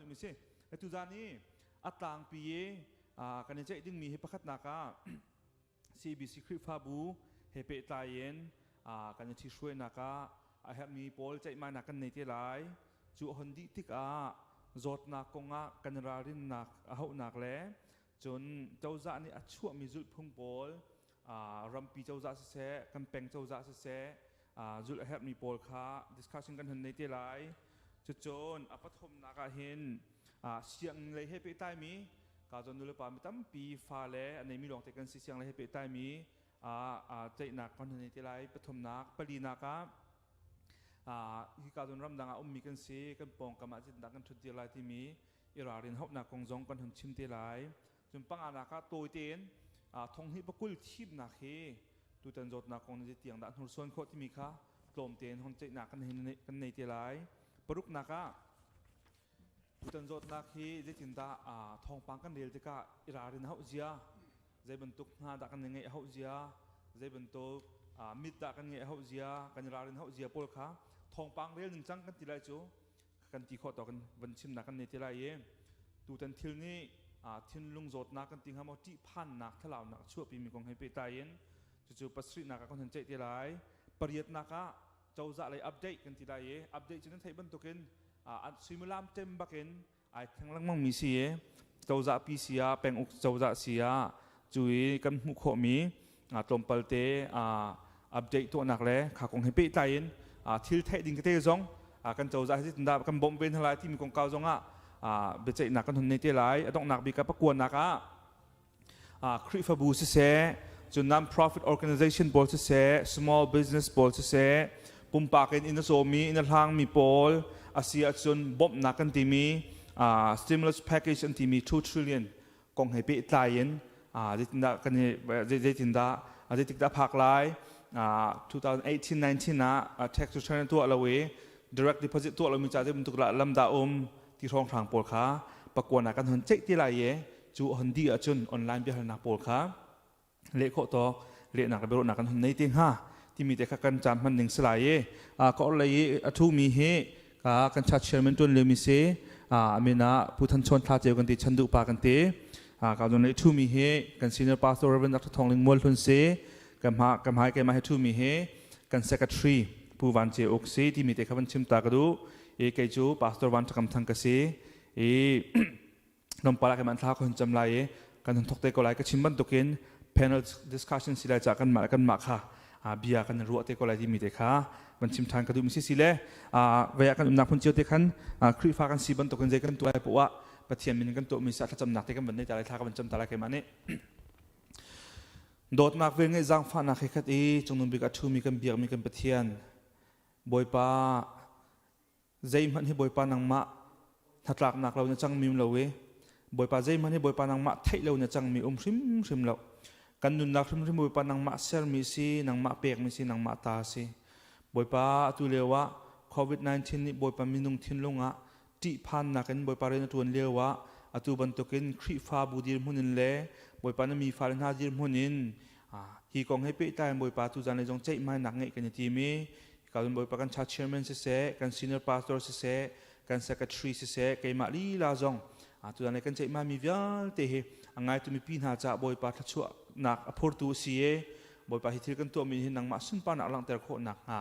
duhmi si. Tuzan i a tlangpi i kan i ceih dingmi hi pakhatnak ah CBC Khrihfabu he pehtlai in kan i ṭhihruainak ah a herhmi pawl ceihmainak kan nei te lai. Cu a hon dih tikah zawtnak kongah kan ralrinnak a hauhnak le cun cozah nih a chuahmi zulhphung pawl, rampi cozah siseh, kan peng cozah siseh, zulh a herhmi pawl kha discussion kan hun nei te lai. Cucun a pathumnak ah hin sianginn lei he pehtlaimi ka zawn nulepa mi tampi fale a neimi lawngte kan si, siang lei he pehtlaimi ceihnak kan hun nei te lai pathumnak. Palinak ah hika zawn ramdang ah ummi kan si, kan pawngkam ah zeitindah kan ṭhut dir lai timi i ralrin hauhnak kong zong kan hun chim te lai. Cun panganak ah tawi tein thonghnih pakul thimnak hi tutan zawtnak kong nih tiang dah hnursuan khawh timi kha tlawm tein hong ceihnak kan nei te lai. Paruknak ah tutan zawtnak hi zeitindah thawngpang kan rel tikah i ralrin hauh zia, zei bantuk hna dah kan ngeih hauh zia, zei bantuk mit dah kan ngeih hauh zia, kan i ralrin hauh zia pawl kha thawngpang rel ning cang kan ti lai cu kan ti khawh tawk in van chimnak kan nei te lai i tutan thil nih thinlung zawtnak kan ti hnga maw, ṭihphannak thlalaunak a chuahpimi kong he pehtlai in cucu pasarihnak ah kan hun ceih te lai. Pariatnak ah cozah lei update kan ti lai i update cu nan theih bantukin suimilam tem bakin ai thleng lengmang mi si i cozah pi si ah, penguk cozah si ah, cu i kan hmuh khawhmi tlawmpal te update tuahnak le kha kong he pehtlai in thil theih ding tete zong, kan cozah hi zeitindah kan bawmh ve hna lai timi kongkau zong ah biaceihnak kan hun nei te lai. A donghnak bik ah pakuanak ah Khrihfabu siseh, cun non-profit organization pawl siseh, small business pawl siseh, pumpak in inn a cawmi, inn a hlangmi pawl asi ahcun bawmhnak kan timi stimulus package an timi 2 trillion kong he pehtlai in zeitindah kan i zeitindah zeitik dah phak lai, 2018-19 ah tax return tuah lo i direct deposit tuah lomi ca zei bantuk lam dah um ti hrawnghrang pawl kha pakuan ah kan hon ceih ti lai i cu hon di ahcun online biahalnak pawl kha leh khawh tawk lehnak le biaruahnak kan hon nei te hnga timi te kha kan caan hman ning si lai i ka orhlei i a ṭhumi hi kan cha chairman ṭuan liomi si, amin ah Pu Than Chawn Thla Ceu kan ti, Chan Duh pa kan ti. Ka zon lei ṭhumi hi kan senior pastor Reverend Dr. Thawng Ling Mual Hlun si. Kan hma kan hmai keimah he ṭhumi hi kan secretary Pu Van Ce Uk si timi te kha van chim ta ka duh i kei cu Pastor Van Ṭhakam Thang ka si i tlawmpal ah keimah thla ka hun cam lai i kan hun thok te ko lai. Ka chim bantukin panel discussion si lai ca kanmah le kanmah kha bia kan ruah te ko lai timi te kha van chim ṭhan ka duhmi si. Si le vei ah kan umnak hmun cio te khan Khrihfa kan si bantukin zei kan tuah lai poah Pathian min kan tuahmi sa thlacamnak te kan van nei ta lai. Thla ka van cam ta lai keimah nih. Dawtnak vel ngeih zaangfahnak he khat i cungnung bik a ṭhumi kan biakmi kan Pathian Bawipa, zeihmanh hi Bawipa nangmah hnatlaknak lo na cangmi um lo i Bawipa, zeihmanh hi Bawipa nangmah theih lo na cangmi um hrimhrim lo. Kan nunnak hrimhrim Bawipa nangmah sermi si, nangmah pekmi si, nangmah ta si. Bawipa, atu lio ah COVID-19 nih Bawipa minung thinlung ah ṭihphannak in Bawipa rian a ṭuan lio ah atu bantukin Khrihfabu dirhmun in le Bawipa na mi fale hna dirhmun in hi kong he pehtlai in Bawipa tu zan lei zong ceihmainak ngeih kan i tim i ka Bawipa, kan church chairman siseh, kan senior pastor siseh, kan secretary siseh, keimah lila zong tu zan lei kan ceihmai mi vialte hi a ngaitu mipi hna caah Bawipa thluachuahnak a phurtu a si i Bawipa, hi thil kan tuahmi hi nangmah sunparnak langhter khawh nakhnga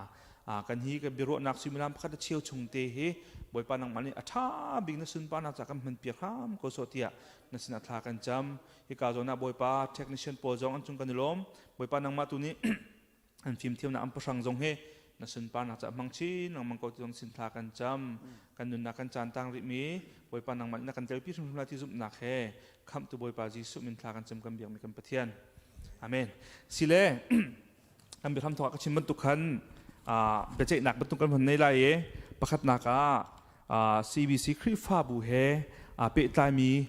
kan hi kan biaruahnak suimilam pakhat a cheu chung te hi Bawipa nangmah nih a ṭha bik na sunparnak ca kan hman piak hram ko sawh tiah na sinah thla kan cam. Hika zawn ah Bawipa, technician pawl zong an cung kan i lawm. Bawipa, nangmah tu nih an fimthiamnak an pahrang zong hi na sunparnak ca hmang chin lengmang ko ti zong sin thla kan cam. Kan nunnak kan caan tang rihmi Bawipa nangmah nih na kan telpi hrimhrim lai ti zumhnak he khamhtu Bawipa Jesuh min thla kan cam, kan biakmi kan Pathian. Amen. Sile kan biahram thawk ka chim bantuk khan biaceihnak bantuk kan hon nei lai i pakhatnak ah CBC Khrihfabu he pehtlaimi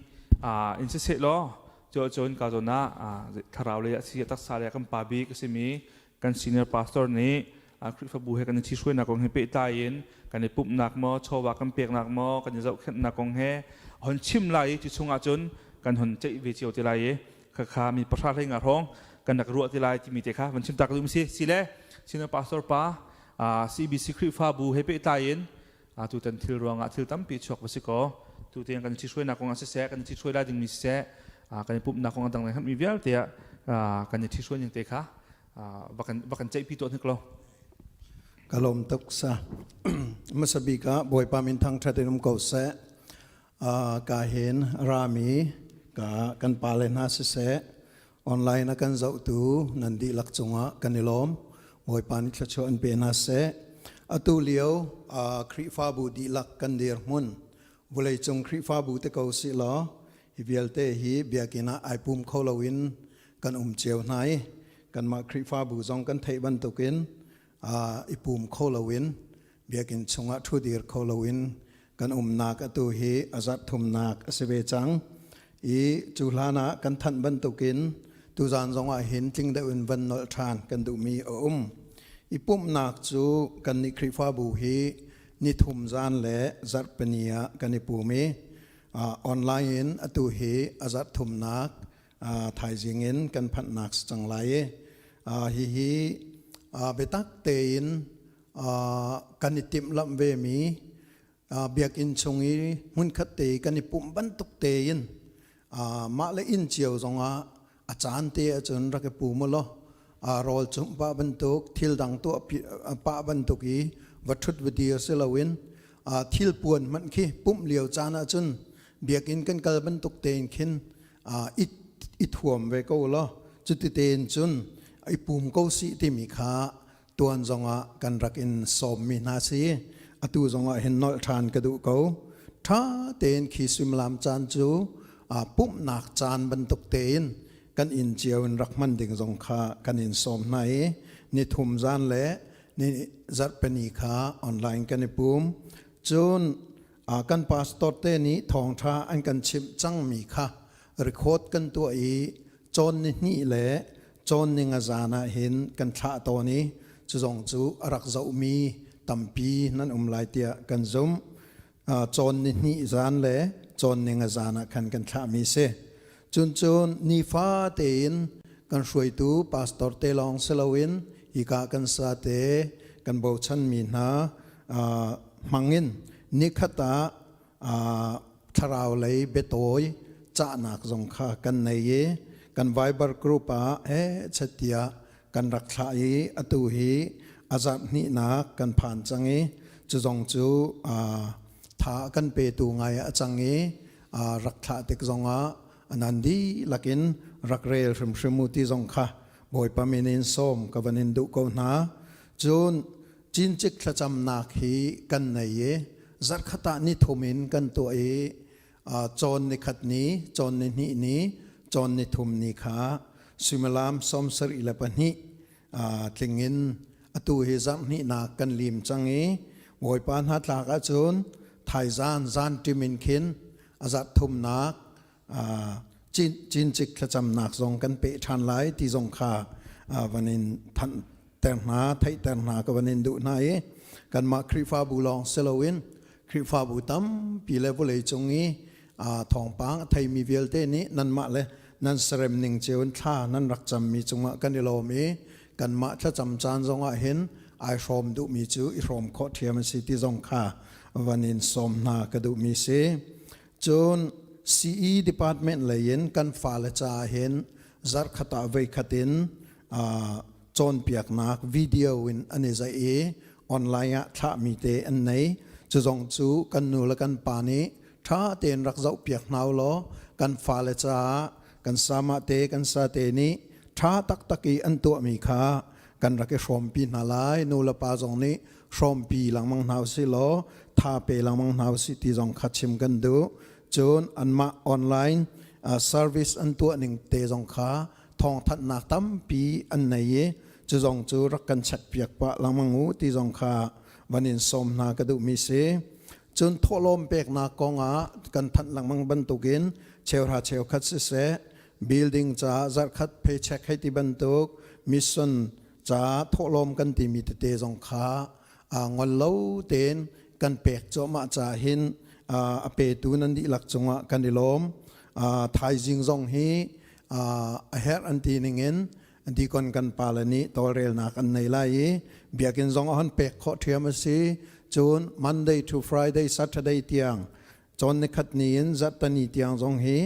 in siseh law cu cun ka zawn ah thlarau lei ah si, taksa lei ah kan pa bik a simi kan senior pastor nih Khrihfabu he kan i ṭhihruainak kong he pehtlai in kan i pumhnak maw, chawva kan peknak maw, kan i zohkhenhnak kong he hon chim lai i cu chungah cun kan hon ceih ve cio te lai i khakha mi pahra hlei nga hrawng kan rak ruah te lai timi te kha van chim tak dum si. Si le senior pastor pa, CBC Khrihfabu he pehtlai in tutan thil ruangah thil tampi chuak va si ko. Tu tiang kan ṭhihruainak kong ah siseh, kan ṭhihruai lai dingmi siseh, kan i pumhnak kong a dang herhmi vialte ah kan i ṭhihruai ning te kha va kan ceihpi tuah hnik lo. Ka lawm tuk sa. Hmasa bik ah Bawipa min thangṭhat in um ko seh. Ka hin rami ka kan pale hna siseh, online a kan zohtu nan dihlak cungah kan i lawm. Bawipa nih thluachuah an pe hna seh. Atu lio Khrihfabu dihlak kan dirhmun vawleicung Khrihfabu te ko si law hi vialte hi biakinn ah ai pum kho loin kan um cio hna i kanmah Khrihfabu zong kan theih bantukin i pum kho loin biakinn chungah ṭhudir kho loin kan umnak atu hi a zarh thumnak a si ve cang i cu hlan ah kan thanh bantukin tuzan zongah hin tling deuh in van nolh ṭhan kan duhmi a um. I pumhnak cu kannih Khrihfabu hi nithum zan le zarhpini ah kan i pum i online in atu hi a zarh thumnak thaizing in kan phanhnak si cang lai i hihi biatak tein kan i timhlamh vemi biakinn chung i hmunkhat te kan i pumh bantuk tein mah le inn cio zongah a caan te ahcun rak i pum u law rawl chumh pah bantuk thil dang tuah pah bantuk i va ṭhut va dir si loin thil puan hmanh khi pumh lio caan ahcun biakinn kan kal bantuk tein khin i thuam ve ko law cuti tein cun i pum ko sih timi kha tuan zongah kan rak in sawmmi hna si. Atu zongah hin nolh ṭhan ka duh ko. Ṭha tein khi suimilam caan cu pumhnak caan bantuk tein kan inn cio in rak hman ding zong kha kan in sawm hna i nithum zan le ni zarhpini kha online kan i pum. Cun kan pastor te nih thawngṭha an kan chimh cangmi kha record kan tuah i cawn ni hnih le cawn ning a zan ah hin kan thlah tawn i cu zong cu a rak zohmi tampi nan um lai tiah kan zumh. Cawn ni hnih zan le cawn ning a zan ah khan kan thlahmi si. Cun cun nifa tein kan hruaitu pastor te lawng si loin hika kan sa te kan bochanmi hna hmangin nikhat ah thlarau lei biatawi cahnak zong kha kan nei i kan Viber group ah he chet tiah kan rak thlah i atu hi a zarh hnihnak kan phan cang i cu zong cu tha kan petu ngai a cang i rak thlah tik zongah nan dihlak in rak rel hrimhrim u ti zong kha Bawipa min in sawm ka van in duh ko hna. Cun cincik thlacamnak hi kan nei i zarhkhat ah nithum in kan tuah i cawn nikhat ni, cawn ni hnih ni, cawn ni thum ni kha suimilam 72 tling in atu hi zarh hnihnak kan lim cang i Bawipa hna tlak ahcun thaizan zan ṭim in khin a zarh thumnak cincik thlacamnak zong kan peh ṭhan lai ti zong kha van in thanhter hna theihter hna ka van in duh hna i kanmah Khrihfabu lawng si loin Khrihfabu tampi le vawlei cung i thawngpang a theimi vialte nih nanmah le nan sarem ning cio in thla nan rak cammi cungah kan i lawm i kanmah thlacam caan zongah hin ai hrawm duhmi cu i hrawm khawh ṭhiam a si ti zong kha van in sawm hna ka duhmi si. Cun CE department lei in kan fale caah hin zarhkhat ah voikhat in cawnpiaknak video in an i zaih i online ah thlahmi te an nei. Cu zong cu kan nu le kan pa nih ṭha tein rak zohpiak hna u law kan fale caah kan sama te kan sa te nih ṭha taktak i an tuahmi kha kan rak i hrawmpi hna lai. Nu le pa zong nih hrawmpi lengmang hna usih law tha pe lengmang hna usih ti zong kha chim kan duh. Cun anmah online service an tuah ning te zong kha thawngthanhnak tampi an nei i cu zong cu rak kan check piak pah lengmang u ti zong kha van in sawm hna ka duhmi si. Cun thawhlawm peknak kong ah kan thanh lengmang bantukin cheuhra cheukhat siseh building caah zarhkhat paycheck hei ti bantuk mission caah thawhlawm kan timi tete zong kha ngol lo tein kan pek cuahmah caah hin a petu nan dihlak cungah kan i lawm. Thaizing zong hi a herh an ti ningin dikon kan pale nih tawlrelnak an nei lai i biakinn zong a hon pek khawh ṭhiam a si. Cun Monday to Friday, Saturday tiang. Cawn nikhat ni in zarhtani tiang zong hi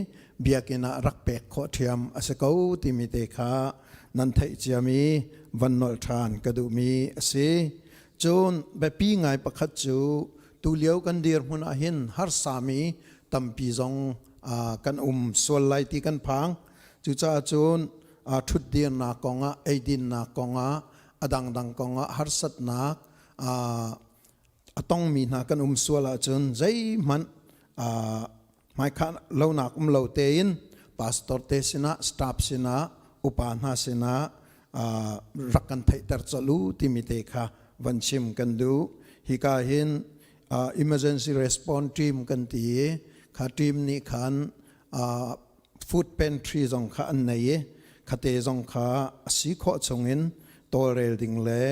biakinn ah rak pek khawh ṭhiam a si ko timi te kha nan theih ciami van nolh ṭhan ka duhmi a si. Cun biapi ngai pakhat cu tulio kan dirhmun ah hin harsami tampi zong kan um sual lai ti kan phang. Cucaah cun ṭhutdirnak kongah, eidinnak kongah, a dangdang kongah harsatnak a tongmi hna kan um sual ahcun zeihmanh hmaikhah lonak um lo tein pastor te sinah, staff sinah, upa hna sinah rak kan theihter colh u timi te kha van chim kan duh. Hika hin emergency response team kan ti i kha team nih khan food pantry zong kha an nei i khate zong kha a si khawh chungin tawlrel ding le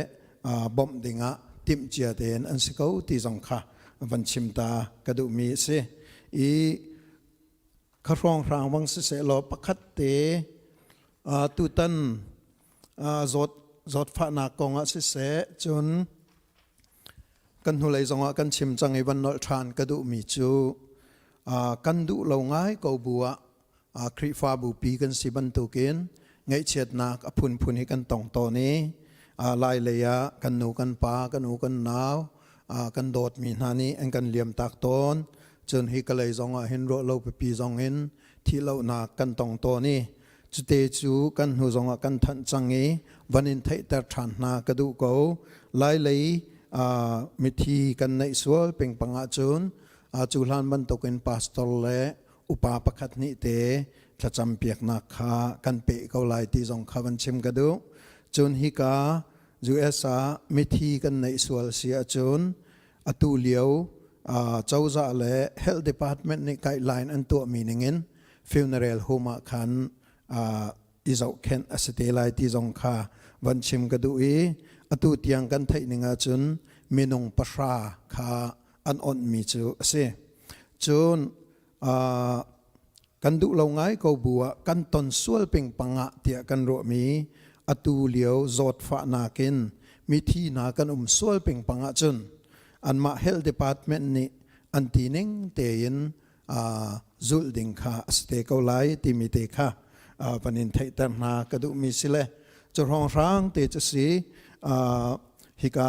bawmh dingah timhcia tein an si ko ti zong kha van chim ta ka duhmi a si. I kha hrawnghrang bang siseh law pakhat te tutan zawt zawtfahnak kong ah siseh cun kan hnulei zongah kan chim cang i van nolh ṭhan ka duhmi cu kan duh lo ngai ko bu ah Khrihfabu pi kan si bantukin ngaihchiatnak a phunphun hi kan tong tawn i lai lei ah kan nu kan pa kan u kan nau kan dawtmi hna nih an kan liamtak tawn. Cun hi ka lei zongah hin ruah lo pipi zong in thihlohnak kan tong tawn i cute cu kan hnu zongah kan thanh cang i van in theihter ṭhan hna ka duh ko. Lailei mithi kan neih sual pingpang ahcun cu hlan bantukin pastor le upa pakhat nih te thlacam piaknak kha kan peh ko lai ti zong kha van chim ka duh. Cun hika US ah mithi kan neih sual si ahcun atu lio cozah le health department nih guideline an tuahmi ningin funeral home ah khan i zohkhenh a si te lai ti zong kha van chim ka duh i atu tiang kan theih ning ahcun minung 3 kha an onhmi cu a si. Cun kan duh lo ngai ko bu ah kan ton sual pingpang ah tiah kan ruahmi atu lio zawtfahnak in mithi hna kan um sual pingpang ahcun anmah health department nih an ti ning tein zulh ding kha a si te ko lai timi te kha van in theihter hna ka duhmi si le cu hrawnghrang te cu si. Hika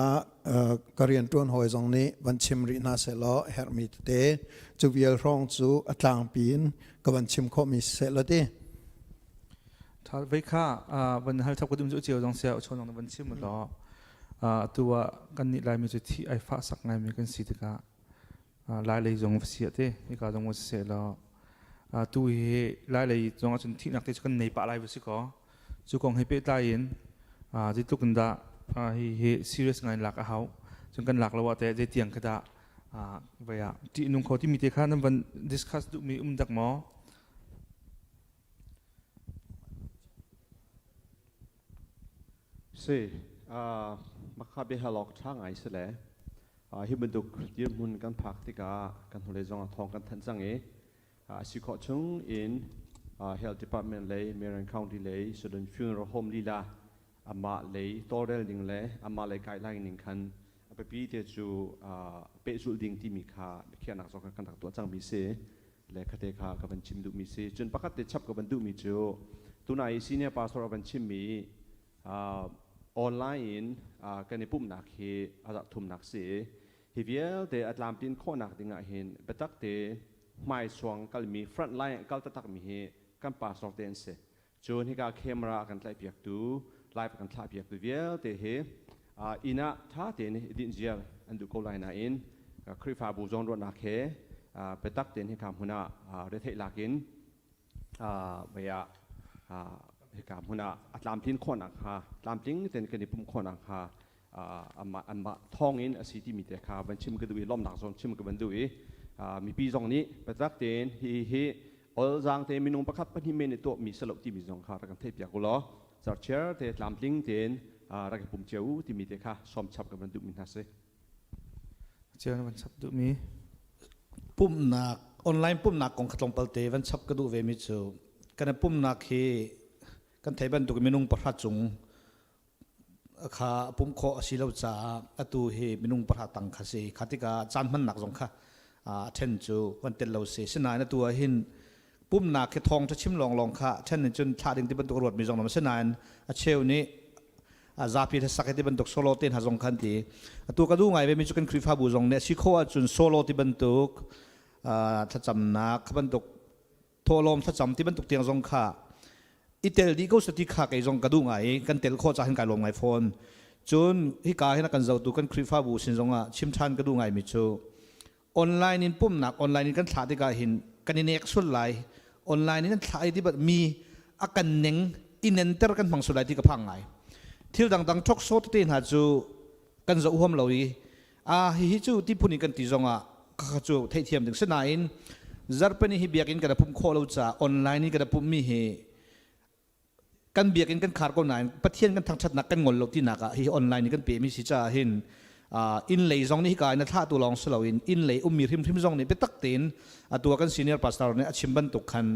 ka rianṭuan hawi zong nih van chim rih hna sehlaw herhmi tete cu vial hrawng cu a tlangpi in ka van chim khawhmi seh law ti. Vei kha van hal thap ka dum cu cio zong sia chon zong van chim law atu ah kan nih Laimi cu thi ai fah sak ngaimi kan si tikah Lai lei zong va si te hika zong va si law tu hi Lai lei zong ahcun thihnak te cu kan nei pah lai va si ko. Cu kong he pehtlai in zeitluk in dah hi hi serious ngai lak a hau, cun kan lak lo ah teh zeitiang kha dah vai ah ṭihnung kho timi te kha nan van discuss duhmi um dak maw? Si, makha biahalawk ṭha ngai si le hi bantuk dirhmun kan phak tikah kan hnulei zong ah thawng kan thanh cang i a si khawh chung in Health Department lei, Marion County lei, Sudden Funeral Home lila amah lei tawlrel ding le amah lei guideline ning khan a biapi te cu pehzulh ding timi kha biakhiahnak zong kan rak tuah cangmi si le khate kha ka van chim duhmi si. Cun pakhat te chap ka van duhmi cu tunai i senior pastor a van chimmi online in kan i pumhnak hi a zarh thumnak si. Hi vialte a tlamtlin khawhnak ding ah hin biatak te hmaisuang kalmi front line kal taktakmi hi kan pastor te an si. Cun hika camera a kan tlaihpiaktu, live a kan thlahpiaktu vialte hi inn ah ṭha tein i dinh ziar an duh ko lai nain Khrihfabu zawnruahnak he biatak tein hika hmun ah retheih lak in vei ah hika hmun ah a tlamtlin khawhnak hnga tlamtling tein kan i pumh khawhnak hnga anmah thawngin a si timi te kha van chim ka duh i lawmhnak zong chim ka van duh i mipi zong nih biatak tein hi hi olzaang te minung pakhat pahnih men nih tuahmi si lo timi zong kha rak kan theihpiak u law zarhchiar te tlamtling tein rak i pum cio u timi te kha sawm chap ka van duhmi hna si. Cio na van chap duhmi? Pumhnak online pumhnak kong kha tlawmpal te van chap ka duh ve mi cu kan pumhnak hi kan thei bantuk minung 3 cung kha pumh khawh a si lo caah atu hi minung 3 tang kha si. Kha tikah caan hmannak zong kha. A then cu kan tel lo si. Sinain atu ah hin pumnak hi thawng ṭha chim lawnglawng kha then in cun thlah ding ti bantuk ruat mi zong nam sinain a cheu nih a zapi hlasak ti bantuk solo te hna zong khan ti atu ka duh ngai ve mi cu kan Khrihfabu zong nih a si kho ahcun solo ti bantuk thlacamnak kha bantuk thawhlawm thlacam ti bantuk tiang zong kha i tel dih ko sati kha kei zong ka duh ngai i kan tel khawh ca hin kai lawm ngai fawn. Cun hika hin a kan zotu kan Khrihfabu sin zongah chim ṭhan ka duh ngai mi cu online in pumnak online in kan thlah tikah hin kan i nek sul lai online in an thlah i ti mi a kan neng i nenter kan hmang sul lai ti ka phang ngai. Thil dangdang ṭhok so tete hna cu kan zoh huam lo i a hihi cu ti phun in kan ti zongah kha cu theihthiam ding sinain zarhpini hi biakinn kan pumh khawh lo caah online in kan pumhmi hi kan biakinn kan khar ko nain Pathian kan thangṭhatnak kan ngol lo tinak ah hi online in kan pehmi si caah hin inn lei zong nih hika in a thlahtu lawng si loin inn lei ummi hrimhrim zong nih biatak tein atu ah kan senior pastor nih a chim bantuk khan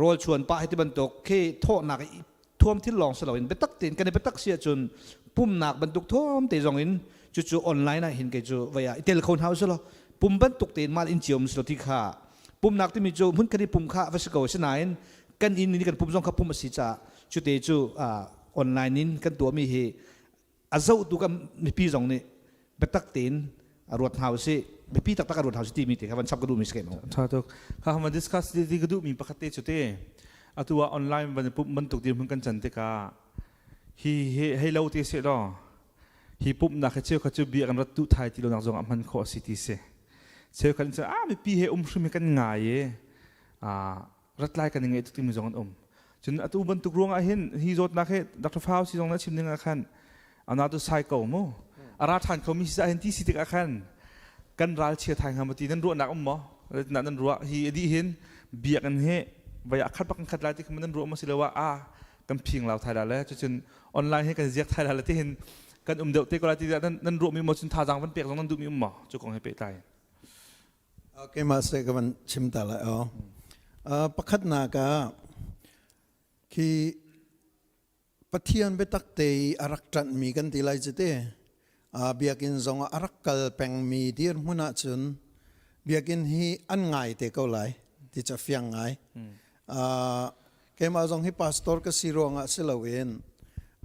rawl chuan pah hi ti bantuk khi thawhnak thuam thil lawng si loin biatak tein kan i biatak si ahcun pumnak bantuk thuam te zong in cucu online ah hin kei cu vai ah i tel kho hna usih law pum bantuk tein mal in cio si lo ti kha pumnak timi cu hmun khat i pum kha va si ko sinain kan inn in kan pum zong kha pum a si caah cute cu online in kan tuahmi hi a zohtu kan mipi zong nih biatak tein a ruat hna usih mipi taktak a ruat hna usih timi te kha van chap ka duhmi si kai mo Tha tuk. Kha kan discuss ti ka duhmi pakhat te cu te atu ah online van pumh bantuk dir hmun kan can tikah hi hi hei lo te se law hi pumhnak hi cheu kha cu bia kan rat tu thai ti lo nak zong ah hman khawh a si ti si cheu khat in a mipi he um hrim hi kan ngai i rat lai kan i ngaih tuk timi zong an um cun atu bantuk ruangah hin hi zawtnak hi Dr. Fauci zong na chim ning ah khan another cycle mu ara than kho mi si hin ti si tikah khan kan ral chia thai hnga ma ti nan ruahnak um maw na nan ruah hi adi hin biakinn hi vai a khat bak kan khat lai ti khan nan ruah ma si lo a kan phing lau thai la le cucun online hi kan ziak thai la le ti hin kan um deuh te ko lai ti nan nan ruah mi mo cun thazang van pek zong nan duh mi um maw cu kong he pehtlai. Keimah seh ka van chim ta lai aw. Pakhatnak ah khi Pathian biatak te i a rak ṭanhmi kan ti lai cu te. Biakinn zong ah a rak kal pengmi dirhmun ahcun biakinn hi an ngai te ko lai ti cu a fiang ngai. Keimah zong hi pastor ka si ruangah si loin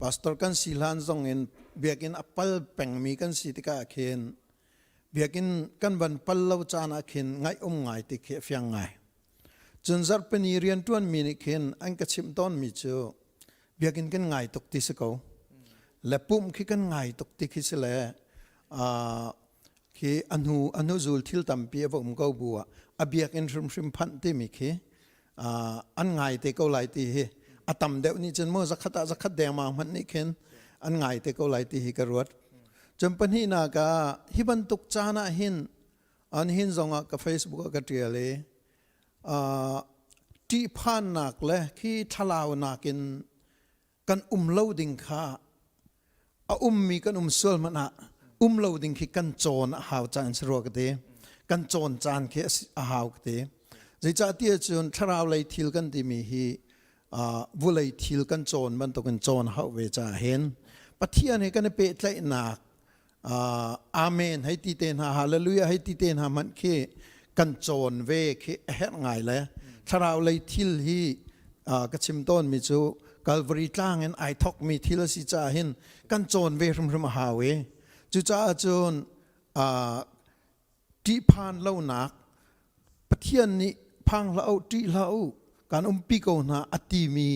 pastor kan si hlan zong in biakinn a pal pengmi kan si tikah khin Biakinn kan van pal lo caan ah khin ngaih um ngai ti khi a fiang ngai. Cun zarhpini rianṭuanmi nih khin an ka chimh tawnmi cu biakinn kan ngai tuk ti si ko. Le pumh khi kan ngai tuk ti khi si le khi a hnu a hnuzul thil tampi a va um ko bu ah a biakinn hrimhrim phanh timi khi an ngai te ko lai ti hi a tam deuh nih cun mu zakhat ah zakhat dengmang hmanh nih khin an ngai te ko lai ti hi ka ruat. Cun pahnihnak ah hi bantuk caan ah hin an hin zongah ka Facebook ah ka ṭial i ṭihphannak le khi thlalaunak in kan um lo ding kha a ummi kan um sual hmanh ah um lo ding khi kan cawn a hau caan si rua ka ti. Kan cawn caan khi a hau ka ti. Zeicahtiah cun thlarau lei thil kan timi hi vulei thil kan cawn bantukin cawn hauh ve caah hin Pathian he kan i pehtlaihnak amen hei ti te hna hallelujah hei ti te hna hmanh khi kan cawn ve khi a herh ngai le thlarau lei thil hi ka chim tawn mi cu Calvary tlang in ai thok mi thil a si caah hin kan cawn ve hrimhrim a hau i cucaah cun ṭihphan lonak Pathian nih phang hlah u ṭih hlah u kan umpi ko hna a timi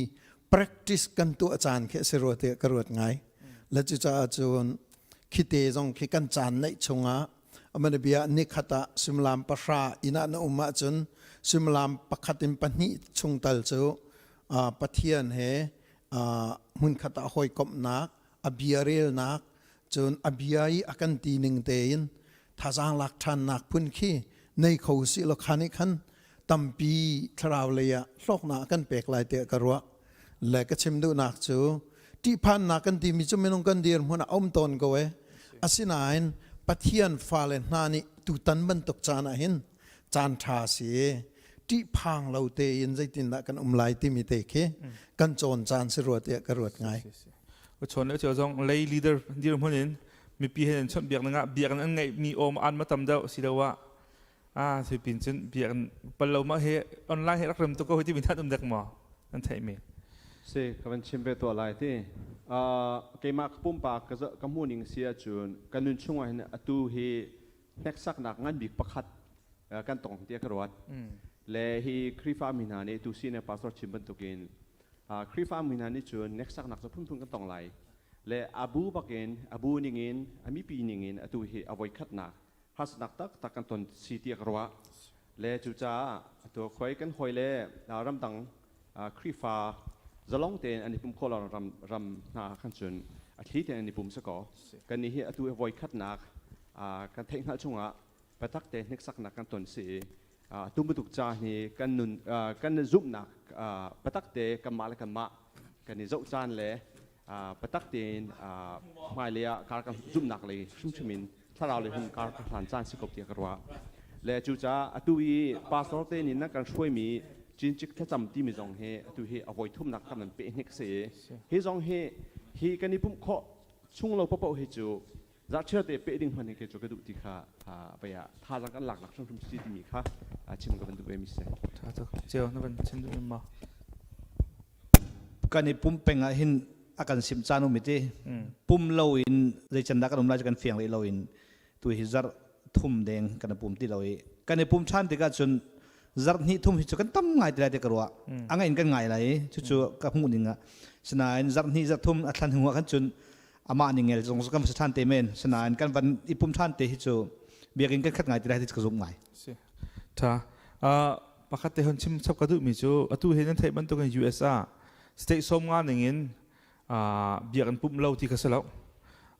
practice kan tuah caan khi a si rua tiah ka ruat ngai. Le cucaah cun khite zong khi kan caan neih chungah amana bia nikhat ah suimilam 10 inn ah na um ahcun suimilam 1 in 2 chung tal cu Pathian he hmunkhat ah hawikomhnak a bia relnak cun a bia i a kan ti ning tein thazaang lak ṭhannak phun khi nei kho si law kha nih khan tampi thlarau lei ah hlawknak a kan pek lai tiah ka ruah. Le ka chim duhnak cu ṭihphannak kan timi cu minung kan dirhmun ah a um tawn ko e. Asinain Pathian fale hna nih tutan bantuk caan ah hin caan ṭha si ṭihphang lo tein zeitindah kan um lai timi te khi kan cawn caan si rua tiah ka ruat ngai. Chon le zong lay leader dirhmun in. Mipi he nan chawnh biak ning ah biakinn an ngeihmi awm an ma tam deuh siloah ah sipin cun biakinn pal lo ma he online he rak rem tuk ko hi timi that um dek maw nan theihmi? Si ka van chim ve tuah lai ti. Keimah ka pumpak ka hmuh ning si ahcun kan nun chungah hin atu hi hneksaknak ngan bik pakhat kan tong tiah ka ruat. Le hi Khrihfa mi hna nih tu sine pastor chim bantukin Khrihfa mi hna nih cun hneksaknak cu phunphun kan tong lai. Le abu bakin abu ningin a mipi ningin atu hi a voikhatnak harsatnak taktak kan ton si tiah ka ruah. Le cucaah atu khoi kan hawi le ramdang Khrihfa zalong tein an i pum khawh lo ram ram hna khan cun a thli tein an i pum si kaw kan nih hi atu voikhatnak kan theih hngalh chungah biatak te hniksaknak kan ton si i tu bantuk ca hi kan nun kan zumhnak biatak te kanmah le kanmah kan i zoh caan le biatak tein hmailei ah kar kan zumhnak lei hrimhrim in thlarau lei hun kar ka hlan caan si ko tiah ka ruah. Le cucaah atu i pastor te nih nan kan hruaimi Cincik thlacam timi zong hi atu hi a voi thumnak kan nan peh hnik si i hi zong hi hi kan i pumh khawh chung lo paoh hi cu zarhchiar te peh ding hman hi kei cu ka duh ti kha vei ah thazaang kan laknak hrimhrim si timi kha chim ka van duh ve mi si. Tha tuk. Ceu na van chim duh ma? Kan i pumh peng ah hin a kan sim caan um ti pum lo in zeican dah kan um lai cu kan fiang rih lo in tu hi zarh thum deng kan i pum ti lo i kan i pum ṭhan tikah cun zarh hnih thum hi cu kan tam ngai ti lai ti ka ruah. A ngaih in kan ngai lai cucu ka hmuh ning ah. Sinain zarh hnih zarh thum a thlan hnu ah khan cun amah ning ngel zong kan si ṭhan te men. Sinain kan van i pum ṭhan te hi cu biakinn kan khat ngai ti lai ti ka zumh ngai. Si tha. Pakhat te hon chim chap ka duh mi cu atu he nan theih bantukin US ah state 50 ning in biakinn pumh lo ti kha si lo.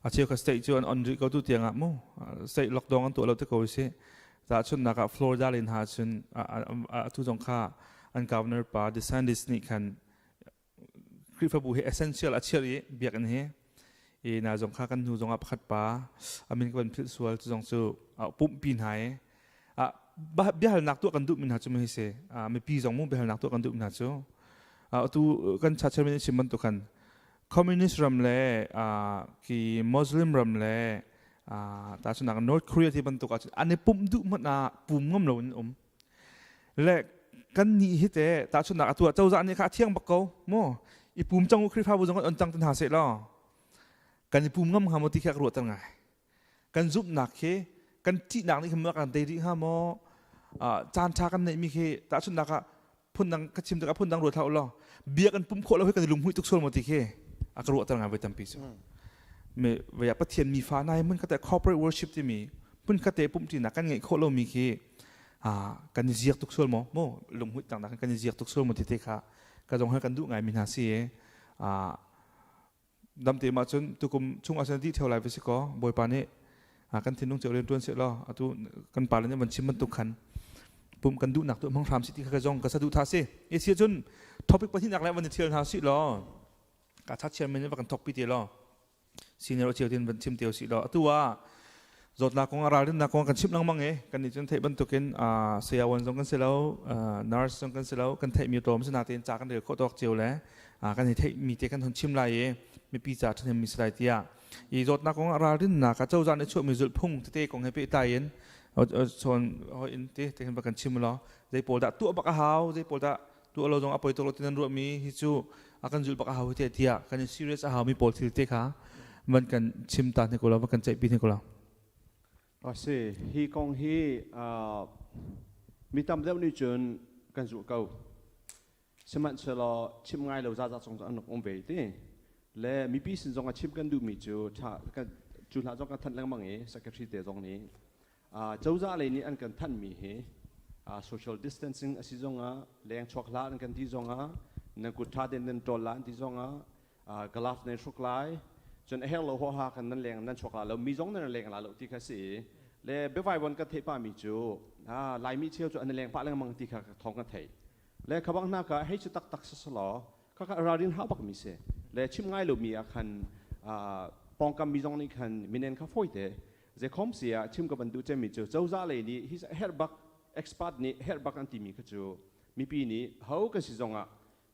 A cheu kha state cu an on rih ko tu tiangah mu state lockdown an tuah lo te ko si. Tahchunhnak ah Florida len ha cun atu zong kha an governor pa DeSantis nih khan Khrihfabu hi essential a chiah i biakinn hi i na zong kha kan hnu zongah pakhat pa amin ka van philh sual cu zong cu pumhpi hna i biahalnak tuah kan duhmi hna cu hi si. Mipi zong mu biahalnak tuah kan duhmi hna cu atu kan cha chairman chim bantuk khan communist ram le ki Muslim ram le tahchunhnak North Korea ti bantuk ahcun an i pumh duh hmanh ah pum ngam lo in um le kan nih hi te tahchunhnak atu ah cozah nih kha a thiang bak ko mu i pum cang u Khrihfabu zong kan on cang tin hna seh law kan i pum ngam hnga maw ti khi ka ruahter ngai. Kan zumhnak khi kan ṭihnak nih khan kan tei rih hnga maw? Caan ṭha kan neihmi khi tahchunhnak ah phundang ka chim tikah phundang ruat hlah u law bia kan pum khawh lo hi kan i lunghmuih tuk sual maw ti khi a ka ruahter ngai voi tampi cu. Me vaya Pathian mi fa nai mun kate corporate worship timi mun kate pumṭinak kan ngeih khawh lomi khi kan i ziak tuk sual maw mu lunghmuih tak kan i ziak tuk sual maw ti te kha ka zong kan duh ngai mi hna si. Dam te ma cun tukum chung ahcun dih theo lai va si kaw Bawipa nih kan thinlung cio rian tuan seh law atu kan pa le nih van chim bantuk khan pum kan duhnak tu hmang hram si ti kha ka zong ka saduh tha si. E si cun topic pahnihnak le van i thial hna si law ka cha chairman nih va kan thok pi te law senior cio tin van chim te si law atu ah zawtnak kong ralrinnak kong kan chim lengmang e kan nih cun theih bantukin sayawan zong kan si lo, nurse zong kan si lo, kan theih mi tlawm si natein ca kan rel khawh tawk cio le kan i theih mi te kan hon chim lai i mipi ca ṭhahnem mi si lai tiah i zawtnak kong ralrinnak ah cozah nih chuahmi zulhphung tete kong he pehtlai in chawn hoi in te te kan chim law zei pawl dah tuah bak a hau, zei pawl dah tuah lo zong a poi tuk lo ti nan ruahmi hi cu a kan zulh bak a hau te tiah kan i serious a haumi pawl thil te kha van kan chim ta hni ko lo, van kan ceihpi hni ko lo. A si, hi kong hi mi tam deuh nih cun kan zulh ko. Sihmanhsehlaw chim ngai lo zaza zong an rak um ve ti. Le mipi sin zong a chim kan duhmi cu cu hna zong kan thanh lengmang i secretary te zong nih cozah lei nih an kan thanhmi hi social distancing a si zongah leng chuak hlah an kan ti zongah nan kut ṭha tein nan ṭawl la an ti zongah glove nan hruk lai cun a herh lo huaha khan nan leng nan chuak la lo mi zong nan leng la lo ti kha si. Le biavai kan theih pah mi cu Laimi cheu cu an leng pah lengmang ti kha thawng kan theih le khabang hna ka hei cu taktak sasalaw khakha ralrin hau bak mi si. Le chim ngai lo mi ah khan pawngkam mi zong nih khan minen kha fawi te zekhom si ah chim ka van duh cemmi cu cozah lei nih hi herh bak expert nih herh bak an timi kha cu mipi nih ho kan si zongah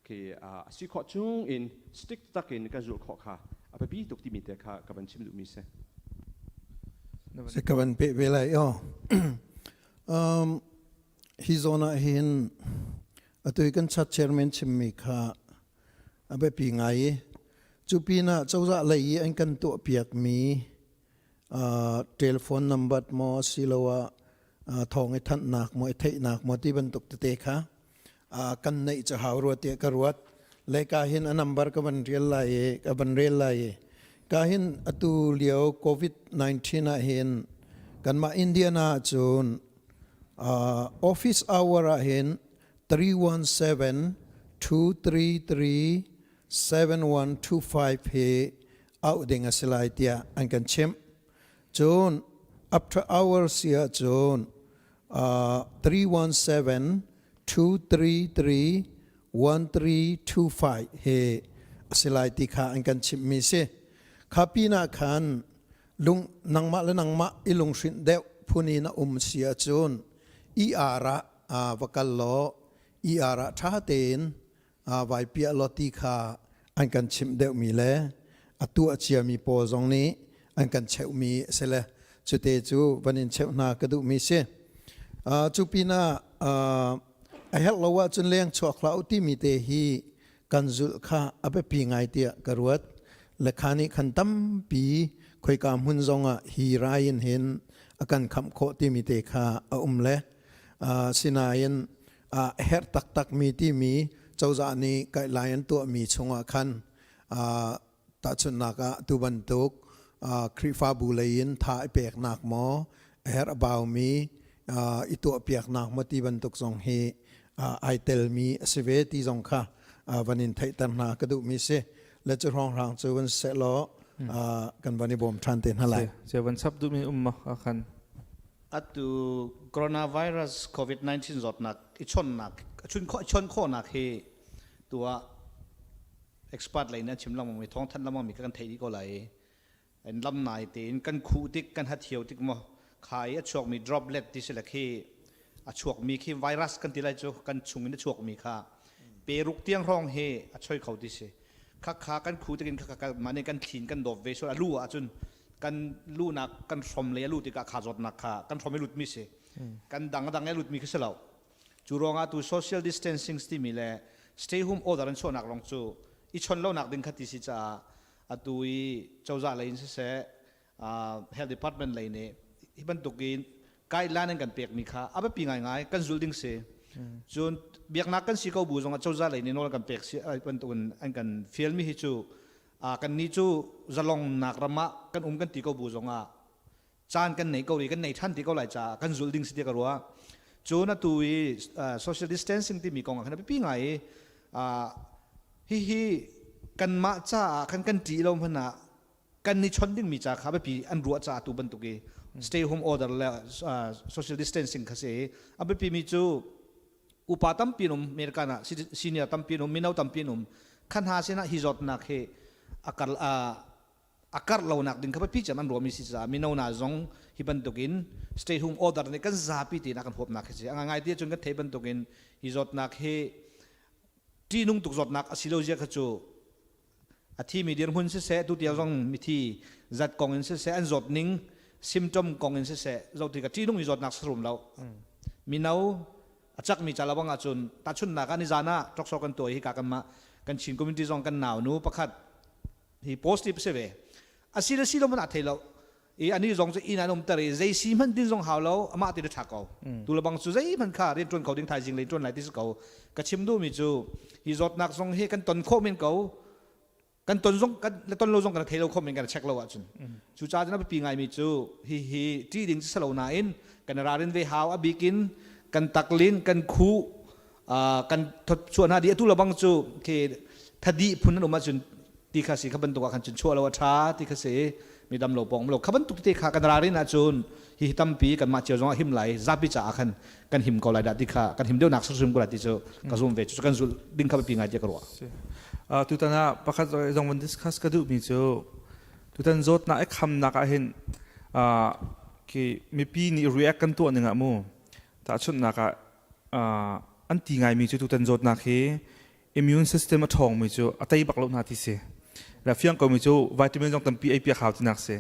khi a si khawh chung in stick tak in kan zulh khawh kha a biapi tuk timi te kha ka van chim duhmi si. Se ka van pe ve lai o. Hi zawn ah hin atu i kan chat chairman chimmi kha a biapi ngai i cu pinah cozah lei i an kan tuahpiakmi telephone number maw asiloah thawng i thanhnak maw i theihnak maw ti bantuk tete kha kan neih cu hau rua tiah ka ruat. Le ka hin a number ka van rel lai i ka van rel lai i ka hin atu lio COVID-19 ah hin kanmah Indiana cun office hour ah hin 317 233 7125 hi auh ding a si lai tiah an kan chimh. Cun after hours si ahcun 317 233 1325 he a si lai ti kha an kan chimhmi si. Kha pinah khan lung nangmah le nangmah i lunghrinh deuh phun in a um si ahcun ER ah va kal law ER ah ṭha tein vai piah law ti kha an kan chimh deuhmi le a tuah ciami pawl zong nih an kan cheuhmi a si le cute cu van in cheuh hna ka duhmi si. Cu pinah a herh lo ahcun leng chuak hlah u timi te hi kan zulh kha a biapi ngai tiah ka ruat. Lekha nih khan tampi khoika hmun zongah hi rai in hin a kan khamh khawh timi te kha a um le sinain a herh taktakmi timi cozah nih guideline an tuahmi chungah khan tahchunhnak ah tu bantuk Khrihfabu lei in tha i peknak maw a herh a baumi i tuahpiaknak maw ti bantuk zong hi ai telmi a si ve ti zong kha van in theihter hna ka duhmi si le cu hrawnghrang cu van seh law kan van i bawm ṭhan te hna lai. Se van chap duhmi um ma khan Atu coronavirus COVID-19 zawtnak i chonnak chon khawhnak hi tuah expert lei nih an chim lengmang mi thawngthanh lengmang mi kan theih dih ko lai. An lam nai tein kan khuh tik kan hathiau tik maw kha i a chuakmi droplet ti si le khi a chuakmi khi virus kan ti lai cu kan chung in a chuakmi kha peruk tiang hrawng hi a choi kho ti si. Kha kha kan khu tikin kha kha mah nih kan thlin kan dawp ve so a lu ahcun kan lunak kan hrom lei a lut tikah kha zawtnak kha kan hrom i lutmi si kan dang dang i lutmi khi si lo cu ruangah tu social distancing timi le stay home order an chuahnak rong cu i chon lonak ding kha ti si caah atu i cozah lei in siseh health department lei nih hi bantuk in guideline an kan pekmi kha a biapi ngaingai kan zulh ding si cun biaknak kan si ko bu zongah cozah lei nih nawl kan pek si bantukin an kan fialmi hi cu kan nih cu zalongnak ram ah kan um kan ti ko bu zongah caan kan nei ko i kan nei ṭhan ti ko lai caah kan zulh ding si ti ka ruah cun atu i social distancing timi kong ah khan a biapi ngai i hihi kanmah caah khan kan ṭih lo hmanh ah kan i chawnh dingmi ca kha biapi an ruah caah tu bantuk i stay home order le social distancing kha si a biapi mi cu upa tampi um American ah senior tampi um mino tampi um kha hna sinah hi zawtnak hi a kar a karh lonak ding kha biapi cem an ruahmi si caah mino hna zong hi bantukin stay home order nih kan zapi tein a kan huapnak hi si a ngai ti cun kan thei bantukin hi zawtnak hi ṭihnung tuk zawtnak a si lo zia kha cu A thimi dirhmun siseh, tutiang zong mithi zat kong in siseh, an zawt ning symptom kong in siseh, zoh tikah ṭihnung i zawtnak sarum lo. Mino a cakmi ca lawang ahcun tahchunhnak ah nizan ah ṭoksor kan tuah i hika kanmah kan Chin community zong kan nau nu pakhat hi positive si ve. A si le si lo hmanh ah thei lo. I ani zong cu inn an umter i zei si hmanh din zong hau lo amah ti ṭha ko tu le bang cu zeihmanh kha rian ṭuan kho ding thaizing lei ṭuan lai ti si ko ka chim duhmi cu hi zawtnak zong hi kan ton khawh men ko kan ton zong kan le ton lo zong kan thei lo khawh men kan check lo ahcun cu ca cun a biapi ngaimi cu hi hi ṭih ding si lo nain kan ralrin ve hau a bikin kan taklin kan khuh kan chuah hna dih atu lo bang cu khi thadi phun an um ahcun ti kha si kha bantuk ah khan cun chuah lo a ṭha ti kha si mi dam lo pawng lo kha bantuk te kha kan ralrin ahcun hi tampi kanmah cio zong ah him lai zapi caah khan kan him ko lai dah ti kha kan him deuhnak hrim ko lai ti cu ka zum ve cu kan zulh ding kha biapi ngai tiah ka ruah. Tutan ah pakhat zong van discuss ka duhmi cu tutan zawtnak i khamnak ah hin khi mipi nih react kan tuah ning ah mu tahchunhnak ah an ti ngaimi cu tutan zawtnak hi immune system a ṭhawngmi cu a tei bak lo hna ti si. La fiang komi cu vitamin zong tampi ei piak hau tinak si.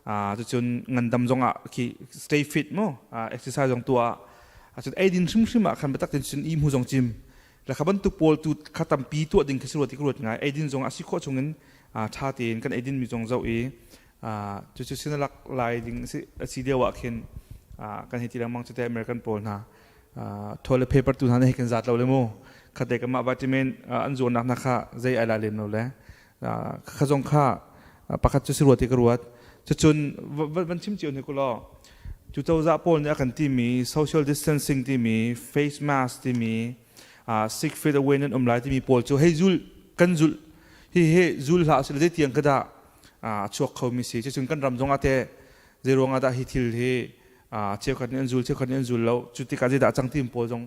Cucun ngandam zong ah khi stay fit mu, exercise zong tuah. Cun eidin hrimhrim ah khan biatak tein cun i hmu zong cim. Le kha bantuk pawl tu kha tampi tuah ding khi si rua ti ka ruat ngai. Eidin zong a si khawh chungin ṭha tein kan eidin mi zong zoh i cucu sinalak lai ding a si lio ah khin kan hei ti lengmang cu te American pawl hna toilet paper tu hna nih kan zat lo le mu khate ka mah vitamin an zuarnak hna kha zei ai la lem lo le kha zong kha pakhat cu si rua ti ka ruat. Cucun van chim cio ni ku law cu cozah pawl nih a kan timi social distancing timi, face mask timi, 6 feet away nan um lai timi pawl cu hei zul kan zulh hi he zul hlah sila zei tiang ka dah a chuak kho mi si. Cucun kan ram zong ah teh zei ruang ah dah hi thil hi cheukhat nih an zul, cheukhat nih an zul lo, cu tikah zeidah cang tim pawl zong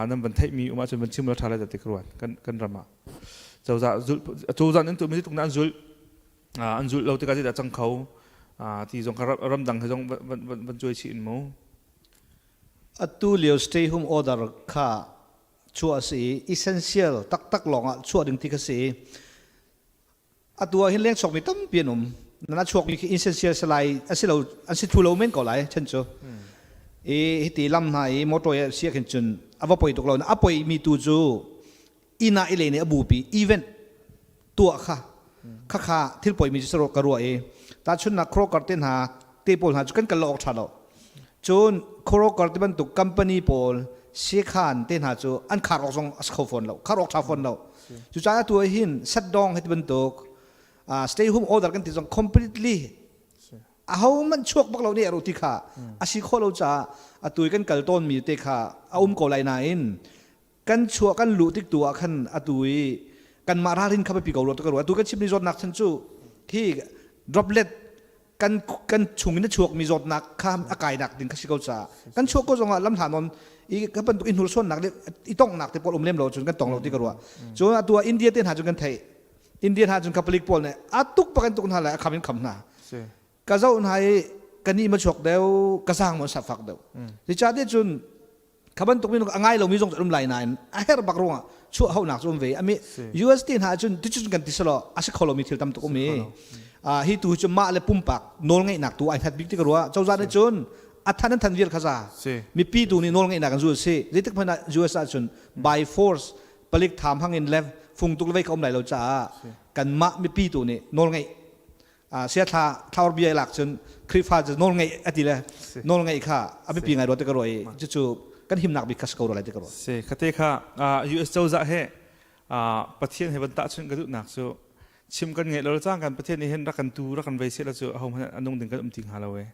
nan van theih mi um ahcun van chim la tha lai ti ka ruat. Kan ram ah cozah zul cozah nan tuah mi tuk na an zul an zulh lo tikah zeidah cang kho ti zong kha ramdang he zong van cuai chih in mu. Atu lio stay home order kha chuah a si i essential taktak lawngah chuah ding ti kha si. Atu ah hin leng chuakmi tampi an um. Nan a chuakmi khi essential salai a si lo, an si thlu lo men ko lai chen cu. I hiti lam hna i motor sia khin cun a va poi tuk lo. A poi mi tu cu inn ah i len i a bupi event tuah kha khakha thil poi mi cu saro ka ruah i tahchunnak Kroger te hna te pawl hna cu kan kal lo awk ṭha lo. Cun Kroger te bantuk company pawl sekhan te hna cu an khar awk zong a si kho fawn lo, khar awk ṭha fawn lo. Cucaah atu ah hin shutdown he ti bantuk stay home order kan ti zong completely aho hmanh chuak bak lo nih a ru ti kha a si khawh lo caah atu i kan kal tawn mi te kha a um ko lai nain kan chuah kan luh tik tu ah khan atu i kanmah ralrin kha biapi ko rua ka ruah. Atu kan chimmi zawtnak chan cu hi droplet kan kan chung in a chuakmi zawtnak kha a kainak ding kha si ko caah kan chuak ko zongah lam hla nawn i ka bantuk i hnursuannak le i tonghnak te pawl um lem lo cun kan tong lo ti ka ruah. Cun atu ah India te hna cun kan theih, India hna cun Catholic pawl nih a tuk bak in tuk hna lai, a kham in kham hna. Ka zoh hna i ka ni ma chuak deuh, ka sang ma safak deuh. Zeicahtiah cun kha bantuk minung a ngai lomi zong cu um lai nain a herh bak ruangah chuah haunak cu um ve. Ami US te hna cun ticun kan ti selaw a si kho lomi thil tam tuk um i hi tu cu mah le pumpak nawl ngeihnak tu ai hngat bik ti ka ruah. Cozah nih cun a than an than vial kha za mipi tu nih nawl ngeihnak an zul si. Zeitik hmanh ah US ah cun by force palik tham hang in le fung tuk le vei ka um lai lo caah kanmah mipi tu nih nawl ngeih sia thla thlaur bia lak cun Khrihfa cu nawl ngeih a ti le nawl ngeih kha a biapi ngai rua ti ka ruah i cucu kan himnak bik kha si ko rua lai ti ka ruah. Si khate kha US cozah he Pathian he van tahchunh ka duhnak cu chim kan ngeih lo cang kan Pathian nih hin rak kan tu rak kan vei seh la cu aho hmanh a nung ding kan um ti hnga lo e.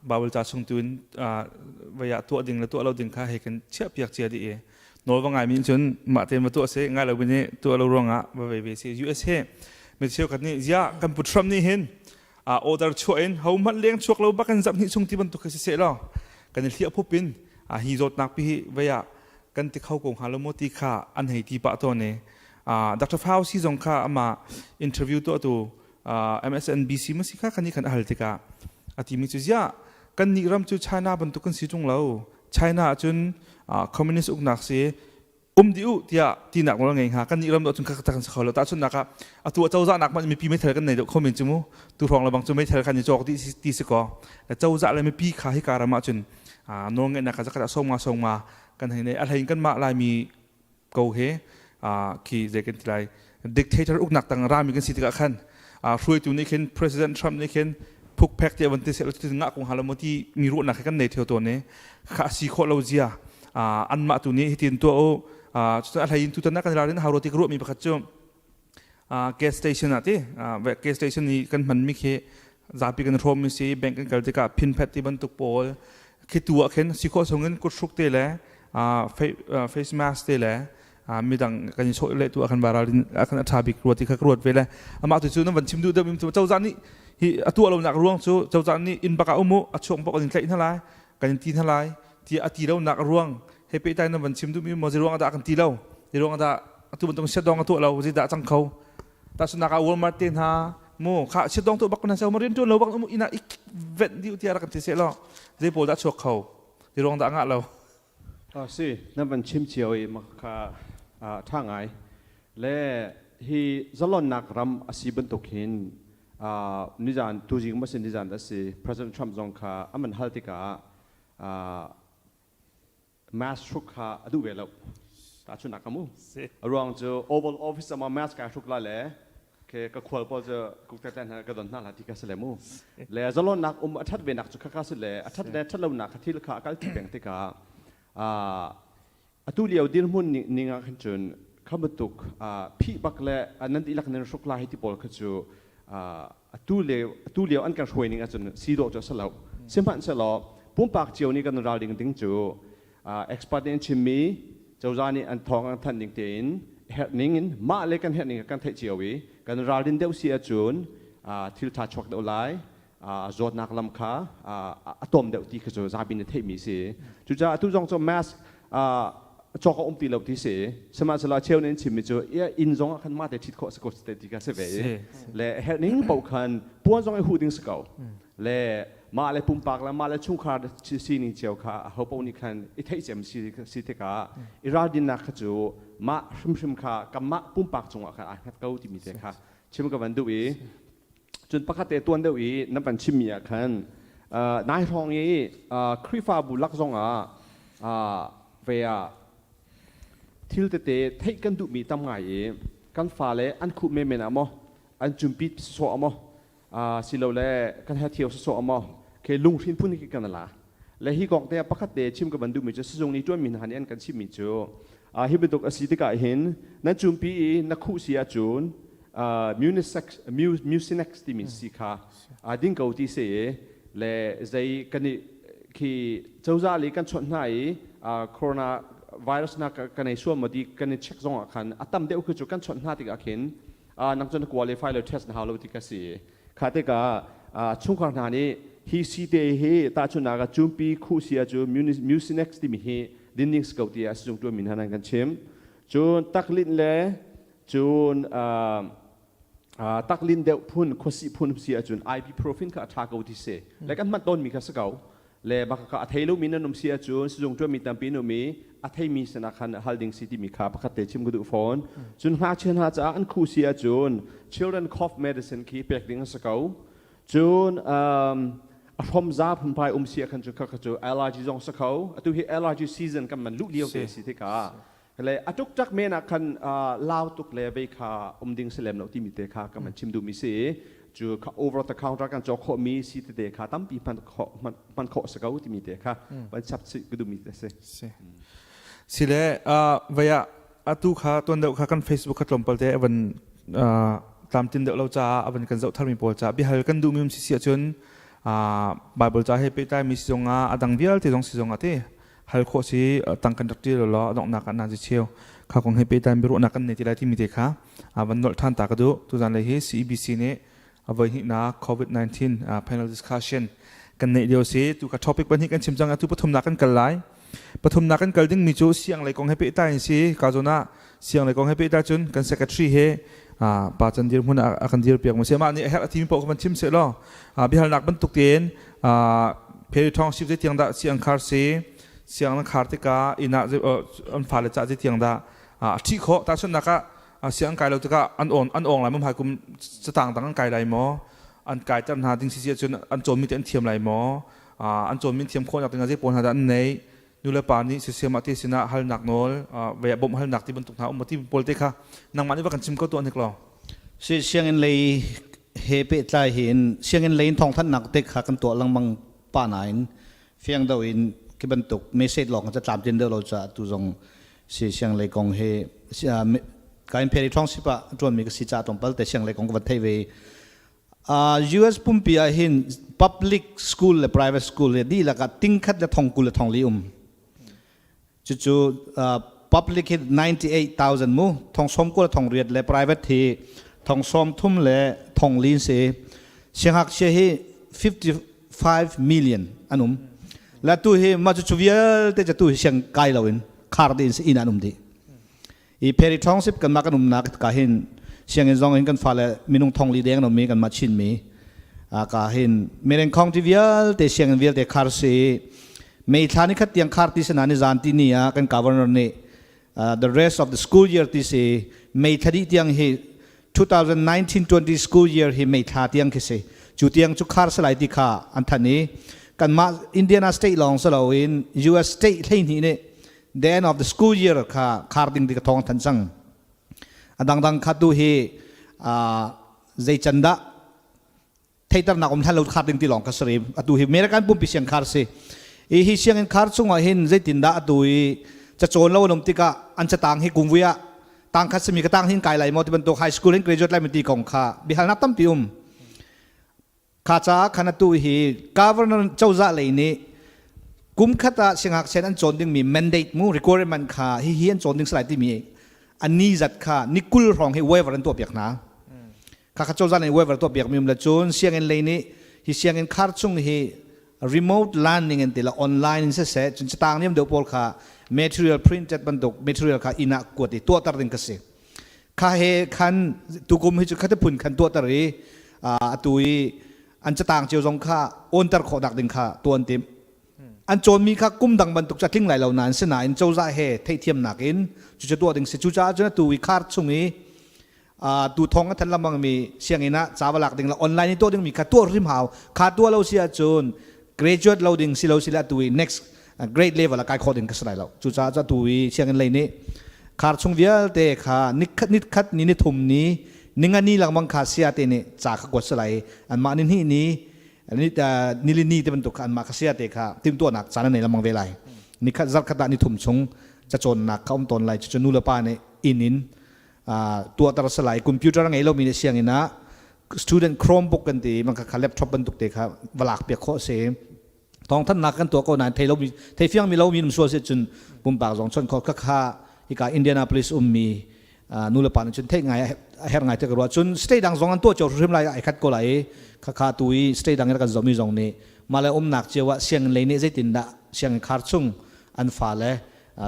Bible ca chung tu in vei ah tuah ding le tuah lo ding kha he kan chiah piak cia dih i nawl va ngai mi cun mah tein va tuah se ngai lo mi nih tuah lo ruangah va vei ve si. US he mi cheukhat nih zia kan pu Trump nih hin order chuah in ho hmanh leng chuak lo bak in zap hnih chung ti bantuk khi si seh law kan i hliah phup in hi zawtnak pi hi vei ah kan ti kho ko hnga lo maw ti kha an hei ti pah tawn i Dr. Fauci zong kha amah interview tuahtu MSNBC ma si kha kan i khan a hal tikah a timi cu ziah kan nih ram cu China bantuk kan si tung lo, China ahcun communist uknak si um dih u tiah tinak nawl ngei hnga, kan nih ram cun kha kan si kho lo. Tahchunhnak ah atu a cozah nak hmanh mipi meithal kan nei deuh kho men cu mu, tu hrawng le bang cu meithal khan i cawk dih ti si kaw cozah le mipi kha hika ram ahcun nawl ngeihnak kha zakhat ah sawmnga sawmnga kan hei nei. A hlei in kanmah Laimi ko he khi zei kan ti lai, dictator uknak tang rami kan si tikah khan hruaitu nih khin President Trump nih khin phukphek ti van ti seh ti ngah kong halo ti mi ruahnak he kan nei theo tawn i kha si khawh lo zia anmah tu nih hitin tuah u. Cucu a hlei in tutan kan ralrin hau ti ka ruah mi pakhat cu gas station ah ti gas station i kan hman mi khi zapi kan hrawm mi si, bank kan kal tikah pin pad ti bantuk pawl khi tu ah khin si khawh chungin kut hruk te le face mask te le midang kan i sawh le tu ah khan ralrin ah khan a ṭha bik rua ti kha ka ruat ve le amah tu cu nan van chim duh deuh mi cu cozah nih hi a tuah lonak ruang cu cozah nih inn bak ah um u, a chuak bak in tlaih hna lai, kan in ti hna lai ti a ti lonak ruang he pehtlai nan van chim duhmi maw? Zei ruang dah kan ti lo, zei ruang dah atu bantuk shutdown a tuah lo, zei dah cang kho? Tahchunhnak ah Walmart te hna mu kha shutdown tuah bak na se ma, rian tuan lo bak ina i venh dih tiah rak kan ti seh law zei pawl dah chuak kho, zei ruang dah ngah lo? Si nan van chim cio i kha ṭha ngai le hi zalonnak ram a si bantuk hin. Nizan tuzing ma si nizan a si, President Trump zong kha aman hal tikah mask hruk kha a duh ve lo. Tahchunhnak amu. A ruang cu Oval Office ah mask kai hruk la le ke ka khual pawl cu kuktetlen ka don hna la ti ka si le mu. Le zalonnak um a that ve nak cu khaka si le a that le that lo nak kha thil kha a kal ti peng tikah atu lio dirhmun ning ah khan cun kha bantuk phih bak le nan dihlak nan hruk lai ti pawl kha cu atu lio an kan hruai ning ahcun si dawh cu a si lo. Sihmanhsehlaw pumpak cio nih kan ral ding ding cu expert nih an chimmi, cozah nih an thawng an thanh ning tein herh ning in mah le kan herh ning kan theih cio i kan ralrin deuh si ahcun thil ṭha chuak deuh lai, zawtnak lam kha a tom deuh ti kha cu zapi nih theihmi si. Cucaah atu zong cu mask cawk a um ti lo ti si. Sihmanhsehlaw cheu nih an chimmi cu inn zong ah khan mah te ṭhit khawh si ko ti kha si ve i le herh ning paoh khan puan zong i huh ding si ko. Le mah le pumpak le mah le chungkhar sining cio kha aho paoh nih khan i theih cem si tikah i ralrinnak kha cu mah hrimhrim kha kanmah pumpak cungah khan aa hngat ko timi te kha chim ka van duh i, cun pakhat te tuan deuh i nan van chimmi ah khan nai hrawng i Khrihfabu lak zongah ve ah thil tete theih kan duhmi tam ngai i kan fale an khuh menmen ah maw, an cumpit sawh ah maw, silole kan he thio sawh ah maw ke lunghrin phun hi kan la le. Hi kong te pakhat te chim ka van duhmi cu sizung nih ṭuanmi hna nih an kan chimmi cu hi bantuk a si tikah hin nan cumpi i na khuh si ahcun Munisex, Mucinex timi si kha ding ko ti si i, le zei kan i khi cozah le kan chawnh hna i corona virus na kan ei suam maw ti kan i check zong ah khan a tam deuh khi cu kan chawnh hna tikah khin nang cu na qualify lo, test na hau lo ti ka si. Kha tikah chungkhar hna nih hi si te hi tahchunhnak ah cumpi khuh si ah cu Mucinex timi hi dinding si ko tiah sizung tuan mi hna nan kan chim. Cun taklinh le cun taklin deuh phun, khuasih phun si ahcun ibuprofen kha a ṭha ko ti si le kan hman tawnmi kha si ko. Le bak kha a thei lomi nan um si ahcun sizung ṭuanmi tampi an um i a theimi sinah khan hal ding si timi kha pakhat te chim ka duh fawn. Cun ngakchia hna caah an khuh si ahcun children cough medicine khi pek ding a si ko. Cun a hrom za phunphai um si ahkhan cu kha cu allergy zong si kho. Atu hi allergy season kan man luh lio te si tikah le a tuktak men ah khan lau tuk le vei kha um ding si lem lo timi te kha kan man chim duhmi si. Cu kha over the counter kan cawk khawhmi si tete kha tampi hman khawh hman khawh si ko timi te kha van chap si ka duhmi te si. Sile vaya atu kha tuan deuh kha kan Facebook kha tlawmpal te avan tlamtin deuh lo caah avan kan zoh tharmi pawl caah bihal kan duhmi um si si ahcun Bible ca he pehtlai mi si zongah adang vialte zong si zongah te hal khawh si. Tang kan rak ṭil law donghnak ah na cheu kha kong he pehtlai biaruahnak kan nei ti lai timi te kha van nolh ṭhan ta ka duh. Tuzan lei hi CEBC nih a voi hnihnak COVID-19 panel discussion kan neih lio si. Tu ka topic pahnih kan chim cang, atu pathumnak kan kal lai. Pathumnak kan kal ding mi cu siang lei kong he pehtlai in si. Ka zawn ah siang lei kong he pehtlai cun kan secretary he pa can dir hmun a kan dir piak mu si. Mah nih a herh a timi paoh kan chim seh law biahalnak bantuk tein Pheri Thawng Sip zei tiang dah siang khar si, siang nan khar tikah inn ah an fale cah zei tiang dah a ṭhi khawh? Tahchunhnak ah siang an kai lo tikah an on an awng lai maw, hmai kum catang dang an kai lai maw, an kaiter hna ding si si ahcun an cawnmi te an thiam lai maw, an cawnmi an thiam khawhnak ding ah zei pawl hna dah an neih, nu le pa nih sisiam ah te sinah halnak nawl vei ah bawmh halnak ti bantuk hna um ti pawl te kha nangmah nih va kan chim ko tuah hnik law. Si sianginn lei he pehtlai hin sianginn lei in thawngthanhnak te kha kan tuah lengmang pa nain fiang do in khi bantuk message lawng ca tlamtlin deuh lo caah tu zong si siang lei kong he kain pheri thong sipa tuan mi ka si cha tlawmpal te siang lei kong ka van thei ve. US pumpi ah hin public school le private school le dihlak ah tingkhat le thong 20 le thong li um. Cucu public hi 98,000 mu, thong 90 le thong riat, le private hi thong 30 le thong li si. Siangngakchia hi 55 million an um. La tu hi mah cu vialte cu tu hi siang kai loin khar ding si, inn an um dih. I Perry Township kanmah kan umnak ka hin sianginn zong in kan fale minung 4000 deng nomi kanmah Chinmi ka hin Mereng County vialte sianginn vialte khar si. May thla ni khat tiang khar ti sana ni zan ti ni ah kan governor nih the rest of the school year ti si, May thla dih tiang hi. 2019-20 school year hi May thla tiang khi si. Cu tiang cu khar si lai ti kha an thanh i kanmah Indiana state lawng si loin US state 12 nih the end of the school year kha khar ding ti ka thawng than cang. A dangdang kha tu hi zei can dah theiternak um hlan lo khar ding ti lawng ka si atu hi American pumpi siang khar si i hi sianginn khar chungah hin zeitindah atu i cacawn lo an um tikah an catang hi kumvui ah tang khat simi ka tang hin kai lai maw ti bantuk high school in graduate lai ti kong kha biahalnak tampi um kha caah khan atu hi governor cozah lei nih kum khat ah siangngakchia an cawn dingmi mandate mu requirement kha hi hi an cawn ding salai timi ani zat kha ni 20 hrawng hi waiver an tuah piak hna. Khakha cozah nih waiver tuah piak mi um le cun sianginn lei nih hi sianginn khar chung hi remote learning in ti la online in siseh cun catang niam deuh pawl kha material printed bantuk material kha inn ah kuat i tuahter ding ka si. Kha he khan tukum hi cu khate phun khan tuahter i atu i an catang cio zong kha onter khawh nak ding kha tuan tim. An cawnmi kha kum dang bantuk cu a tling lai lo nain sinain cozah he theihthiamnak in cucu tuah ding si. Cucaah cun atu i khar chung i tu thong a than lengmang mi sianginn ah ca va lak ding le online in tuah ding mi kha tuah hrim hau. Kha tuah lo si ahcun graduate lo ding si lo si le atu i next grade level ah kai khawh ding ka si lai lo. Cucaah cu atu i sianginn lei nih khar chung vialte kha nikhat nikhat ni ni thum ni ninga ni lengmang kha sia te nih ca kha kuat si lai. Anmah ni hnih ni nilini te bantuk kha anmah kha sia te kha timhtuahnak caan an nei lengmang ve lai. Nikhat zarkhat ah ni thum chung cacawnnak kha um tawn lai. Cucu nu le pa nih inn in tuahter si lai. Computer a ngei lomi nih sianginn ah student Chromebook kan ti man kha laptop bantuk te kha va lak piak khawh si. Thawngthanhnak kan tuah ko nain thei lomi thei fiang mi lomi um sual si cun pumpak zong chon kho kha kha hika Indianapolis ummi nu le pa nih cun theih ngai a herh ngai te ka ruah. Cun state dang zong an tuah cio hrim lai ai khat ko lai i kha kha tu i state dang in kan zohmi zong nih mah le umnak cio ah sianginn lei nih zeitin dah sianginn khar chung an fale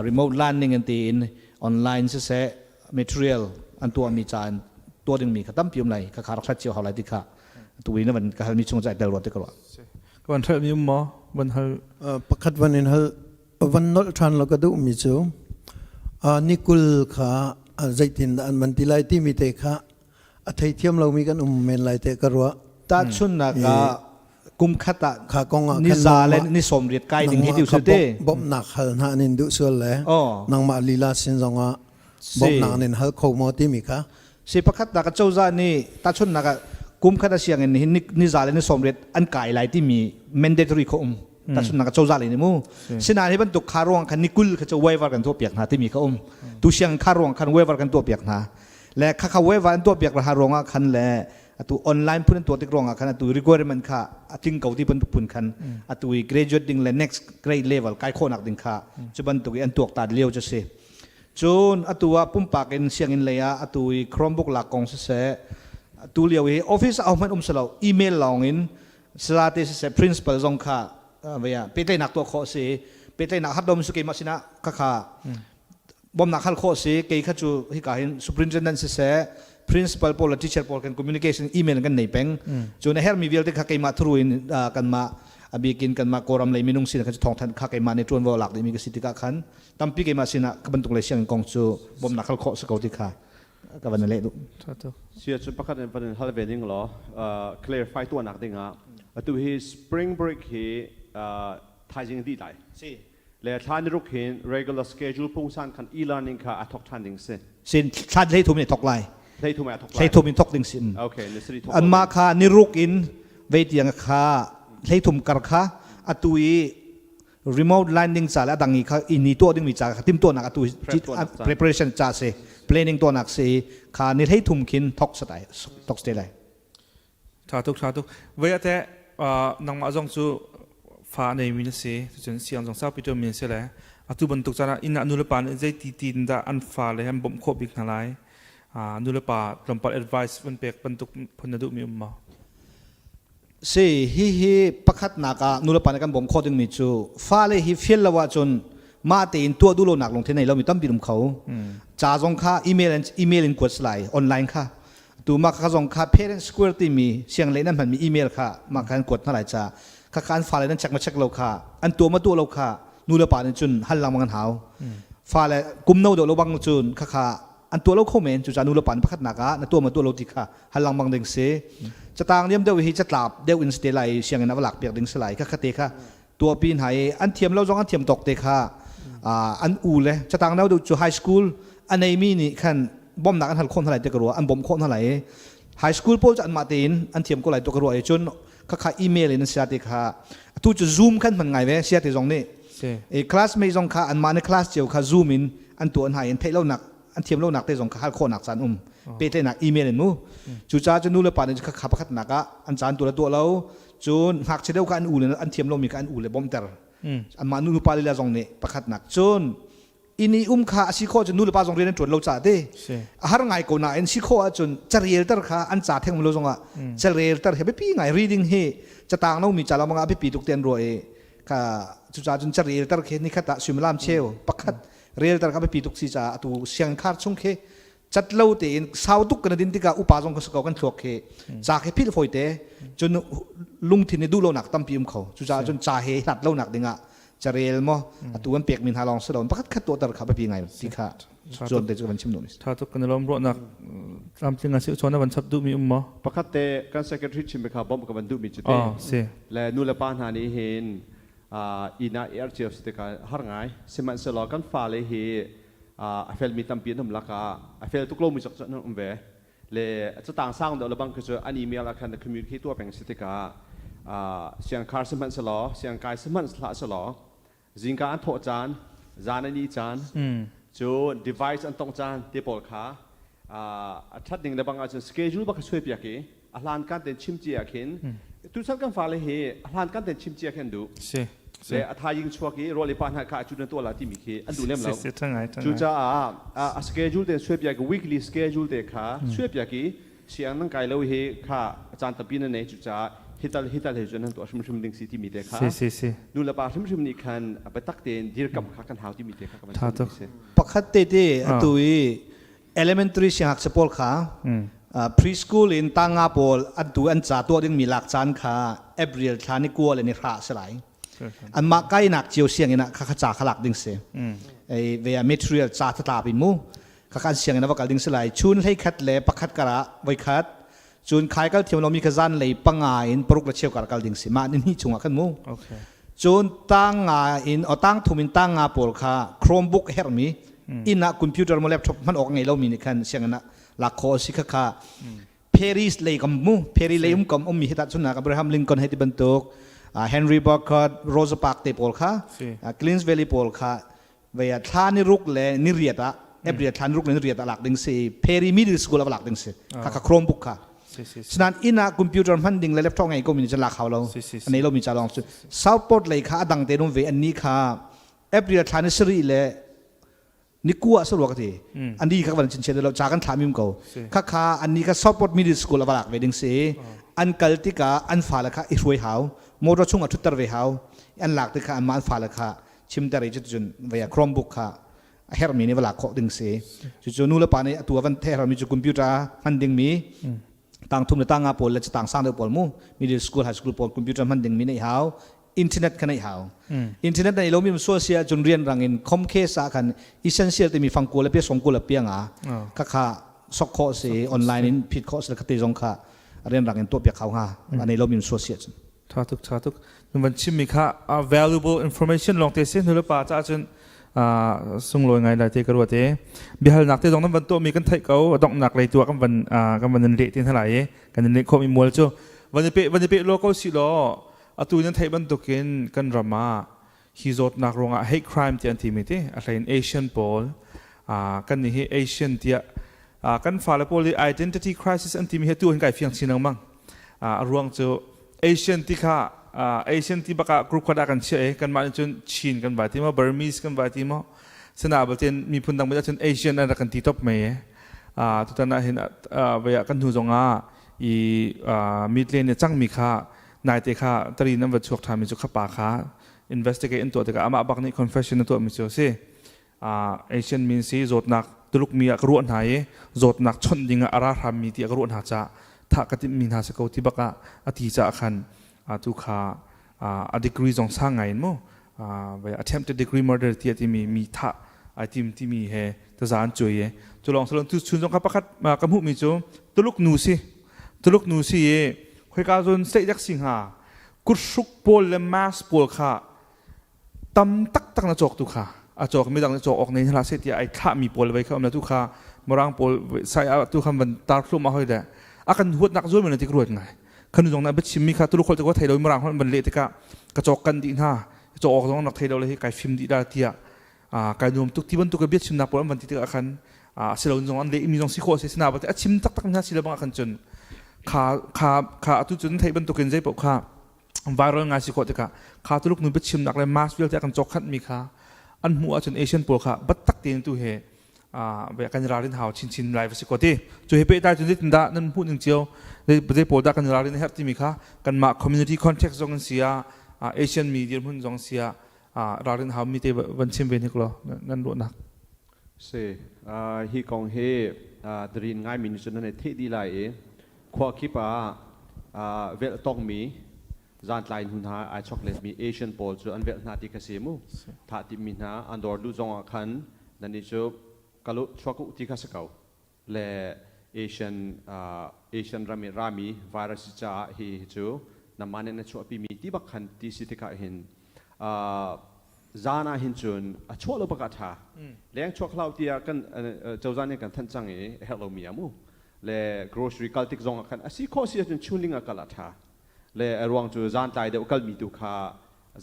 remote learning an ti in online siseh material an tuahmi ca in tuah dingmi kha tampi um lai kha kha rak hlat cio hau lai ti kha tu in van ka halmi chung cai tel ruat te ka ruah. Ka van hrelh mi um maw van hal? Pakhat van in hal van nolh ṭhan lo ka duh mi cu nikul kha zeitin dah an van ti lai timi te kha a theithiam lomi kan um men lai te ka ruah. Tahchunhnak ah kum khat ah kha kong ah ni za le ni 80 kai ding hi ti su te. Bawmhnak hal hna nin duh sual le nangmah lila sin zong ah bawmhnak nin hal kho maw timi kha. Si pakhat nak cozah nih tahchunhnak ah kum khat a sianginn hin ni za le ni 80 an kai lai timi mandatory kho um. Tahchunhnak ah cozah lei nih mu sinain hi bantuk kha ruang khan ni 20 kha cu waiver kan tuah piak hna timi kha um. Tu siang kha ruang khan waiver kan tuah piak hna le kha kha waiver an tuah piak ha ruang ah khan le atu online phun an tuah tik ruangah khan atu requirement kha a tling ko ti bantuk phun khan atu i graduate ding le next grade level kai khawhnak ding kha cu bantuk i an tuak ta lio cu si. Cun atu ah pumpak in sianginn lei ah atu i Chromebook lak kong siseh, tu lio i office ah hmanh um si lo, email lawng in salate siseh principal zong kha vea pehtlaihnak tuah khawh si. Pehtlaihnak hat dom su keimah sinah kha kha bawmnak hal khawh si. Kei kha cu hika hin superintendent siseh principal pawl le teacher pawl kan communication email kan nei peng. Cu na hermi vialte kha keimah through in kanmah abikin kanmah Kawlram lei minung sin kha cu thawngthanh kha keimah nih ṭuanvo lak dihmi ka si tikah khan tampi keimah sinah ka bantuk le sianginn kong cu bawmnak hal khawh si ko ti kha ka van leh duh. Sia cu pakhat in van in hal ve ding law clarify tuahnak ding ah atu hi spring break hi thaizing dih lai. Si. Le thla ni ruk hin regular schedule pungsan khan e-learning kha a thok than ding si. Sin thla 13 in thok lai. 13 a thok lai. 13 in thok ding si. Okay, ni sari thok. Anmah kha ni ruk in vei tiang kha 13 kar kha atu i remote learning ca le a dang i kha ini tuah dingmi ca kha timtuahnak atu preparation ca si planning tuahnak si kha ni 13 khin thok satai thok ste lai. Tha tuk, tha tuk. Voi ate nangmah zong cu fa nei mi na si, cun siang zong saupi tu mi si le atu bantuk caan ah inn ah nulepa nih zei ti tin dah an fa le han bawmh khawh bik hna lai? Nulepa tlawmpal advice van pek bantuk phun na duh mi um maw? Si hi hi pakhatnak ah nulepa nih kan bawmh khawh dingmi cu fale hi fial lo ahcun mah tein tuah duh lonak lungthin nei lomi tampi um kho. Ca zong kha email in kuat si lai, online kha. Tu mah kha zong kha parent square timi sianglei nan hmanmi email kha mah kha an kuat hna lai ca kha kha an fale nan check ma check lo kha an tuah ma tuah lo kha nu le pa nih cun hal lengmang an hau. Fale kum no deuh lo bang cun kha kha. an tuah lo kho men. Cucaah nu le pa nih pakhatnak ah na tuah ma tuah lo ti kha hal lengmang ding si. Catang liam deuh hi catlap deuh in si te lai, sianginn ah va lak piak ding si lai. Kha te kha tuahpi hna i an thiam lo zong an thiam tawk te kha an u le catang no deuh cu high school a neimi nih khan bawmhnak an hal khawh hna lai ti ka ruah, an bawmh khawh hna lai i high school pawl cu anmah tein an thiam ko lai tu ka ruah i cun khakha email in an sia te kha atu cu Zoom khan hman ngai ve sia te zong nih i classmate zong kha anmah nih class cio kha Zoom in an tuah hna i an theih lonak an thiam lonak te zong kha hal khawhnak caan um pehtlaihnak email in mu. Cucaah cu nu le pa nih khakha pakhatnak ah an caan tu le tuah lo cun ngakchia deuh kha an u le an thiam lomi kha an u le bawmhter anmah nu pa lila zong nih pakhatnak cun inn i um kha a si khawh cun nu le pa zong rian an ṭuan lo caah te a har ngai ko nain si khawh ahcun carel ter kha an ca theng lo zongah carel ter hi biapi ngai. Reading hi catang lomi ca lawng ah biapi tuk te an ruah i kha cucaah cun carel ter khi nikhat ah suimilam cheu pakhat rel ter kha biapi tuk si caah atu sianginn khar chung khi cat lo tein sau tuk kan din tikah upa zong ka si ko, kan thluak khi ca khi philh fawi te cun lungthin i duh lonak tampi um kho. Cucaah cun ca he hlat lonak dingah carel maw atu an pek mi hna lawng si lo pakhat khat tuahter kha biapi ngai ti kha zuan te cu kan chim duh. Tha tuk, kan lawm. Ruahnak tlamtling a si. Chon van chap duh mi um maw? Pakhat te kan secretary chim kha bom ka van duh mi cu te si le nu le pa hna nih hin ina er cio si tikah har ngai, sihmanhsehlaw kan fale hi a felmi tampi an um lakah a fel tuk lomi zong cu an um ve le catang sang deuh le bang khi cu an email ah khan communicate tuah peng si tikah siangkhar sihmanhsehlaw siangkai sihmanh hlah selaw zingka an thawh caan, zan an ih caan cu device an tongh caan te pawl kha a ṭhat ning le bang ahcun schedule bak suai piak i a hlan kan ten chim cia khin tuchan kan fale hi a hlan kan ten chim cia khin duh le a thaizing chuak i rawl i pa hna kha cu na tuah la timi khi an duh lem lo. Cucaah a schedule te suai piak, weekly schedule te kha suai piak i siang nan kai lo hi kha caan tampi na nei, cucaah hital hital he cun nan tuah hrimhrim ding si timi te kha nu le pa hrimhrim nih khan biatak tein dirkamh kha kan hau timi te kha ka van chim si. Pakhat te te atu i elementary siangngakchia pawl kha preschool in tanga pawl an tu an ca tuah dingmi lak caan kha April thla ni 9 le ni 10 si lai. Anmah kainak cio sianginn ah kha kha ca kha lak ding si ei ve material ca thlap in mu kha kan sianginn ah va kal ding si lai. Chun 11 le 1 kar ah voi khat, cun khai kal thiam lomi kha zan lei 5 in 6 le cheu kar kal ding si, mah ni hnih chungah khan mu. Cun tang nga in o tang thum in tang nga pawl kha Chromebook hermi inn ah computer mo laptop hman awk ngei lomi nih khan sianginn ah lak khawh si. Kha kha Paris lei kam mu, Paris lei um kam ummi hi tahchunnak Abraham Lincoln hei ti bantuk, Henry Burkhardt, Rosa Parks te pawl kha, Clint's Valley pawl kha vei thla ni 6 le ni 8 ah, April thla ni 6 le ni 8 ah lak ding si. Perry Middle School ah lak ding si kha kha Chromebook kha. Sinan inn ah computer hman ding le laptop ngei ko mi nih lak hau lo, anei lo mi ca lawng cu. Southport lei kha adang te num ve, an ni kha April thla ni 7 le ni 9 sa ruak ti an di kha van chin lo cha kan thla mim ko. Kha kha an ni kha Southport Middle School a lak ve ding si. An kal tikah an fale kha i hruai hau, motor chung a thutter ve hau. An lak tikha an mah an fale kha chimter i cuticun vei Chromebook kha a herhmi nih va lak khawh ding si. Cucu nu le pa nih atu a van theih herhmi cu computer hman dingmi tang thum le tang nga pawl le tang sang deuh pawl mu, middle school, high school pawl computer hman dingmi neih hau, internet kha neih hau. Internet nei lomi sual sia cun rian rang in Comcast ah khan essential timi fang kul le pia song kul le pia nga kha kha sok khawh si, online in phit khawh si. Kha te zong kha rian rang in tuah piak hau hnga anei lomi sual sia cun. Tha tuk, tha tuk. Nan van chimmi kha valuable information lawng te si, nu le pa caah cun sunglawi ngai lai te ka ruat e. Biahalnak te zong nan van tuahmi kan theih ko, donghnak lei tu ah kan van in leh te hna lai i kan in leh khawhmi mual cu van i pe lo ko si law. Atu nan theih bantukin kan ram ah hi zawtnak ruangah hate crime ti an timi ti a hlein Asian pawl kan nih hi Asian tiah kan fale pawl i identity crisis an timi hi tu hin kai fiang chin lengmang. A ruang cu Asian ti kha Asian ti bakah group khat ah kan chiah i kanmah nih cun Chin kan vai ti maw, Burmese kan vai ti maw, sana batin miphun dang cun Asian an rak kan ti top mei. Tutan ah hin vei ah kan hnu zongah i mitlen ne cangmi kha naite kha tarin an va chuak ṭhanmi cu kha pa kha investigate an tuah tikah amah bak nih confession a tuahmi cu a si. Asian min si zawtnak Tuluk mi ah ka ruah hna i zawtnak chawnh ding ah a ra hrammi ti a ka ruah hna caah thah ka timhmi hna si ko ti bak ah a ti caah khan tu kha a degree zong sang ngai in mu attempted degree murder ti a timi mi thah ai tim timi he. Tazan cuai i cu lawng salon tu chun zong kha pakhat ka hmuhmi cu Tuluk nu si Tuluk nu si i khoika zawn state dak si hnga kuthruk pawl le mask pawl kha tam taktak na cawk tu kha a cawk midang na cawk awk nei hla se tiah ai thlahmi pawl vei kha um na tu kha mirang pawl sai a tu khan van tar thlum a hoi le a kan huatnak zual men tik ruat ngai khanu zong na biachim mi kha tuluk holh te ko thei lo mirang holh van leh tikah ka cawk kan dih hna cawk awk zong nak thei lo le hi kai fim dih da tiah kai nuam tuk ti bantuk biachimnak pawl an van ti tikah khan silo zong an leh mi zong si khawh si sina a chim taktak hna si lo bang khan cun kha kha kha atu cun thei bantukin zei paoh kha viral ngai si khawh tikah kha tuluk nu biachimnak le mask vialte kan cawk khat mi kha an hmuh ahcun Asian pawl kha battak tein tu he kan ralrin hau chinchin lai va si ko ti cu he pehtlai cun zeitin dah nan hmuh ning cio zei pawl dah kan ralrin herh timi kha kanmah community context zong in sia Asian mi dirhmun zong sia ralrin hau mi te van chim ve hnik law nan ruahnak Si hi kong hi darin ngai mi nih cun nan i theih dih lai i khua kip ah velh tongmi zantlai hnu hna ai chok letmi Asian pawl cu an velh hna ti kha si mu thah timmi hna an dawr duh zong ah khan nan i cu kalu chuak u ti kha si ko le Asian Asian ram i rami virus caah hi hi cu namah nih na chuahpi mi ti bak khan ti si tikah hin zan ah hin cun a chuah lo bak ah ṭha leng chuak hlau tiah kan cozah nih kan thanh cang i a herh lomi ah mu le grocery kal tik zong ah khan a si khawh si ahcun chunling ah kal ah ṭha le a ruang cu zan tlai deuh kalmi tu kha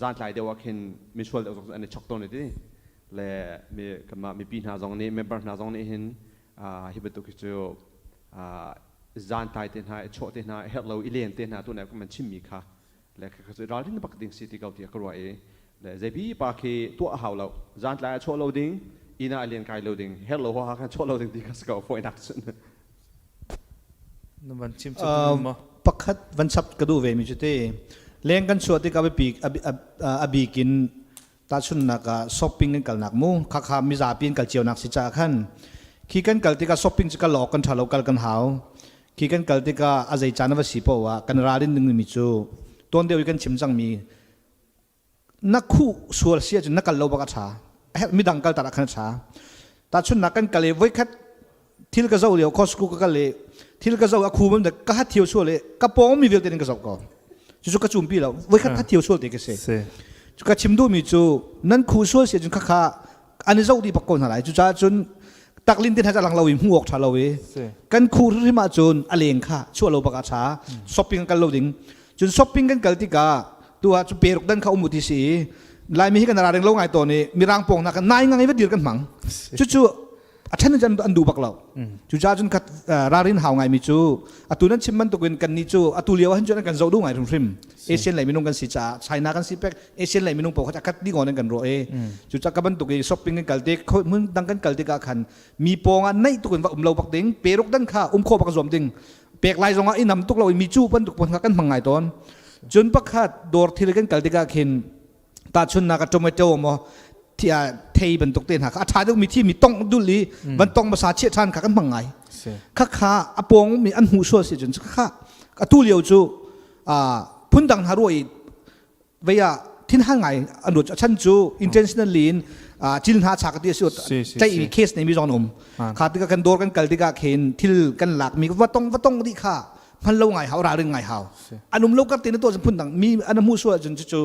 zan tlai deuh ah khin misual deuh zong an i chok tawn i ti le mi kanmah mipi hna zong nih member hna zong nih hin hi bantuk hi cu zan tlai te hna i chawh te hna herh lo i len te hna tu nih kan chimmi kha le kha cu ralrin bak ding si ti ko tiah ka ruah i le zeipi pa khi tuah a hau lo zan tlai ah chawh lo ding inn ah len kai lo ding herh lo ha khan chawh lo ding ti kha si ko fawinak cun Na van chim chap ma? Pakhat van chap ka duh ve mi cu te leng kan chuah tik a bik in tahchunhnak ah shopping kan kalnak mu khakha mizapi in kal cio nak si ca khan khi kan kal tikah shopping cu kal awk kan tha lo kal kan hau khi kan kal tikah a zei caan va si poah ah kan ralrin ding mi cu tuan deuh i kan chim cang mi na khuh sual si ahcun na kal lo bak a ṭha midang kal tar ah khan a ṭha tahchunhnak kan kal i voikhat thil ka zoh lio Costco ka kal i thil ka zoh a khu bam ka hat thio sual i ka pawng mi vialte in ka zoh ko cucu ka cumpi lo voikhat hat thio sual te ka si cu ka chim duhmi cu nan khu sual si ahcun khakha an i zoh dih bak ko hna lai cucaah cun taklin te hna lang lo i hmuh awk ṭha lo i kan khu hrim ahcun a leng kha chuah lo bak a ṭha shopping kal lo ding cun shopping kan kal tikah tu ah cu peruk dan kha um u ti si i laimi hi kan ra ring lo ngai tawn i mirang pawng na kan nai ngang i va dir kan hmang cucu a ṭhen in an duh bak lo cucaah cun khat ralrin hau ngaimi cu atu nan chim bantukin kan nih cu atu lio ah hin cun an kan zoh duh ngai hrimhrim Asian lei minung kan si caah China kan si pek Asian lei minung paoh kha khat dih ngon in kan ruah i cucaah ka bantuk i shopping kan kal tik hmun dang kan kal tikah khan mi pawng ah naih tuk in va um lo bak ding peruk dan kha um khawh bak zuam ding pek lai zong ah i nam tuk lo i mi cu bantuk pon kha kan hmang ngai tawn cun pakhat dawr thil kan kal tikah khin tahchunnak a tomato maw thei bantuk te hna kha a ṭha deuh mi thi mi tong dul i van tong hmasa chiah ṭhan kha kan hmang ngai kha kha a pawng mi an hmuh sual si cun kha atu lio cu phundang hna ruah i vei ah thinhang ngai an ruat a chan cu intentionally in cil hna chak ti si tlaih mi case nei mi zong um kha tikah kan dawr kan kal tikah khin thil kan lak mi va tong va tong dih kha hman lo ngai hau ralring ngai hau an um lo kar te na tuah phun dang mi an hmuh sual cun cu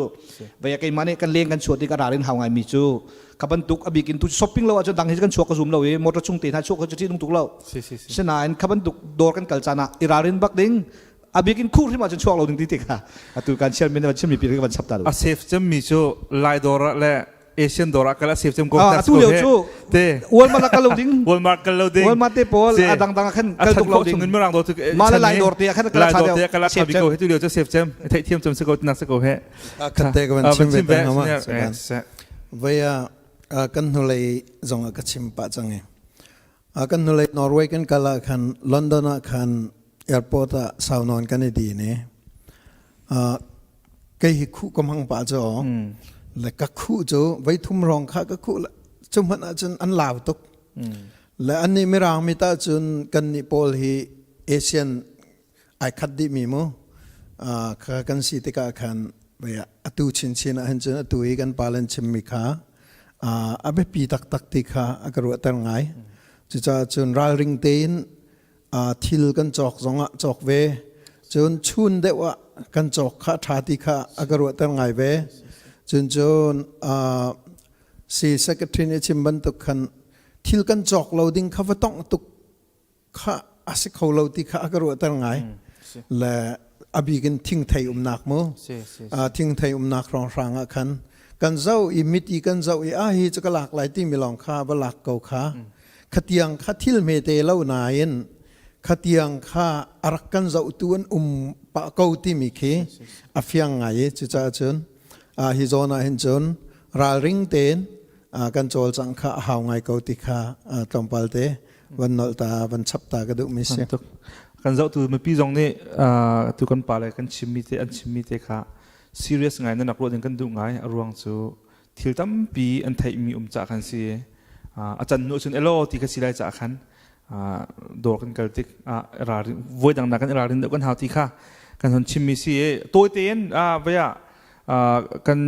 vei keimah nih kan leng kan chuah tik a ralrin hau ngai mi cu ka bantuk a bik in tu shopping lo ahcun dang hi kan chuak ka zum lo i motor chung te hna chuak cu ṭih tuk lo sinain kha bantuk dawr kan kal caan ah i ralrin bak ding a bik in khuh hrim ahcun chuak lo ding ti ti kha atu kan chial min chim mi pi kan chap ta a safe cem mi cu lai dawr le Asian dawr ah kal a safe cem ko atu lio cu te Walmart ah kal lo ding Walmart kal lo ding Walmart te pawl a dang dang ah khan kal tuk lo ding chungin mirang dawr ma le lai dawr te ah khan kal lai dawr te kal a thabi ko he tu lio cu safe cem theih thiam cem si ko nak si ko he khat te ka van chim ve ta ma vaya kan hnulei zong ah ka chim pah cang i kan hnulei Norway kan kal ah khan London ah khan airport ah saunawn kan i din i kei hi khuh ka hmang pah cu le ka khuh cu voi thum rong kha ka khuh cu hmanh ahcun an lau tuk le annih mirang mi tah cun kan nih pawl hi Asian ai khat dih mi mu kha kan si tikah khan atu chinchin ah hin cun atu i kan pa len chimmi kha. A biapi taktak ti kha a ka ruahter ngai. Cucaah cun ralring tein thil kan cawk zongah cawk ve. Cun chun deuh ah kan cawk kha ṭha ti kha a ka ruahter ngai ve. Cun cun si secretary nih chim bantuk khan thil kan cawk lo ding kha va tongh tuk kha a si kho lo ti kha a ka ruahter ngai. Le a bik in thingthei umnak mu. Thingthei umnak hrawnghrang ah khan kan zoh i mit i kan zoh i a hi cu ka lak lai timi lawng kha va lak ko kha. Khatiang kha thil hmete lo nain khatiang kha a rak kan zohtu an um pah ko timi khi a fiang ngai i cucaah cun hi zawn ah hin cun ralring tein kan cawlcangh kha a hau ngai ko ti kha tlawmpal te van nolh ta van chap ta ka duhmi si. Kan zohtu mipi zong nih tu kan pa le kan chimmi te an chimmi te kha serious ngai nan rak ruah ding kan duh ngai a ruang cu thil tampi an theihmi um cah khan si a can nu cun elo ti kha si lai cah khan dawr kan kal tik ralrin voi dang nak kan ralrin deuh kan hau ti kha kan hon chimmi si i tawi tein vaya kan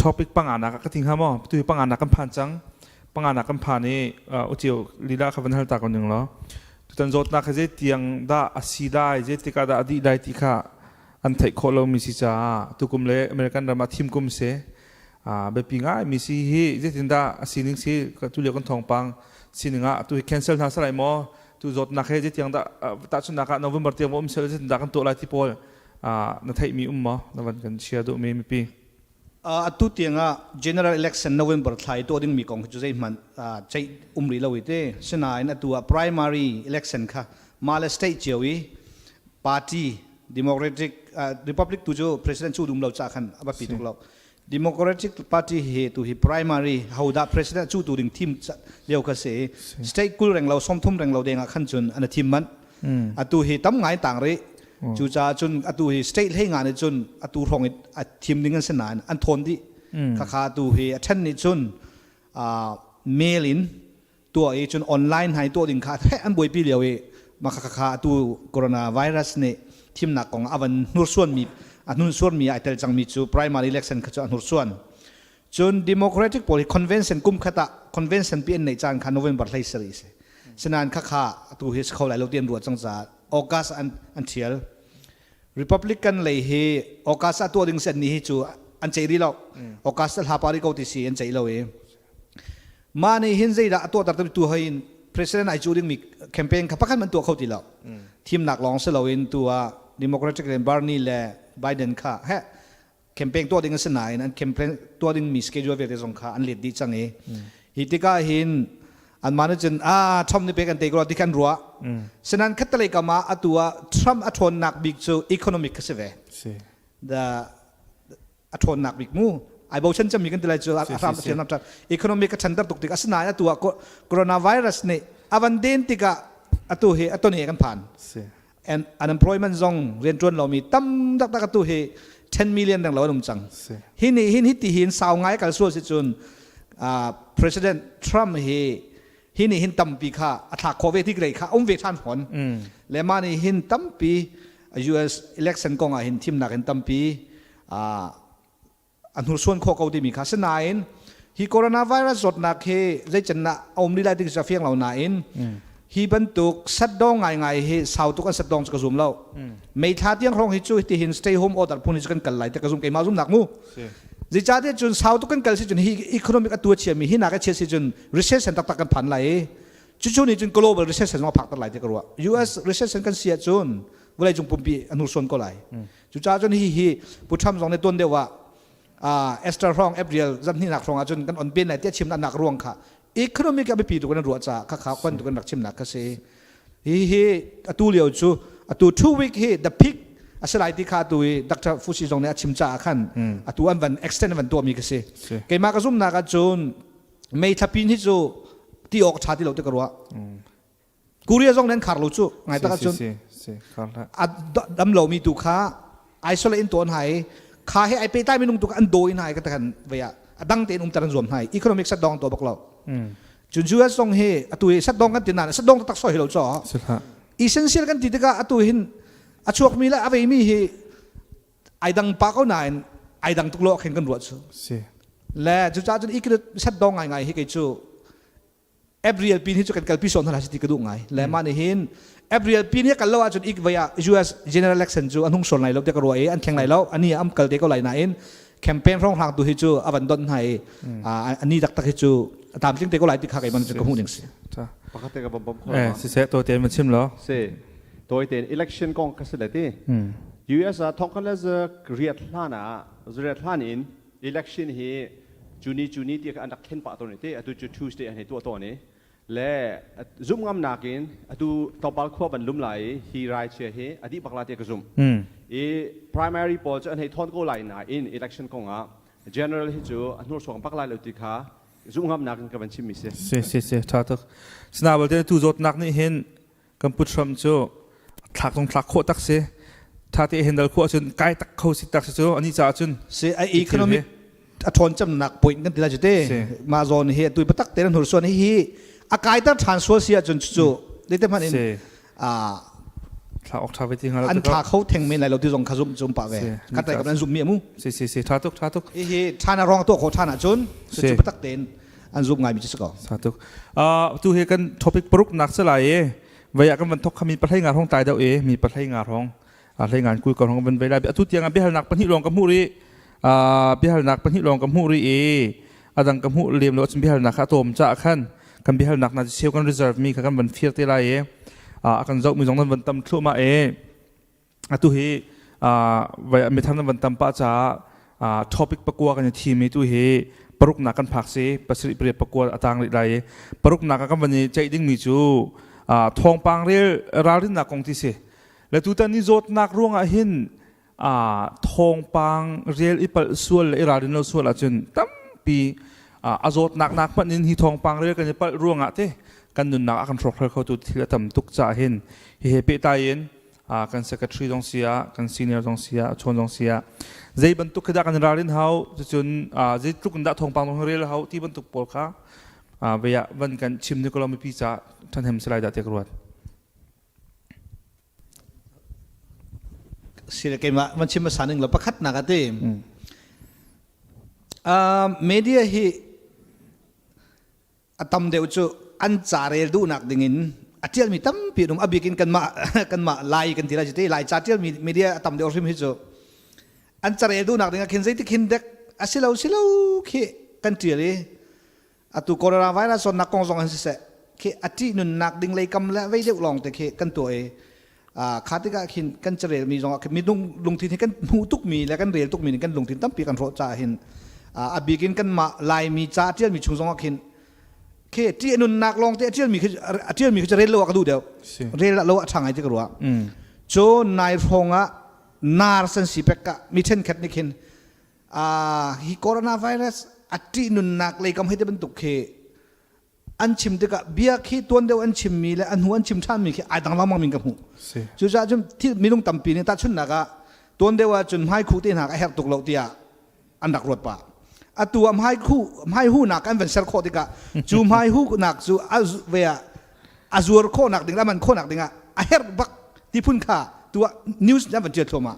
topic panga nak ka ting ha mo tu panga nak kan phan cang panga nak kan phan i uchiu lila kha van hal ta ko ning lo tutan zawtnak kha zei tiang dah a si lai zei tikah dah a dih lai ti kha an theih khawh lomi si caah tukum le American ram ah thim kum si biapi ngai mi si hi zeitindah a sining si tu lio kan thawngpang sining ah tu hi cancel hna salai maw tu zawtnak he zeitiang dah tahchunhnak ah November tiang um sel zeitindah kan tuah lai ti pawl na theihmi um maw na van kan share duhmi mipi Atu tiangah general election November thla i tuah dingmi kong cu zeihmanh ceih um rih lo i te. Sinain atu ah primary election kha mah le state cio i party Democratic Republic tu cu president cu dum lo ca khan a biapi tuk lo. Democratic Party hi tu hi primary hodah president cu tu ding thim lio kha si. State 20 reng lo 30 reng lo deng ah khan cun an thim manh. Atu hi tam ngai tang rih. Cucaah cun atu hi state hlei nga nih cun atu hrawng i a thim ding an si nain an thawn dih. Khakha atu hi a ṭhen nih cun mail in tuah i cun online hna i tuah ding kha an buaipi lio i mah khakha atu coronavirus nih thimnak kong a van hnursuanmi a hnursuanmi ai tel cangmi cu primary election kha cu a hnursuan. Cun Democratic pawl hi convention kum khat ah convention pi an neih caan kha November 17 a si. Sinain khakha atu hi si kho lai lo ti an ruah cang caah August an an thial. Republican lei hi August ah tuah ding si an ni hi cu an ceih rih lo. August hla pa rih ko ti si an ceih lo i. Mah nih hin zeidah a tuahter tu hoi in president ai cu dingmi campaign kha pakhat man tuah kho ti lo. Thimnak lawng si loin tu ah Democratic le Bernie le Biden kha he campaign tuah ding a si nain an campaign tuah ding mi schedule vialte zong kha an let dih cang i hi tikah hin anmah nih cun ah Trump nih pek an te ko ti khan ruah sinan khattelei kam ah atu ah Trump a ṭhawnnak bik cu economic kha si ve the a ṭhawnnak bik mu ai bochan cemmi kan ti lai cu a hram a ṭhan economic a ṭhanter tuk tik asinain atu ah coronavirus nih a van den tikah atu hi a ton he kan phan and unemployment zong rianṭuan lomi tam taktak atu hi 10 million reng lo an um cang. Hi nih hin hi ti hin sau ngai kal sual si cun President Trump hi hi nih hin tampi kha a thlak khawh ve ti lei kha um ve ṭhan fawn. Le mah nih hin tampi US election kong ah hin thimnak hin tampi a hnursuan khawh ko timi kha sinain hi coronavirus zawtnak hi zeican dah a um lila ti cu a fiang lo nain hi bantuk shutdown ngaingai hi sau tuk an shutdown cu ka zum lo May thla tiang hrawng hi cu ti hin stay home order phun hi cu kan kal lai te ka zum keimah zumnak mu zeicahtiah cun sau tuk kan kal si cun hi economic atu a chiami hi nak a chia si cun recession taktak kan phan lai i cucu nih cun global recession zong a phak ter lai ti ka ruah US recession kan si ahcun vawleicung pumpi a hnursuan ko lai Cucaah cun hi hi Pu Trump zong nih tuan deuh ah Esther hrawng April zarhhnihnak hrawng ah cun kan on pen lai tiah chimnak nak ruang kha economic a biapi tuk in ruah caah khakha kwan tuk in rak chimnak kha si. Hi hi atu lio cu atu 2 week hi the peak a si lai ti kha atu i Dr. Fusi zong nih a chim caah khan atu an van extend van tuahmi ka si. Keimah ka zumnak ah cun May thlapin hi cu ti awk ṭha ti lo ti ka ruah. Korea zong nan khar lo cu ngai tak ahcun a dam lomi tu kha isolate in tuan hai kha he ai pehtlai minung tu kha an dawi hna ka takhan vei ah a dang tein umter an zuam hna economic shutdown to bak lo cun US zong hi atu hi shutdown kan ti nain shutdown tak soi lo cho essential kan ti tikah atu hin a chuakmi le a veimi hi ai dang pa ko nain ai dang tuk lo khin kan ruah cu. Le cucaah cun i set dong ngaingai hi kei cu April pin hi cu kan kalpi sawn hna si ti ka duh ngai. Le mah nih hin April pin hi kal lo ahcun ik vai ah US general election cu an hung sual lai lo tiah ka ruah i an thleng lai lo. Ani am kal te ko lai nain campaign hrawng hrang tu hi cu a van don hna i ani taktak hi cu a tlamtling te ko lai ti kha keimah cu ka hmuh ning si. Pakhat te ka bom bom kho Eh, siseh to te ma chim lo. Si. Toi ten election kong ka si le ti. US ah thongkhat le riat hlan ah riat hlan in election hi cuni cuni ti an rak thlen pah tawn te atu cu Tuesday an hei tuah tawn i le zumh ngam nakin atu tlawmpal khua van lum lai i hi rai chia hi a dih bak la ti ka zumh i primary pawl cu an hei thawn ko lai nain election kong ah general hi cu a hnursuang bak lai lo ti kha zumh ngam nakin ka van chimmi si si si si tha tuk sina balte tu zawtnak nih hin kan put hram cu thlak zong thlak khawh tak si tha te handle khawh ahcun kai tak kho si tak si cu ani caah cun si a economic a ṭhawn cemnak point kan ti lai cu te mah zawn hi tui patak te na hnursuan hi hi a kaiter ṭhan sual si ahcun cu te hmanh in thla ok tha ve ti hnga an tha kho theng men lai lo ti zong kha zum zum pa ve khat lai kan zum mi amu si si si tha tuk tha tuk hi hi ṭhan a rong to kho ṭhan ahcun cu patak tein an zum ngai mi cu si ko sa tuk tu hi kan topic paruk nak se lai e vaya kan van thok kha mi pahlei nga hong tai deuh e mi pahlei nga hong a hlei ngan kul ko hong van vei lai atu tiang ah biahalnak pahnih lawng ka hmuh ri biahalnak pahnih lawng ka hmuh ri e adang ka hmuh lem lo cun biahalnak kha tom cha khan kan biahalnak na cheu kan reserve mi kha kan van fir te lai e a kan zoh mi zong nan van tam thluahmah e atu hi mithar nan van tam pah caah topic pakua kan i thim i tu hi paruknak kan phak si pasarih pariat pakua a tang rih lai i paruknak ah kan van i ceih dingmi cu thawngpang rel ralrinnak kong ti si le tutan ni zawtnak ruangah hin thawngpang rel i palh sual le i ralrin lo sual ahcun tampi a zawtnak nak hmanh in hi thawngpang rel kan i palh ruangah te kan nunnak a kan hrawkhrel khotu thil a tam tuk caah hin hihi pehtlai in kan secretary zong si ah kan senior zong si ah chawn zong si ah zei bantuk khi dah kan ralrin hau cucun zeitluk in dah thawngpang zong rel hau ti bantuk pawl kha vei ah van kan chim ni ko mipi ca ṭhahnem si lai dah ti ka ruat sile keimah van chim hmasa ning lo pakhat nak ati media hi a tam deuh cu an ca rel duhnak dingin a ṭialmi tampi an um a bik in kanmah kanmah lai kan ti lai cu te lai ca ṭialmi media a tam deuh hrim hi cu an carel duhnak ding ah khin zeitik hin dek a si lo si lo khi kan ṭial i atu coronavirus zawtnak kong zong hin siseh khi a ṭih nunnak ding lei kam le vei deuh lawng te khi kan tuah i kha tikah khin kan carel mi zong ah mi lungthin hi kan hmuh tukmi le kan rel tukmi nih kan lungthin tampi kan hrawh caah hin a bik in kanmah Laimi ca a ṭialmi chung zong ah khin khi ṭih nunnak lawng te a ṭialmi khi a ṭialmi khi cu rel lo ah ka duh deuh rel lo ah ṭha ngai ti ka ruah cu nai hrawng ah nar san si pek ka mi ṭhenkhat nih khin hi coronavirus a ṭih nunnak lei kam hei te bantuk khi an chim tikah bia khi tuan deuh an chimmi le a hnu an chim ṭhanmi khi ai dang lengmang min ka hmuh. Cucaah cun thil minung tampi nih tahchunhnak ah tuan deuh ah cun hmaikhuh te hna a herh tuk lo tiah an rak ruat pah. Atu ah hmaikhuh hmaihuhnak an van ser khawh tikah cu hmaihuhnak cu a ve ah a zuar khawhnak ding le a man khawhnak ding ah a herh bak ti phun kha tu ah news an van ṭial thluahmah.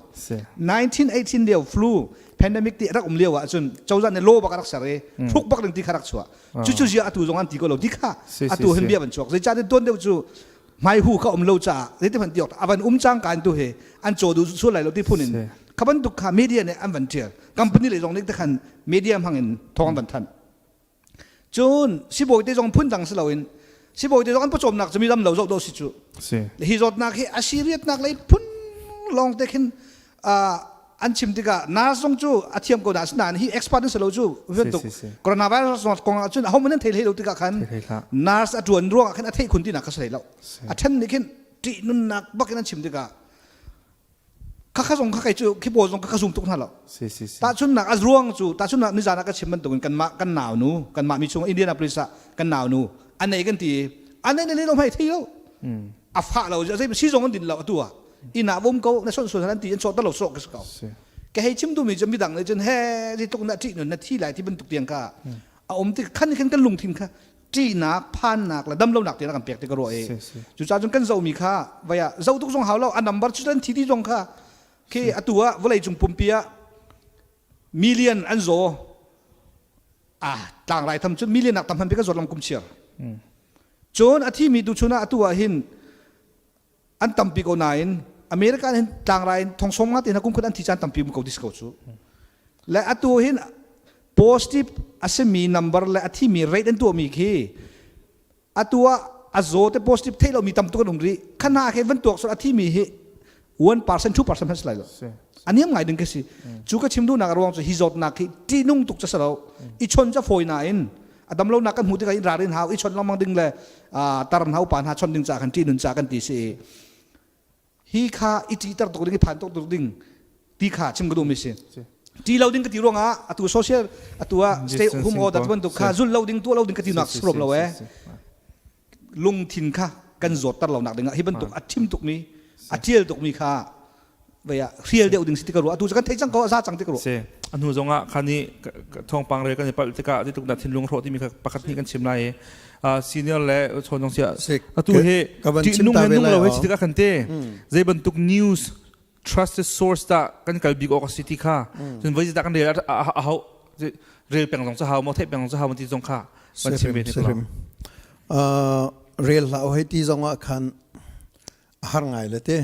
1918 lio flu pandemic ti rak um lio ah cun cozah nih law bak a rak ser i hruk bak ding ti kha rak chuah. Cucu zia atu zong an ti ko lo ti kha atu hin bia van chuak zeicahtiah tuan deuh cu hmaihu kha um lo caah zeiti hmanh ti awk a van um cang ka in tu hi an caw duh sual lai lo ti phun in kha bantuk kha media nih an van ṭial company lei zong nih te khan media hmang in thawng an van thanh cun sibawi te zong phun dang si loin sibawi te zong an pawcawmnak cu mi dam lo zoh dawh si cu hi zawtnak hi a serious-nak lei phun lawng te khin an chim tikah nurse zong cu a thiam ko dah asinain hi expert an si lo cu bantuk coronavirus kong ah cun ahohmanh an thei hlei lo tikah khan nurse a ṭuan ruangah khan a theih khun tinak kha si hlei lo a ṭhen nih khin ṭih nunnak bak in an chim tikah khakha zong kha kei cu khi pawl zong kha ka zum tuk hna lo tahchunnak a ruang cu tahchunnak nizan ah ka chim bantukin kanmah kan nau nu kanmah mi chung Indianapolis ah kan nau nu a nei kan ti a nei ne lo hmai thei lo a fah lo zei si zong an din lo atu ah inn ah um ko na son sual an ti an sawh lo sawh ka si ko ka hei chim duhmi cu midang nih cun he zeitluk na ṭih nun na thi lai ti bantuk tiang ka a um ti khan khan kan lungthin kha ṭihnak phannak le damlonak tiang kan pek ti ka ruah i cucaah cun kan zohmi kha vaya zoh tuk zong hau lo a number cu an thi ti zong kha khi atu ah vawlei cung pumpi ah million an zaw. Ah tlangrai tham cu million nak tam hman ka zawt lam kum chiar. Cun a thimi tu chun ah atu ah hin an tampi ko nain America hin tlangrai in thong som nga te na kum khat an thi caan tampi um ko dis ko cu. Le atu hin positive a simi number le a thimi rate an tuahmi khi atu ah a zaw te positive theih lomi tam tuk an um rih khana khe van tuak sur a thimi hi 1% 2% hmanh si lai lo a niam ngai ding ka si cu ka chim duhnak a ruang cu hi zawtnak hi ṭihnung tuk ca si lo i chon ca fawi nain a dam lonak kan hmuh tikah in ralrin hau i chon lengmang ding le tar hna upa hna chon ding ca kan ṭihnun ca kan ti si hi kha i ṭihter tuk ding i phan tuk ding ti kha chim ka duhmi si ṭi lo ding ka ti ruangah atu social atu ah stay home order bantuk kha zul lo ding tuah lo ding ka ti nak suram lo e lungthin kha kan zawtter lo nak dingah hi bantuk a thim tukmi a ṭial tukmi kha vei ah hrial deuh ding si ti ka ruah atu cu kan theih cang ko a za cang ti ka ruah si a hnu zongah khan i thawngpang rel kan i palh tikah zeitluk dah thinlung hrawh timi kha pakhat hnih kan chim lai i senior le chawn zong sia atu hi ṭihnung he nung lo he si tikah kan te zei bantuk news trusted source dah kan kal bik awk a si ti kha cun voi dah kan rel a hau rel peng zong cu hau maw theih peng zong cu hau maw ti zong kha van chim ve te rel hlah hei ti zong ah khan a har ngai le te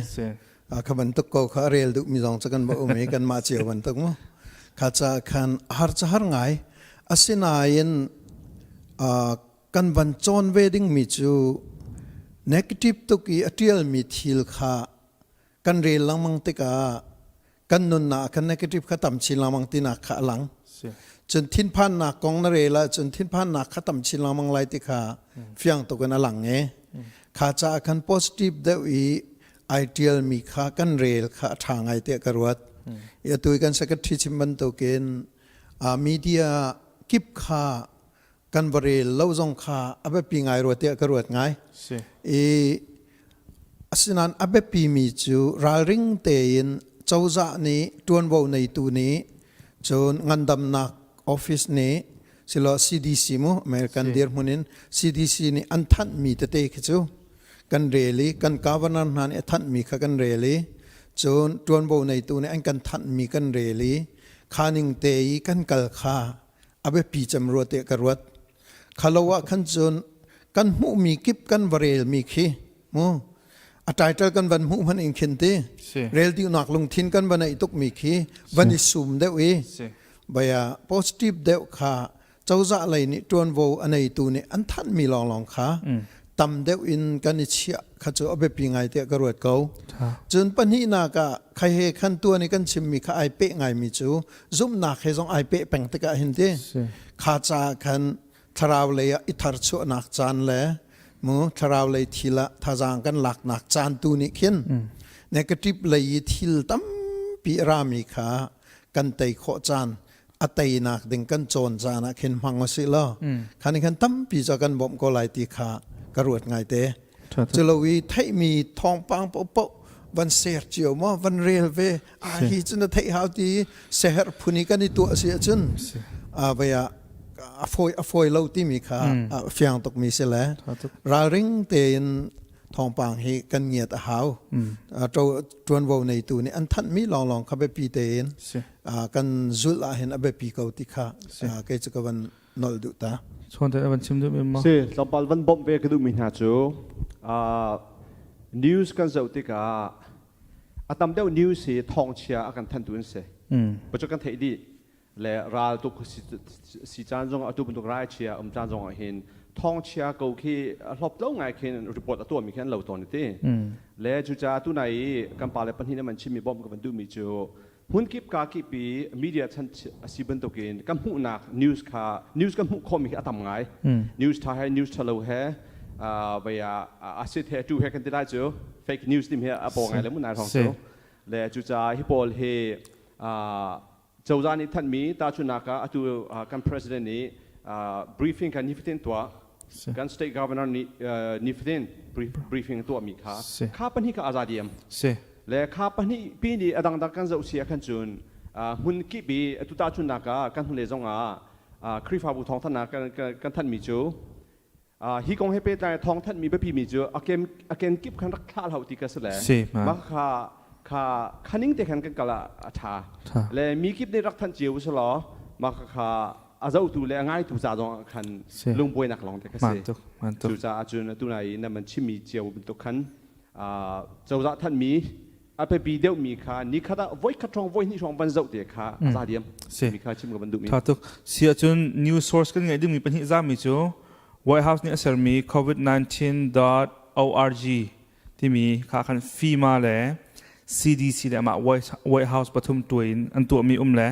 kha bantuk ko kha rel duh mi zong cu kan ba um i kan mah cio bantuk mu kha ca khan har ca har ngai asinain kan van cawn ve ding mi cu negative tuk i a tial mi thil kha kan rel lengmang tikah kan nunnak kan negative kha tam chin lengmang tinak kha a lang cun thinphannak kong na rel ahcun thinphannak kha tam chin lengmang lai ti kha fiang tuk in a lang e kha caah khan positive deuh i ai tialmi kha kan rel kha a ṭha ngai tiah ka ruat i atu i kan secretary chim bantukin media kip kha kan va rel lo zong kha a biapi ngai rua tiah ka ruat ngai. I asinain a biapi mi cu ralring tein cozah nih ṭuanvo neitu nih cun ngandamnak office nih silo CDC mu American dirhmun in CDC nih an thanhmi tete khi cu kan rel i kan governor hna nih a thanhmi kha kan rel i cun ṭuanvo neitu nih an kan thanhmi kan rel i kha ning te i kan kal kha a biapi cem rua tiah ka ruat. Khalo ah khan cun kan hmuhmi kip kan va relmi khi mu a title kan van hmuh hmanh in khin ti rel duhnak lungthin kan va neih tukmi khi van i sum deuh i baya positive deuh kha cozah lei nih ṭuanvo a neitu nih an thanhmi lawnglawng kha tam deuh in kan i chiah kha cu a biapi ngai tiah ka ruat ko. Cun pahnihnak ah khai he khan tuan i kan chimmi kha ai peh ngaimi cu zumhnak he zong ai peh peng tikah hin ti kha ca khan thlarau lei ah i tharchuahnak caan le mu thlarau lei thil ah thazaang kan laknak caan tu nih khin negative lei i thil tampi rami kha kan tei khawh caan a teinak ding kan cawn caan ah khin hmang usih law khan khan tampi ca kan bawmh ko lai ti kha ka ruat ngai te culo i theihmi thawngpang paohpaoh van ser cio maw van rel ve a hi cu na theih hau ti seher phun i kan i tuah si ahcun vei ah a fawi a fawi lo timi kha a fiang tukmi si le ralring tein thawngpang hi kan ngiat a hau ṭuanvo neitu nih an thanhmi lawnglawng kha biapi tein kan zulh ahhin a biapi ko ti kha kei cu ka van nolh duh ta. Chuan te van chim duh mi ma? Si, tlawmpal van bawmh ve ka duhmi hna cu news kan zoh tikah a tam deuh news hi thawngchia a kan thantu an si. Pacu kan theih dih le ral tuk si caan zong atu bantuk rai chia um caan zong ah hin thawngchia ko khi hlop lo ngai khin report a tuahmi khi an lo tawn ti. Le cucaah tunai i kan pa le pahnih nih man chimmi bawmh ka van duhmi cu hmunkip ka kip i media chan a si bantukin kan hmuhnak news kha news kan hmuh khawhmi khi a tam ngai news tha he news thalo he vei ah asit he tu he kan ti lai cu fake news tim he a paw ngai le mun nai thong cu le cucaah hi pawl hi cozah nih thanhmi tahchunhnak ah atu kan president nih briefing kha nifatin tuah kan state governor nih nifatin briefing tuahmi kha kha pahnih kha aza diam le kha pahnih pi nih a dangdang kan zoh si ah khan cun hmun kip i atu tahchunhnak ah kan hnulei zong ah Khrihfabu thawngthanhnak kan thanhmi cu hi kong he pehtlai thawngthanhmi biapimi cu a kenkip khan rak thlah hlah ti ka si le mah kha kha khaning te khan kan kal ah a ṭha le mi kip nih rak thanh cio usih law mah kha. A zohtu le a ngaitu ca zong ah khan lungbuainak lawng te kha si. Cucaah cun atu nai na man chimmi cio bantuk khan cozah thanhmi a biapi deuhmi kha nikhat ah voikhat hrawng voihnih hrawng van zoh te kha a za diam mi kha chim ka van duhmi. Tha tuk. Si ahcun news source kan ngeih dingmi pahnih zami cu White House nih a sermi covid19.org timi kha khan FEMA le CDC le amah White House pathum tuai in an tuahmi um le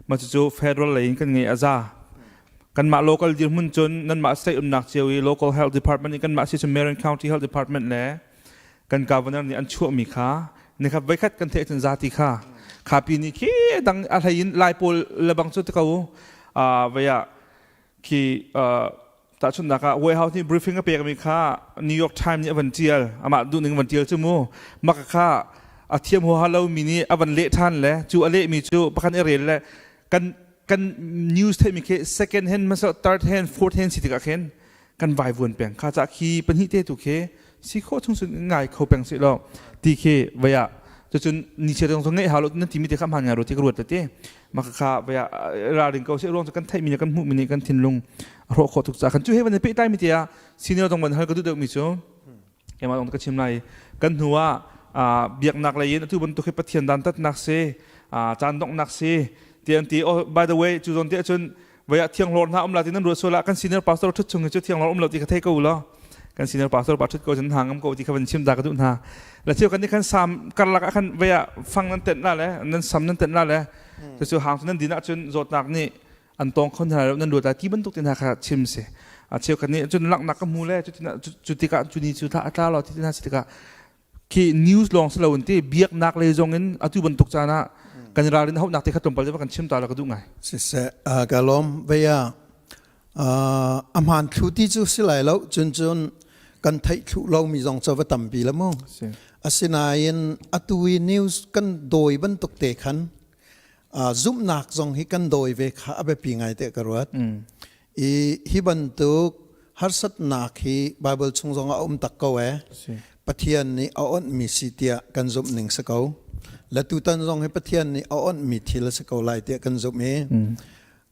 mah cucu federal lei in kan ngeih a za. Kanmah local dirhmun cun nanmah state umnak cio i local health department nih kanmah si cun Marion County Health Department le kan governor nih an chuahmi kha nikhat voikhat kan theih cun zati kha khapi ni khi dang a hlei in lai pawl lebang cu te ko vaya khi tahchunhnak ah White House nih briefing a pekmi kha New York Times nih a van tial amah duhning van tial cu mu maka kha a thiam huaha lomi nih a van leh ṭhan le cu a lehmi cu pakhat i rel le kan kan news theihmi khi second hand hmasa third hand fourth hand si tikah khin kan vaivuan peng kha ca khi pahnih te tu khi si khawh chung sun ngai kho peng si lo ti khi vaya cucun ni chia dong ngeih hau lo nan timi te kha hman ngai ro ti ka ruat te maka kha vaya ralring ko se ruang cu kan theih mi kan hmuh mi nih kan thinlung a hrawh khawh tuk ca kan cu he van pehtlai mi te ah senior dong van hal ka duh deuh mi cu keimah dong ka chim lai kan hnu ah biaknak lei in atu bantuk hi pathian dan tatnak si caan donghnak si ti an ti oh by the way cu zawn te ahcun voi ah thianghlawr hna um la ti nan ruat sual ah kan senior pastor thut chung hi cu thianghlawr um lo ti ka thei ko lo kan senior pastor pa thut ko cun hna ngam ko ti kha van chim da ka duh hna la cheu kan ni khan sam karlak ah khan voi ah fang nan tenh la le nan sam nan tenh la le cu hang nan din ahcun zawtnak nih an tong khon hna lo nan ruat la ti bantuk tin hna kha chim si a cheu kan nih cun laknak ka hmu le cu tikah cu ni cu tla a tla lo ti hna si tikah khi news lawng si lo in ti biaknak lei zong in atu bantuk caan ah kan ralrin hauhnak te kha tlawmpal te kan chim ta la ka duh ngai. Siseh ka lawm veia a hmaan thlu ti cu si lai lo cun cun kan theih thlu lo mi zong cu va tampi la mu. Asinain atu i news kan dawi bantuk te khan zumhnak zong hi kan dawi ve kha a biapi ngai te ka ruat. I hi bantuk harsatnak hi Bible chung zong ah a um tak ko ee. Pathian nih a onhmi si tiah kan zumh ning si ko. Le tutan zong hi Pathian nih a onhmi thil a si ko lai tiah kan zumh i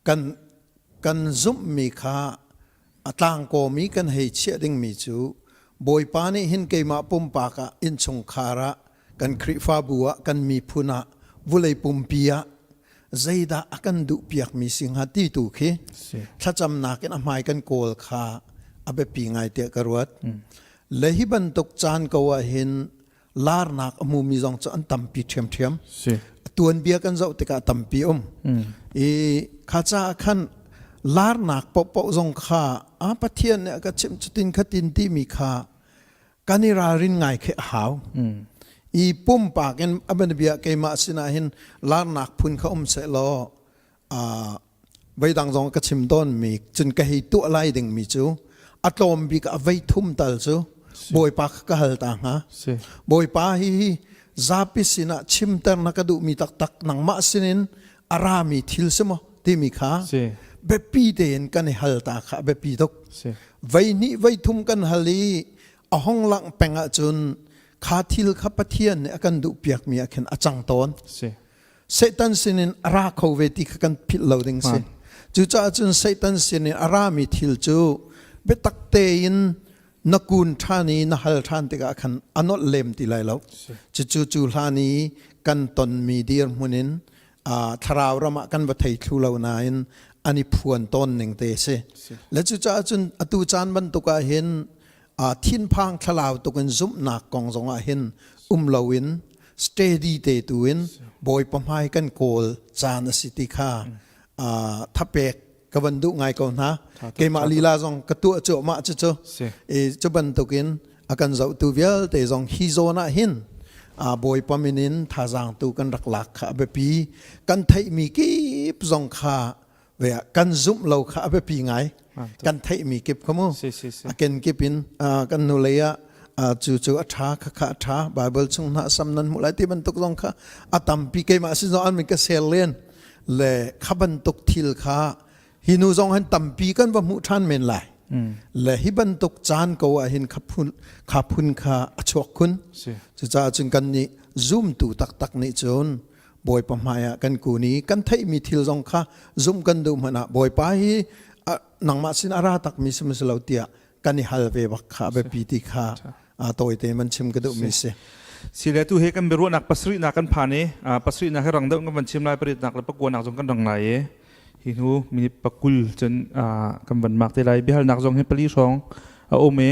kan kan zumhmi kha a tlangkawmi kan hei chiah dingmi cu Bawipa nih hin keimah pumpak ah innchungkhar ah kan Khrihfabu ah kan miphun ah vulei pumpi ah zeidah a kan duhpiakmi si hnga ti tu khi thlacamnak in a hmai kan kawl kha a biapi ngai tiah ka ruat. Le hi bantuk caan ko ah hin larnak a hmumi zong cu an tampi ṭhiamṭhiam. Tuanbia kan zoh tikah tampi um. I kha caah khan larnak paohpaoh zong kha a Pathian nih a ka chimh cutin khatin timi kha kan i ralrin ngai khi a hau. I pumpak in a bia keimah sinah hin larnak phun kha um seh law voidang zong ka chim tawn mi cun ka hei tuah lai ding mi cu a tlawm bik a vei thum tal cu Bawipa kha ka hal ta hnga. Bawipa hi hi zapi sinah chimter na ka duhmi taktak nangmah sinin a rami thil si maw timi kha biapi tein kan i hal ta kha a biapi tuk. Vei hnih vei thum kan hal i a hong langh peng ahcun kha thil kha Pathian nih a kan duhpiakmi ah khin a cang tawn. Satan sinin a ra kho ve ti kha kan philh lo ding si. Cucaah cun Satan sinin a rami thil cu biatak tein na kun ṭhan i na hal ṭhan tikah khan a nolh lem ti lai lo. Cucu cu hlan i kan tonmi dirhmun in thlarau ram ah kan va thei thlu lo nain an i phuan tawn ning te a si. Le cucaah cun atu caan bantuk ah hin thinphang thlalau tuk in zumhnak kong zong ah hin um loin steady te tu in Bawipa hmai kan kawl caan a si ti kha thapek ka van duh ngai ko hna. Keimah lila zong ka tuah cuahmah cucu. I cu bantukin a kan zohtu vialte zong hi zawn ah hin Bawipa min in thazaang tu kan rak lak kha a biapi. Kan theihmi kip zong kha ve kan zumh lo kha a biapi ngai. Kan theihmi kip kha mu. A ken kip in kan hnulei ah cu cu a ṭha kha kha a ṭha Bible chung hna sam nan hmuh lai ti bantuk zong kha a tampi keimah sin zong an min ka sel len le kha bantuk thil kha hi nu zong han tampi kan va hmuh ṭhan men lai le hi bantuk caan ko ah hin kha phun kha phun kha a chuak khun cucaah cun kan nih zumtu taktak nih cun. Bawipa hmai ah kan kun i kan theihmi thil zong kha zumh kan duh hmanh ah Bawipa hi nangmah sin a ra takmi si maw si lo tiah kan i hal ve bak kha a biapi ti kha tawite man chim ka duhmi si. Si le tu he kan biaruahnak pasarihnak kan phan i pasarihnak he rang deuh kan van chim lai pariatnak le pakuanak zong kan rang lai i hi hnu minute pakul cun kan van mak te lai biahalnak zong hi pali hrawng a um i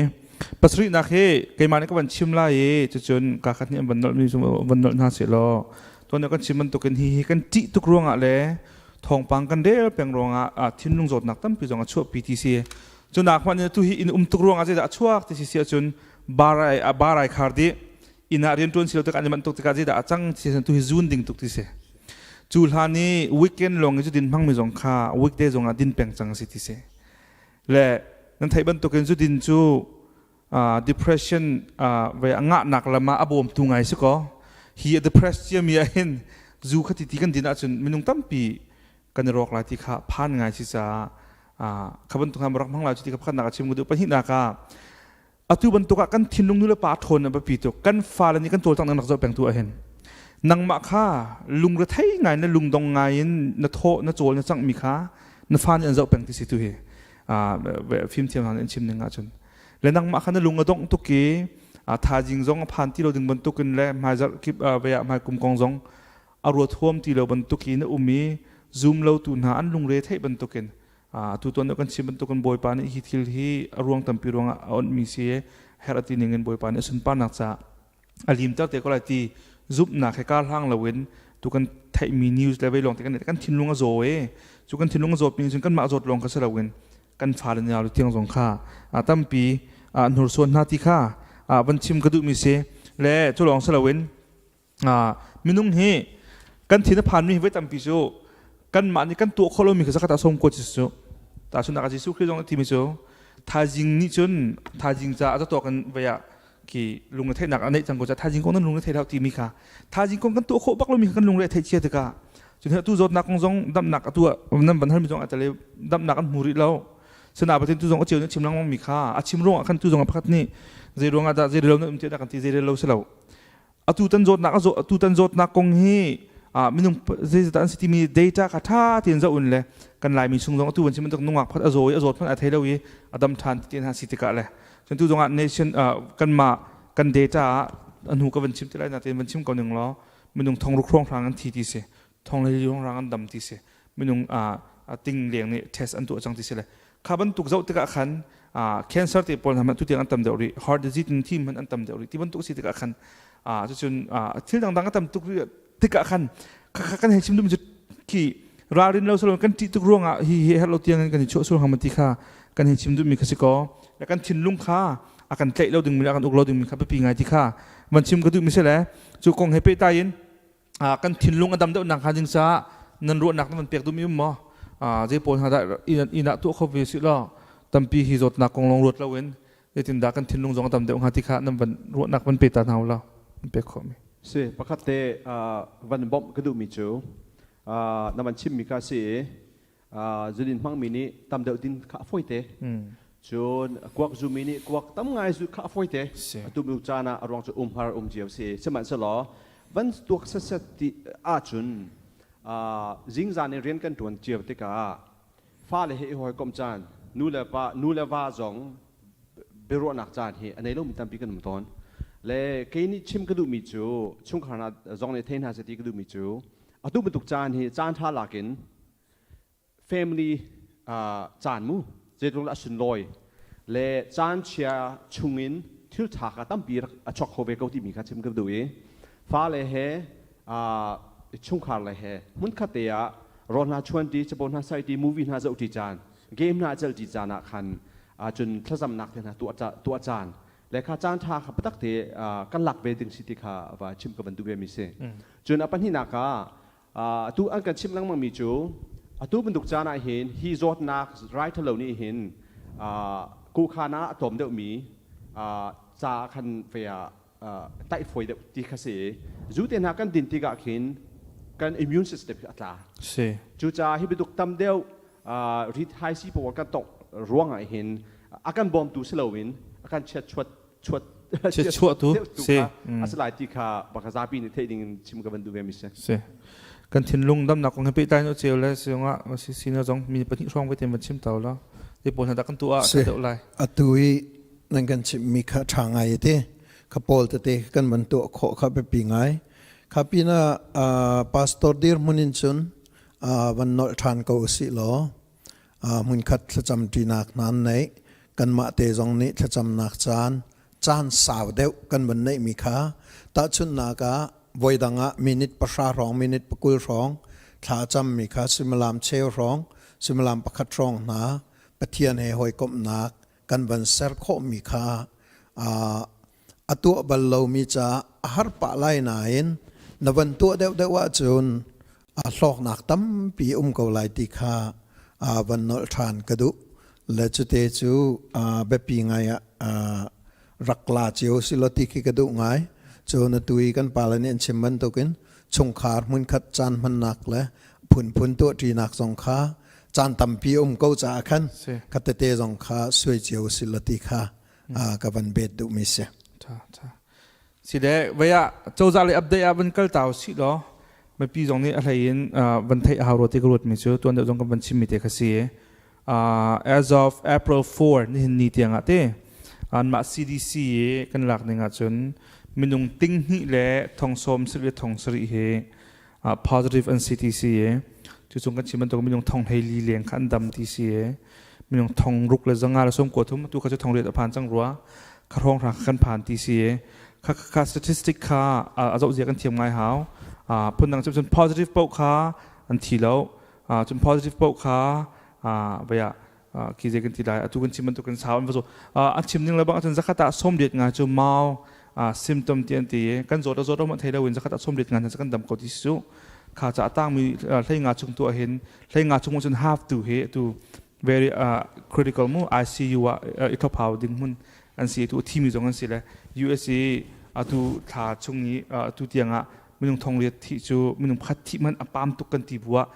pasarihnak hi keimah nih ka van chim lai i cucun ka khat nih an van nolh mi van nolh hna seh law tuan kan chim bantukin hi hi kan ṭih tuk ruangah le thawngpang kan rel peng ruangah thinlung zawtnak tampi zong a chuahpi ti si. Cunak hmanh in tu hi inn um tuk ruangah zeidah a chuak ti si si ahcun barai barai khar dih inn ah rianṭuan si lo tikah an i manh tuk tikah zeidah a cang ti si tu hi zun ding tuk ti si. Cu hlan i weekend lawng i zu din hmangmi zong kha weekday zong ah din peng cang a si ti si. Le nan theih bantukin zu din cu depression ve a ngahnak lam ah a bawmtu ngai si kaw hi a depressed ciami ah hin zu kha ti ti kan din ahcun minung tampi kan i rawk lai ti kha phan ngai si caah kha bantuk hna rak hmang lai cu ti kha pakhatnak a chim ka duh. Pahnihnak ah atu bantuk ah kan thinlung nu le pa ṭhawn a biapi tuk. Kan fale nih kan cawlcangh nak zoh peng tu ah hin nangmah kha lungrethei ngai na lungdong ngai in na thawh na cawl na cangh mi kha na fa nih an zoh peng ti si tu hi fimthiam hna nih an chim ning ahcun le nangmah kha na lung a dongh tuk i thazing zong a phan ti lo ding bantukin le hmaizarh kip ve ah hmai kum kong zong a ruat huam ti lo bantuk in a um i zum lo tu hna an lungre theih bantukin tu tuan kan chim bantukin Bawipa nih hi thil hi a ruang tampi ruangah a onhmi si herh a ti ning in Bawipa nih a sunparnak caah a limter te ko lai ti zumhnak he kar hlang loin tu kan theihmi news le vei lawng te kan kan thinlung a zaw e cu kan thinlung a zawt mi cun kanmah zawt lawng kha si loin kan fale nih lu tiang zong kha tampi hnursuan hna ti kha van chim ka duhmi si le cu lawng si loin Minung hi kan thin a phanmi hi voi tampi cu kanmah nih kan tuah khawh lomi kha zakhat ah sawm ko ci cu. Tahchunhnak ah Jesuh Khrih zong a timi cu thaizing nih cun thaizing caah a tuah kan vei ah khi lungre theihnak a neih cang ko ca thaizing kong nan lungre thei hlah timi kha thaizing kong kan tuah khawh bak lomi kha kan lungre theih chia tikah cun atu zawtnak kong zong damnak atu nan van halmi zong a tale damnak an hmu rih lo. Sina Pathian tu zong a cheu nih chim lengmang mi kha a chim ruangah khan tu zong pakhat nih zei ruangah dah zei rel lo na um tiah kan ti zei rel lo si lo. Atu tan zawtnak atu tan zawtnak kong hi minung zeizat an si timi data kha tha tein zoh in le kan Laimi chung zong atu van chim bantuk nungak phat a zaw i a zawt hmanh a thei lo i a dam than ti hna si tikah le cun tu zongah nation kanmah kan data ah a hnu ka van chim ti lai na tein van chim ko ning law minung thong ruk hrawng hrang an thi ti si thong le li hrang an dam ti si minung ting leng nih test an tuah cang ti si le kha bantuk zoh tikah khan cancer te pawl hna tu tiang an tam deuh rih, heart disease in thi hmanh an tam deuh rih ti bantuk si tikah khan cucun thil dangdang a tam tuk rih tikah khan kan hei chim dum cu khi ralrin lo salon kan ṭih tuk ruangah hi hi herh lo tiang kan i chuah sul hang ti kha kan hei chim duhmi kha si ko. Kan thinlung kha a kan tlaih lo dingmi le a kan uk lo dingmi kha biapi ngai ti kha van chim ka duhmi si le cu kong he pehtlai in kan thinlung a dam deuh nak hnga ding caah nan ruahnak nan van pek duhmi um maw? Zei pawl hna dah inn ah tuah kho ve si law tampi hi zawtnak kong lawng ruat loin zeitindah kan thinlung zong a dam deuh hnga ti kha nan van ruahnak van pe ta hna u law nan pek khawhmi. Si pakhat te van bawmh ka duhmi cu na van chimmi kha si i zudin hmangmi nih tam deuh din kha a fawi te. Cun kuak zumi nih kuak tam ngai zu kha a fawi te. Atu bu caan ah a ruang cu umhar um cio si. Sihmanhsehlaw van tuak setset ti ahcun zingzan in rian kan ṭuan cio tikah fale he i hawikomh caan, nu le pa nu le va zong biaruahnak caan hi a nei lomi tampi kan um tawn. Le kei nih chim ka duhmi cu chungkhar hna zong nih thei hna seh ti ka duhmi cu atu bantuk caan hi caan ṭha lakin family caan mu zeitluk a sunlawi le caan chia chungin thil ṭha kha tampi rak a chuak kho ve ko timi kha chim ka duh i fale he chungkhar le he hmunkhat te ah rawl hna chuan ti capo hna sai ti movie hna zoh ti caan game hna celh ti caan ah khan cun thlacamnak te hna tuah caan le kha caan ṭha kha patak te kan lak ve ding si ti kha va chim ka van duh ve mi si. Cun a pahnihnak ah atu an kan chimh lengmang mi cu atu bantuk caan ah hin hi zawtnak rai ṭhalo nih hin kukhan ah a tlawm deuh mi ca khan ve ah taih fawi deuh ti kha si. Zu te hna kan din tikah khin kan immune system a tla. Si. Cucaah hi bantuk tam deuh rit hai si pawl kan tongh ruangah hin a kan bawmtu si loin a kan chiat chuat chuat. Chuah tu si a si lai ti kha baka zapi nih theih ding in chim ka van duh ve mi si. Si. Kan thinlung damnak kong he pehtlai no cheu le siungah si si na zong mi pahnih hrawng ve te van chim tau la. Te pawl hna dah kan tu ah Si. deuh lai. Atu i nan kan chimhmi kha ṭha ngai te kha pawl tete kan van tuah khawh kha biapi ngai. Kha pinah pastor dir hmun in cun van nolh ṭhan ko usih law hmunkhat thlacam ṭinak hna an neih. Kanmah te zong nih thlacamnak caan caan sau deuh kan van neihmi kha tahchunhnak ah voidang ah minute 10 hrawng minute 20 hrawng thla a cammi kha suimilam cheu hrawng suimilam pakhat hrawng hna Pathian he hawikomhnak kan van ser khawhmi kha a tuah bal lomi caah a har pah lai nain na van tuah deuhdeuh ahcun a hlawknak tampi um ko lai ti kha van nolh ṭhan ka duh. Le cute cu biapi ngai ah rak la cio si law ti khi ka duh ngai. Cun atu i kan pale nih an chim bantukin chungkhar hmunkhat caan hmannak le phunphun tuahṭinak zong kha caan tampi um ko caah khan kha tete zong kha suai cio si law ti kha ka van bet duhmi si. Tha tha. Si le vei ah cozah le update ah van kal tau si law mipi zong nih a hlei in van theih a hau rua ti ka ruat mi cu tuan deuh zong kan van chim mi te kha si. As of April 4 nihin ni tiang ah te anmah CDC i kan lak ning ahcun minung ting hnih le thong sawm sarih le thong sarih hi positive an si ti si i cucung kan chim bantuk minung thong hlei li leng kha an dam ti si i minung thong ruk le zanga le sawm kua thum tu kha cu thong riat a phan cang rua kha hrawng hra kan phan ti si i kha kha statistic kha a zoh zia kan thiam ngai hau. Phundang cun positive paoh kha an thi lo, cun positive paoh kha vaya khi zei kan ti lai, atu kan chim bantuk kan sau an va zo an chim ning le bang ahcun zakhat ah 80 nga cu mau symptom ti an ti i kan zawt a zawt ma thei lo in zakhat ah 80 nga kan dam ko ti su kha cha tang mi hlei nga chung tu hin hlei nga chung cun half tu hi tu very critical mu ICU ah i thop hau ding mun an si tu thi mi zong an si le USA atu thla chung i atu tiang ah minung thong riat thi cu minung pakhat thi man a pam tuk kan ti bu ah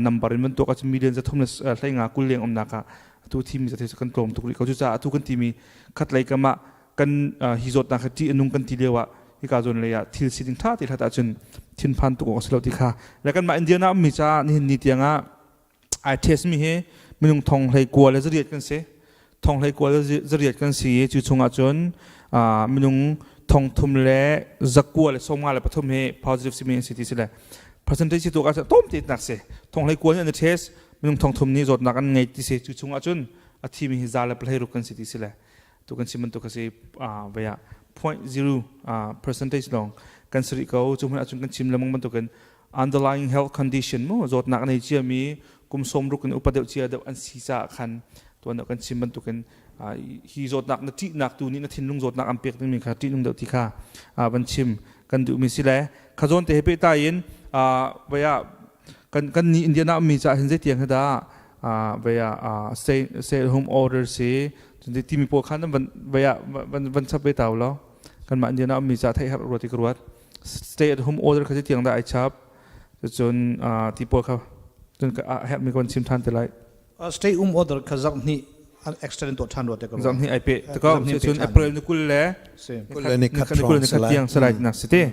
number in bantuk ah million za thum le hlei nga kul leng umnak ah atu thi mi za the kan tlawm tuk rih ko. Cucaah atu kan ti mi khat lei kam ah kan hi zawtnak kha ṭih a nung kan ti lio ah hika zawn lei ah thil sining ṭha te hlat ahcun thinphan tuk awk a si lo ti kha le kanmah Indiana ummi caah nihin ni tiang ah ai test mi hi minung thong hlei kua le zariat kan si, thong hlei kua le zariat kan si i cu chungah cun minung thong thum le zakua le sawmnga le pathum hi positive simi an si ti si le percentage si tu ah tom te nak si. Thong hlei kua nih an test, minung thong thum nih zawtnak an ngei ti si. Cu chungah cun a thi mi hi za le pahlei ruk kan si ti si le tu kan chim bantuk a si vaya 0.0 percentage lawng kan sari ko. Cu hmun ahcun kan chim lemang bantukin underlying health condition mu zawtnak nei cia mi kum 60 in upa deuh cia deuh an si caah khan tuan deuh kan chim bantukin hi zawtnak na ṭihnak tu nih na thinlung zawtnak an pek dingmi kha ṭihnung deuh ti kha van chim kan duhmi si le kha zawn te he pehtlai in vaya kan kan ni Indiana ummi caah hin zeitiang he dah vaya stay stay at home order si cun timi pawl khan van vaya van van chap ve tau lo kanmah Indiana ummi caah theih har ruat i ka ruat. Stay at home order kha tiang dah ai chap, cun ti pawl kha cun a herhmi kan chim than te lai. Stay home order kha zarh hnih extend tuah than ruat te ko. Zarh hnih ai pe te ko. Cun April ni 20 le ni khat 20 ni khat tiang salai tinak si te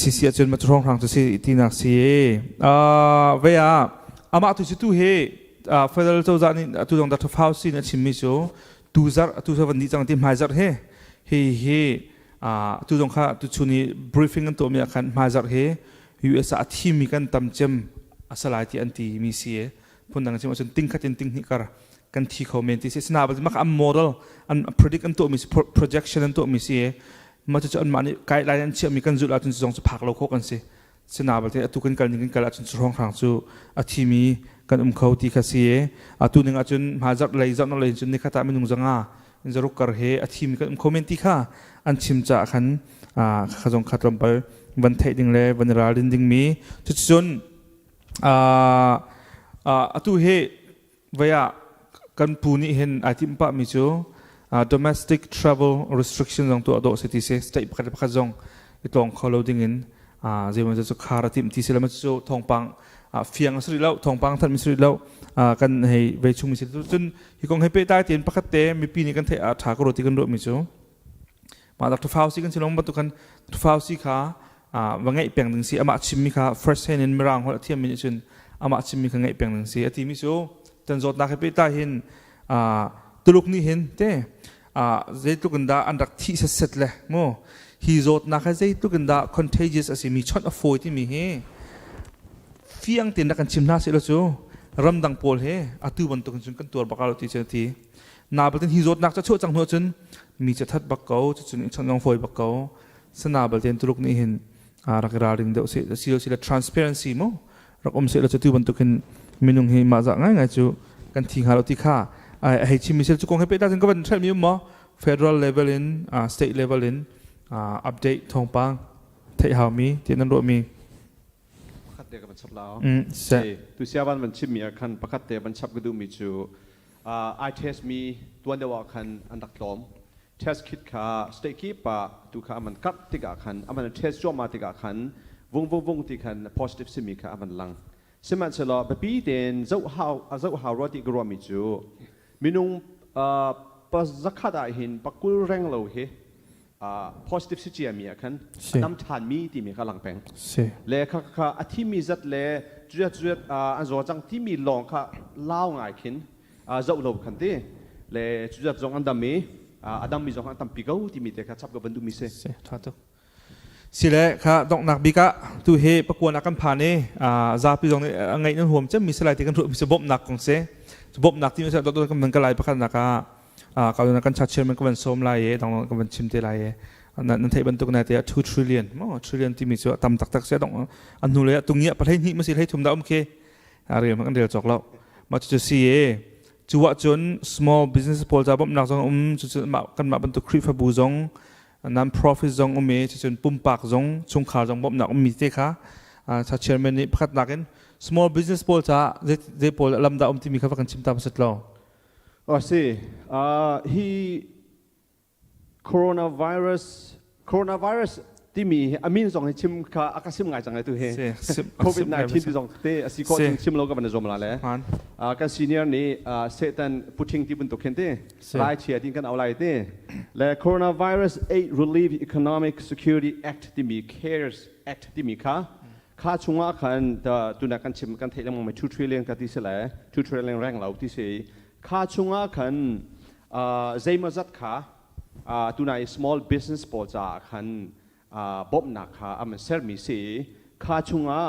si si ahcun ma hrawng hrang cu si tinak si ve ah amah tu si tu hi federal cozah nih atu zong Dr. Fauci nih a chimmi cu tu zarh tu van ni cang ti hmai zarh he hi hi tu zong kha tu chun i briefing an tuahmi ah khan hmaizarh hi US ah a thimi kan tam cem a salai ti an ti mi si phundang chim ahcun ting khat in ting hnih kar kan thi kho men ti si. Sina mak an model an predict an tuahmi si, projection an tuahmi si ma cu an mah nih guideline an chiahmi kan zulh ahcun zong cu phak lo kho kan si. Sina balte atu kan kal ning kan kal ahcun hrawng hrang cu a thimi kan um kho ti kha si. Atu ning ahcun hmaizarh lei zarh lei cun nikhat ah minung zanga zaruk kar he a thimi kan um kho men ti kha an chim caah khan kha zong kha tlawmpal van theih ding le van ralrin ding mi. Cuticun atu hi vaya kan pu nih hin ai timh pah mi cu domestic travel restriction zong tuah dawh si ti si, state pakhat le pakhat zong i tlawng kho lo ding in zeimaw cu khar a timh ti si le cu thawngpang fiang a si rih lo, thawngpang thanh mi si rih lo, kan hei vei chung mi si. Cun hi kong he pehtlai tein pakhat te mipi nih kan theih ah ṭha ka ruat ti kan ruah mi cu. Mah Dr. Fauci kan si lo bantuk khan Dr. Fauci kha va ngaih peng ding si amah chimmi kha first hand in mirang holh a thiammi nih cun amah chimmi kha ngaih peng ding si a timi cu tan zawtnak he pehtlai hin Tuluk nih hin te zeitluk in dah an rak thih setset le mu hi zawtnak hi zeitluk in dah contagious a simi chawnh a fawi timi hi fiang tein rak kan chim hna seh law cu ramdang pawl he atu bantuk in cun kan tuar bak lo ti cu ti na baltin hi zawtnak ca chuah cang hnu cun mi ca that bak ko cucun i chawnh zong fawi bak ko sana balten Tuluk nih hin rak i ralring deuh seh si lo transparency mu rak um seh law cu tu bantuk hin minung hi mah zah ngaingai cu kan thi hnga lo ti kha a hei chimmi sel cu kong he pehtlai cun ka van hrelmi um maw federal level in state level in update thawngpang theih haumi ti nan ruahmi pakhat te ka van chap la tu sia van van chimmi ah khan pakhat te van chap ka duhmi cu ai test mi tuan deuh ah khan an rak tlawm test kit kha state kip ah tu kha aman kap tikah khan aman test cuahmah tikah khan vung vung vung ti khan positive simi kha aman lang sihmanhsehlaw biapi tein zoh hau zoh hau rua ti ka ruahmi cu minung pa zakhat ah hin pakul reng lo hi positive si ciami ah khan a dam ṭhanmi timi kha lang peng le kha kha a thimi zat le cuat cuat an zaw cang timi lawng kha lau ngai khin zoh lo khan ti le cuat zong an dam i a dammi zong an tampi ko timi te kha chap ka van duhmi si. Tha tuk. Sile kha donghnak bik ah tu hi pakuan ah kan phan i zapi zong nih a ngaih nan huam cem mi salai ti kan ruah mi si bawmhnak kong si. Bawmhnak timi si dot kan van ka lai pakhat nak ah ka kan cha chairman ka van sawm lai i dong ka van chim te lai i nan theih bantuk na te 2 trillion mo trillion timi cu tam taktak si dong an hnu le tungia pahlei hnih ma si hlei thum da um khi rel kan rel cawk lo ma cu si e cu ah cun small business pawl ca bawmhnak zong um cu mah kanmah bantuk Khrihfabu zong non profit zong um i cucun pumpak zong chungkhar zong bawmhnak ummi te kha sa chairman nih pakhat nakin small business pawl ca zei pawl lam dah um timi kha va kan chim ta pasat lo A si. Hi coronavirus coronavirus timi a min zong hi chim kha a ka sim ngai cang tu hi COVID-19 ti zong te a si ko chim lo ka van zuam la le kan senior nih Satan puthing ti bantuk khin ti lai chia tin kan au lai ti le coronavirus aid relief economic security act timi cares act timi kha kha chungah khan tuna kan chim kan theih lengmang mi 2 trillion ka ti si le 2 trillion reng lo ti si kha chungah khan zeimawzat kha tuna i small business pawl caah khan bawmhnak kha an sermi si kha chungah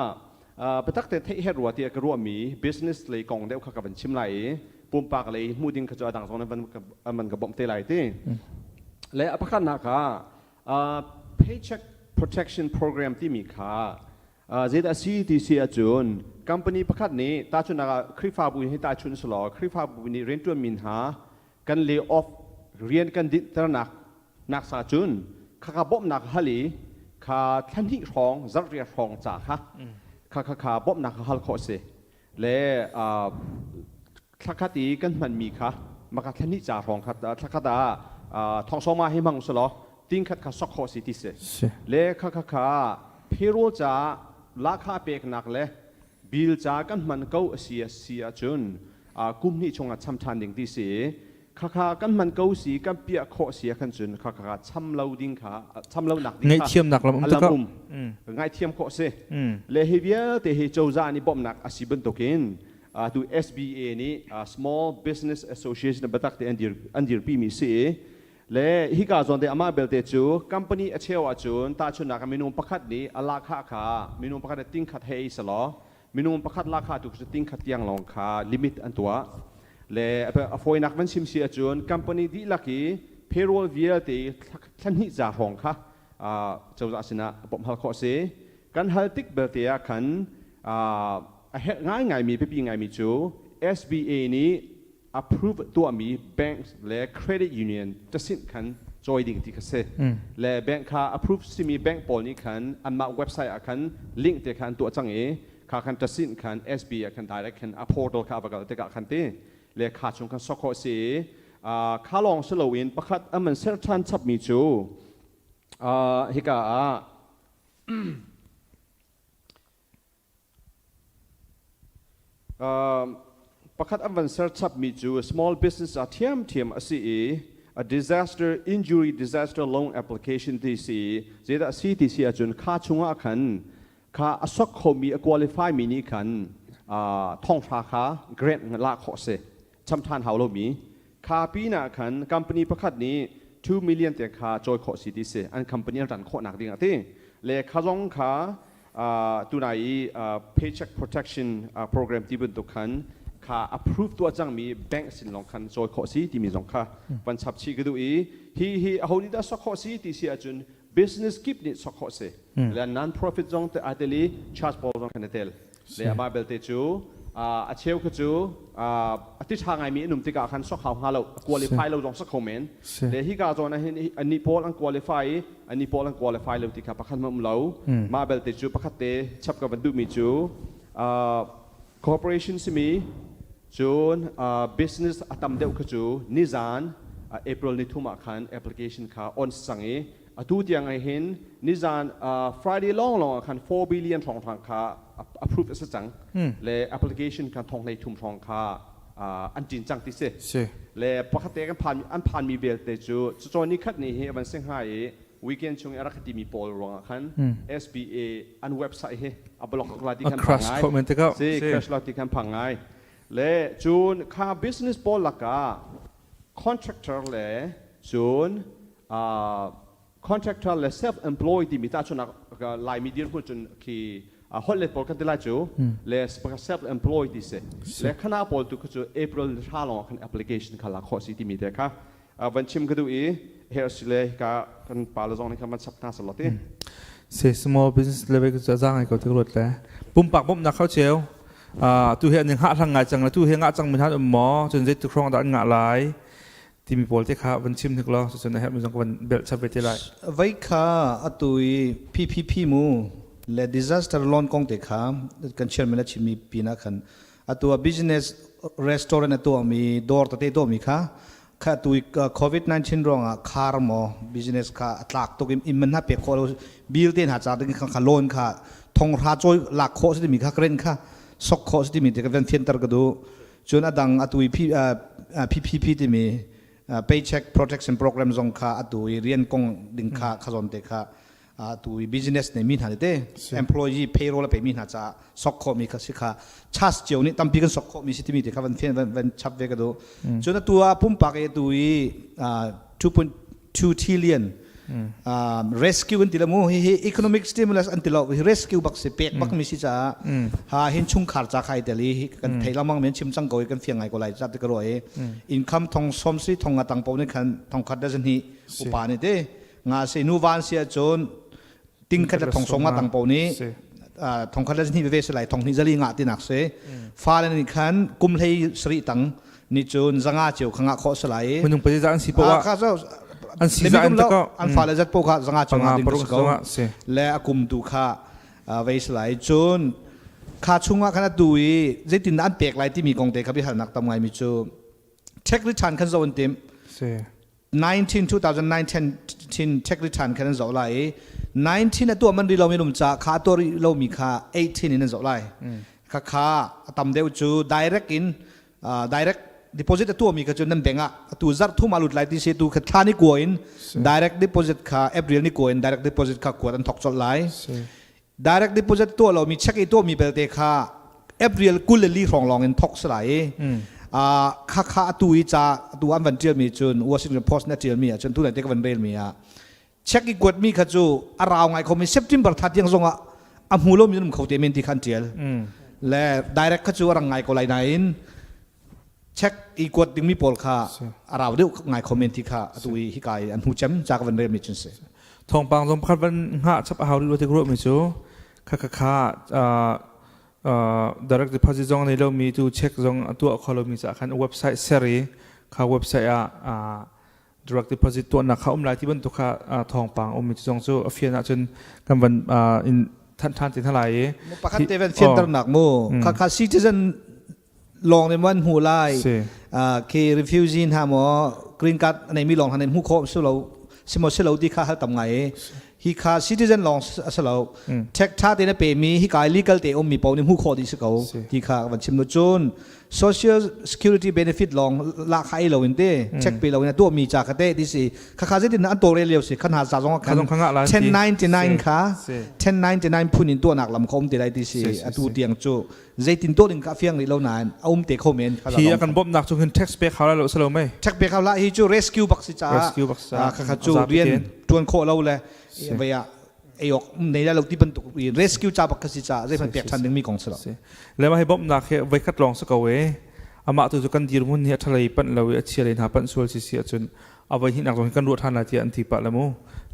biatak te theih her rua tiah ka ruahmi business lei kong deuh kha ka van chim lai i pumpak lei hmuh ding kha cu adang zong an van ka bawmh te lai ti le a pakhatnak ah paycheck protection program timi kha zeidah si ti si ahcun company pakhat nih tahchunhnak ah Khrihfabu hi tahchun selaw Khrihfabu nih rianṭuanmi hna kan lay off rian kan dinhternak nak sa cun khakha bawmhnak hal i kha thla hnih hrawng zarh riat hrawng ca kha kha kha kha bawmhnak kha hal khawh si le thlakhat i kan hmanmi kha maka thla hnih ca hrawng kha thlakhat ah thongsawma hi hmang usulaw tingkhat kha sok khawh si ti si le kha kha kha payroll ca lahkhah peknak le bill ca kan hman ko a si a si ahcun kum hnih chungah cham ṭhan ding ti si khakha kan hman ko si kan piah khawh si ah khan cun khakha cham lo ding kha cham lo nak ding kha ngaihthiamnak lam um lam um ngaihthiam khawh si le hi vialte hi cozah nih bawmhnak a si bantukin tu SBA nih Small Business Association batak te an dir an dirpi mi si le hika zawn te amah belte cu company a cheu ahcun tahchunnak ah minung pakhat nih a lahkhah kha minung pakhat nih tingkhat hei selaw minung pakhat lahkhah tu cu tingkhat tiang lawng kha limit an tuah le a fawinak van sim si ahcun company dihlak i payroll vialte thla hnih ca hrawng kha cozah sinah bawmh hal khawh si kan hal tik belte ah khan a herh ngaingaimi biapi ngaimi cu SBA nih approve tuahmi banks le credit union tasinh khan cawi ding ti kha si le bank kha approve simi bank pawl nih khan anmah website ah khan link te kha an tuah cang i kha khan tasinh khan SB ah khan direct khan a portal kha a va kal tikah khan ti le kha chung khan sok khawh si kha lawng si loin pakhat an ser ṭhan chapmi cu hika ah Pakhat an van ser chapmi cu small business ah ṭhiamṭhiam a si i. A disaster injury disaster loan application ti si zeidah si ti si ahcun kha chungah khan kha a sok khomi a qualify mi nih khan thonghra kha grant la khawh si cham ṭhan hau lomi kha pinah khan company pakhat nih 2 million te kha cawi khawh si ti si an company an ran khawhnak ding a ti le kha zong kha tunai i paycheck protection program ti bantuk khan kha approve tuah cangmi bank sin lawng khan cawi khawh si timi zong kha van chap chih ka duh i hi hi aho nih dah sok khawh si ti si ahcun business kip nih sok khawh si le non profit zong te aa tel i church pawl zong khan a tel le amah belte cu a cheu kha cu a ti ṭha ngaimi an um tikah khan sok hau hnga lo qualify lo zong sok kho men le hika zawn ah hin annih pawl an qualify i annih pawl an qualify lo ti kha pakhat hmanh um lo mah belte cu pakhat te chap ka van duhmi cu corporation simi cun business a tam deuh kha cu nizan April ni thum ah khan application kha on sang i atu tiang ah hin nizan Friday lawng lawng ah khan 4 billion hrawnghrang kha approve a si cang le application kha thong hlei thum hrawng kha an ṭin cang ti si le pakhat te kan phan an phanmi vialte cu cucaw ni khat ni hi van si hnga i weekend chung i a rak timi pawl ruangah khan SBA an website hi a block la ti khan phang ngai si crash la ti khan phang ngai le cun kha business pawl lakah contractor le cun contractor le self employed timi tahchunak Laimi dirhmun cun khi holhlet pawl kan ti lai cu le self employed ti si le khana pawl tu kha cu April hra lawng khan application kha la khawh si timi te kha van chim ka duh i her si le ka kan pa le zong nih khan van chap hna selaw ti se small business level ku za ngai ko tik ruat le pumpak bawmhnak khau cheu tu he an ngah hlang ngai cang le tu he ngah cang mi han um maw cun zei tu hrong dah an ngah lai timi pawl te kha van chim hnik law cucun a herhmi zong ka van belh chap ve te lai. Vei kha atu i PPP mu le disaster loan kong te kha kan chairman a chimmi pinah khan atu a business restaurant a tuahmi dawr tete tuahmi kha kha atu i COVID-19 ruangah khar maw business kha a tlak tuk in man hna pek khawh lo bill te hna ca ding kha loan kha thonghra cawi lak khawh si timi kha rent kha sok khawh si timi te ka van fianter ka duh Cun a dang atu i PPP timi Paycheck Protection Program zong kha atu i rian kong ding kha kha zawn te kha atu i business nei mi hna te employee payroll a pe mi hna caah sok khawh mi kha si kha chas cio nih tampi kan sok khawh mi si timi te kha van fian van chap ve ka duh. Cun atu ah pumpak i atu i 2.2 trillion rescue an ti lo mu hi hi economic stimulus an ti lo hi rescue bak si pek bak mi si caah ha hin chungkhar ca khai tel i kan thei lamang men chim cang ko i kan fiang ngai ko lai zat ka ro i income thong som si thong nga tang po ni khan thong khat da ni upa ni te nga se nu van sia chun ting khat le thong som nga tang po ni thong khat le ni ve se lai thong ni zali nga ti nak se fa le ni khan kum hlei sri tang ni cun zanga cheu khanga kho salai minung pa za an si po kha so an si za an ko an fa le zat po kha zanga cheu nga ding ko le akum tu kha vei salai cun kha chungah khan atu i zeitin an pek lai timi kong te kha bi halnak tam ngai mi cu tax return khan zo an tim 19 2019 tax return khan an zoh lai i 19 a tuah man ri lomi lum ca kha a tuah rih lomi kha 18 in an zoh lai kha kha a tam deuh cu direct in direct deposit a tuahmi kha cu nan bank ah atu zarh thum a lut lai ti si tu kha thla ni kua in direct deposit kha April ni kua in direct deposit kha kuat an thok colh lai Direct deposit tuah lomi check i tuahmi belte kha April 24 hrawng lawng in thok si lai i kha kha atu i ca atu an van ṭialmi cun Washington Post nih a ṭialmi ah cun tunai te ka van relmi ah check i kuatmi kha cu a rau ngai khomi September thla tiang zongah a hmu lomi an um kho te men ti kha an ṭial le direct kha cu a rang ngai ko lai nain check i kuat dingmi pawl kha a rau deuh ngai kho men ti kha atu i hika i an hmu cem ca ka van relmi cun si Thawngpang zong pakhat van hngah chap a hau rih lo ti ka ruahmi cu kha kha kha direct deposit zong nei lomi tu check zong a tuah kho lomi caah khan website ser i kha website ah direct deposit tuahnak kha um lai ti bantuk kha thawngpang ummi cu zong cu a fian ahcun kan van in thanh ṭhan te hna lai i pakhat te van fianternak mu kha kha citizen lawng nih man hmu lai khi refugee hna maw green card nei mi lawng hna nih hmu khawh si lo si maw si lo ti kha hal tam ngai i. Hi kha citizen lawng a si lo. Tax tha tein a pemi hi ka legal te ummi paoh nih hmuh khawh dih si ko ti kha van chim nu cun social security benefit lawng la kha ei lo in te check pe lo in a tuahmi ca kha te ti si kha kha zeitin an tawlrel lio si khan ha za zong khan 1099 kha 1099 phun in tuahnak lam kha um te lai ti si atu tiang cu zeitin tuah ding ka fiang rih lo nain a um te kho men hi a kan bawmhnak cu hin tax pek hau lai lo salo mei tax pek hau la hi cu rescue bak si ca rescue bak sa kha kha cu rian tuan khawh lo le vei ah ei awk nei lai lo ti bantuk rescue ca bak kha si ca zeihmanh pek ṭhan dingmi kong si lo le mah hi bawmhnak hi voikhat lawng si ko e amah tu cu kan dirhmun hi a ṭhalei panh lo i a chia lei hna panh sual si si ahcun a voi hnihnak zong hi kan ruah ṭhan lai tiah an ti pah le mu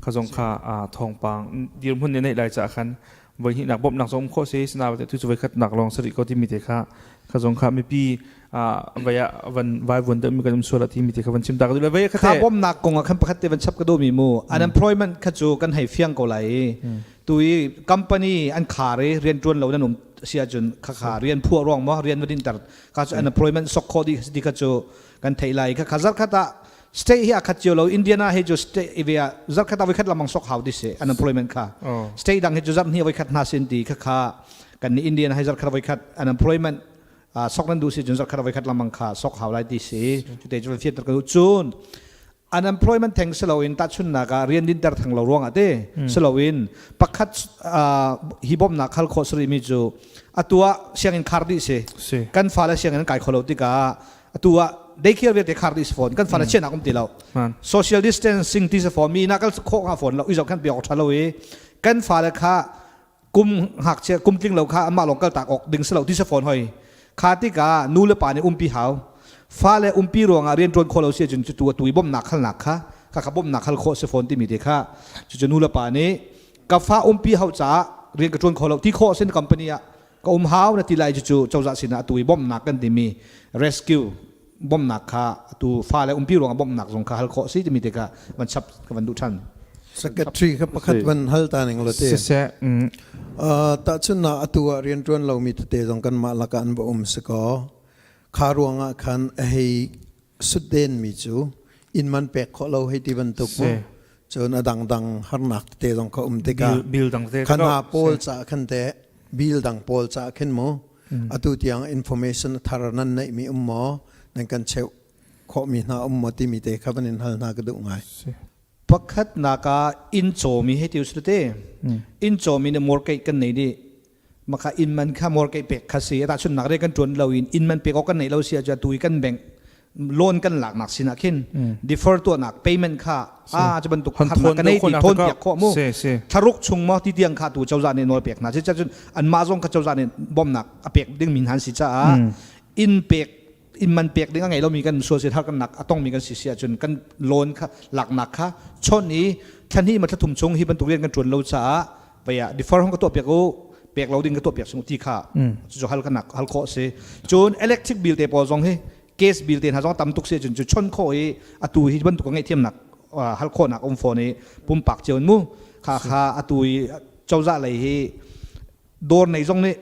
kha zong kha thawngpang dirhmun nih neih lai caah khan voi hnihnak bawmhnak zong um khawh si sinain tu cu voi khatnak lawng sari ko timi te kha kha zong kha mipi vai ah van vai vuan deuh mi kan um sual ti mi te kha van chim ta ka duh le vai kha kha bawmnak kong ah khan pakhat te van chap ka duh mi mu unemployment kha cu kan hei fiang ko lai tu i company an khar i rian tuan lo nan um si ahcun kha kha rian phuah ruang maw rian va din ter ka cu unemployment sok kho di ti kha cu kan theih lai kha kha zarkhat ah state hi a khat cio lo Indiana hi cu state i ve ah zarkhat ah voikhat lamang sok hau ti si unemployment kha state dang hi cu zarh hnih voikhat hna sin ti kha kha kan ni Indiana hi zarkhat voikhat unemployment sok nan duh si cun zarkhat voikhat lamang kha sok hau lai ti si cute cu fianter ka duh cun unemployment theng si loin tahchunnak ah rian dinter theng lo ruangah te si loin pakhat hi bawmnak khal khawh sari mi cu atu ah sianginn khar dih si kan fale sianginn kai kho lo tikah atu ah daycare vialte khar dih si fawn kan fale chiahnak um ti lo social distancing ti si fawn mi na kal khawh nga fawn lo i zoh khan piak tha lo i kan fale kha kum ngakchia kum tling lo kha amah lawng kal tak awk ding si lo ti si fawn hoi kha tikah nu le pa nih umpi hau fale umpi ruangah rian ṭuan khawh lo si ahcun cutu atu i bawmhnak halnak kha kha kha bawmhnak hal khawh si fawn timi te kha cucu nu le pa nih ka fa umpi hau caah rian ka ṭuan kho lo ti khawh sin company ah ka um hau na ti lai cucu cozah sinah atu i bawmhnak kan timi rescue bawmhnak kha atu fale umpi ruangah bawmhnak zong kha hal khawh si timi te kha van chap ka van duh ṭhan. Secretary kha pakhat van hal ta ning lo te. Siseh. Tahchun na atu ah rianṭuan lomi tete zong kanmah lakah an va um si kaw kha ruangah khan a hei sutden mi cu inn man pek khawh lo hei ti bantuk mu cun a dangdang harnak tete zong kha um tikah bill dang te khana pawl ca khan te bill dang pawl ca khin mu atu tiang information thar nan neih mi um maw nan kan cheuh khawhmi hna um maw timi te kha van in hal hna ka duh ngai. Pakhatnak ah inn cawmi hei ti usih te inn cawmi nih mortgage kan nei dih maka inn man kha mortgage pek kha si ta chun nak re kan tuan lo in inn man pek awk kan nei lo si ah tu i kan bank loan kan lak nak sin ah khin defer tuahnak payment kha a cu bantuk harnak kan nei ti thawn piak khawh mu thlaruk chung maw ti tiang kha tu cozah nih nawl pek hna si cun anmah zong kha cozah nih bawmhnak a pek ding mi hna si caah inn pek inn man pek ding a ngei lomi kan sual har kan nak a tongmi kan si si ahcun kan loan kha laknak kha chon i thla hnih ma thla thum chung hi bantuk rian kan ṭuan lo caah vaya defer hong ka tuah piak u pek lo ding ka tuah piak sung ti kha cu hal kan nak hal khawh si cun electric bill te pawl zong hi case bill te hna zong tam tuk si cun cu chon khawh i atu hi bantuk ka ngaihthiamnak hal khawhnak um fawn i pumpak cio mu kha kha atu i cozah lei hi dawr nei zong nih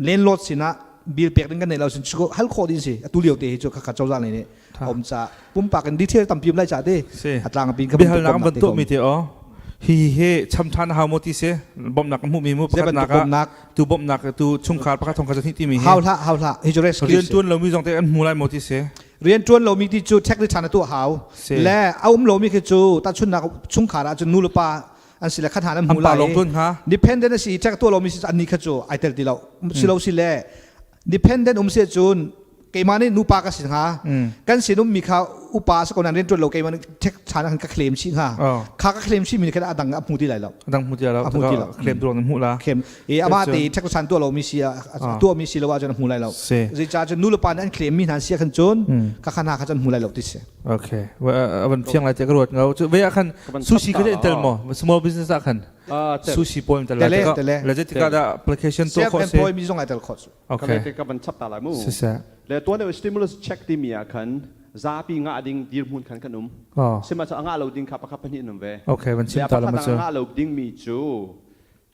landlord sinah bill pek ding kan nei lo sin chu hal khawh ding si atu lio te hi chu khakha cozah lei nih om ca pumpak in detail tampi um lai ca te atlang pin ka bihal nak ban to mi te o hi he cham than hau mo ti se bomnak hmu mi mu pakhat nak tu bomnak tu chungkhar pakhat thong kha ti mi he hau hla hau hla hi chu rescue rian tuan lo mi zong te an hmu lai mo ti se rian tuan lo mi ti chu tax return tu hau le a um lo mi khi chu ta chun nak chungkhar ah chun nu le pa an si le khat han an hmu lai dependent a si check tuah lomi si an ni kha cu ai tel ti lo si lo si le dependent um si cun keimah nih nupa ka si hnga kan sinum mi kha upa sa ko nan rian tuan lo keimah nih check chan kan ka claim si hnga kha ka claim si mi kha adang a hmu ti lai lo adang hmu ti lo a hmu ti lo claim tuang hmu la claim e ama te check chan tuah lo mi si tuah mi si lo ah cun hmu lai lo zei ca cun nu le pa nih an claim mi hna sia khan cun ka kha na kha cun hmu lai lo ti si Okay. Van fiang lai te ka ruat ngau. Cu ve ah khan sushi kha tel mo small business ah khan sushi pawl tel lai te le le tika da application to kho se self employed mi zong ai tel kho Okay. Ka ka van chap ta lai mu. Si se. Le tuan deuh stimulus check ti mi ah khan zapi nga ding dirhmun khan kan um. Oh. Sima cha nga lo ding kha pakhat pahnih an um ve. Okay, van chim ta la ma chu. Nga lo ding mi cu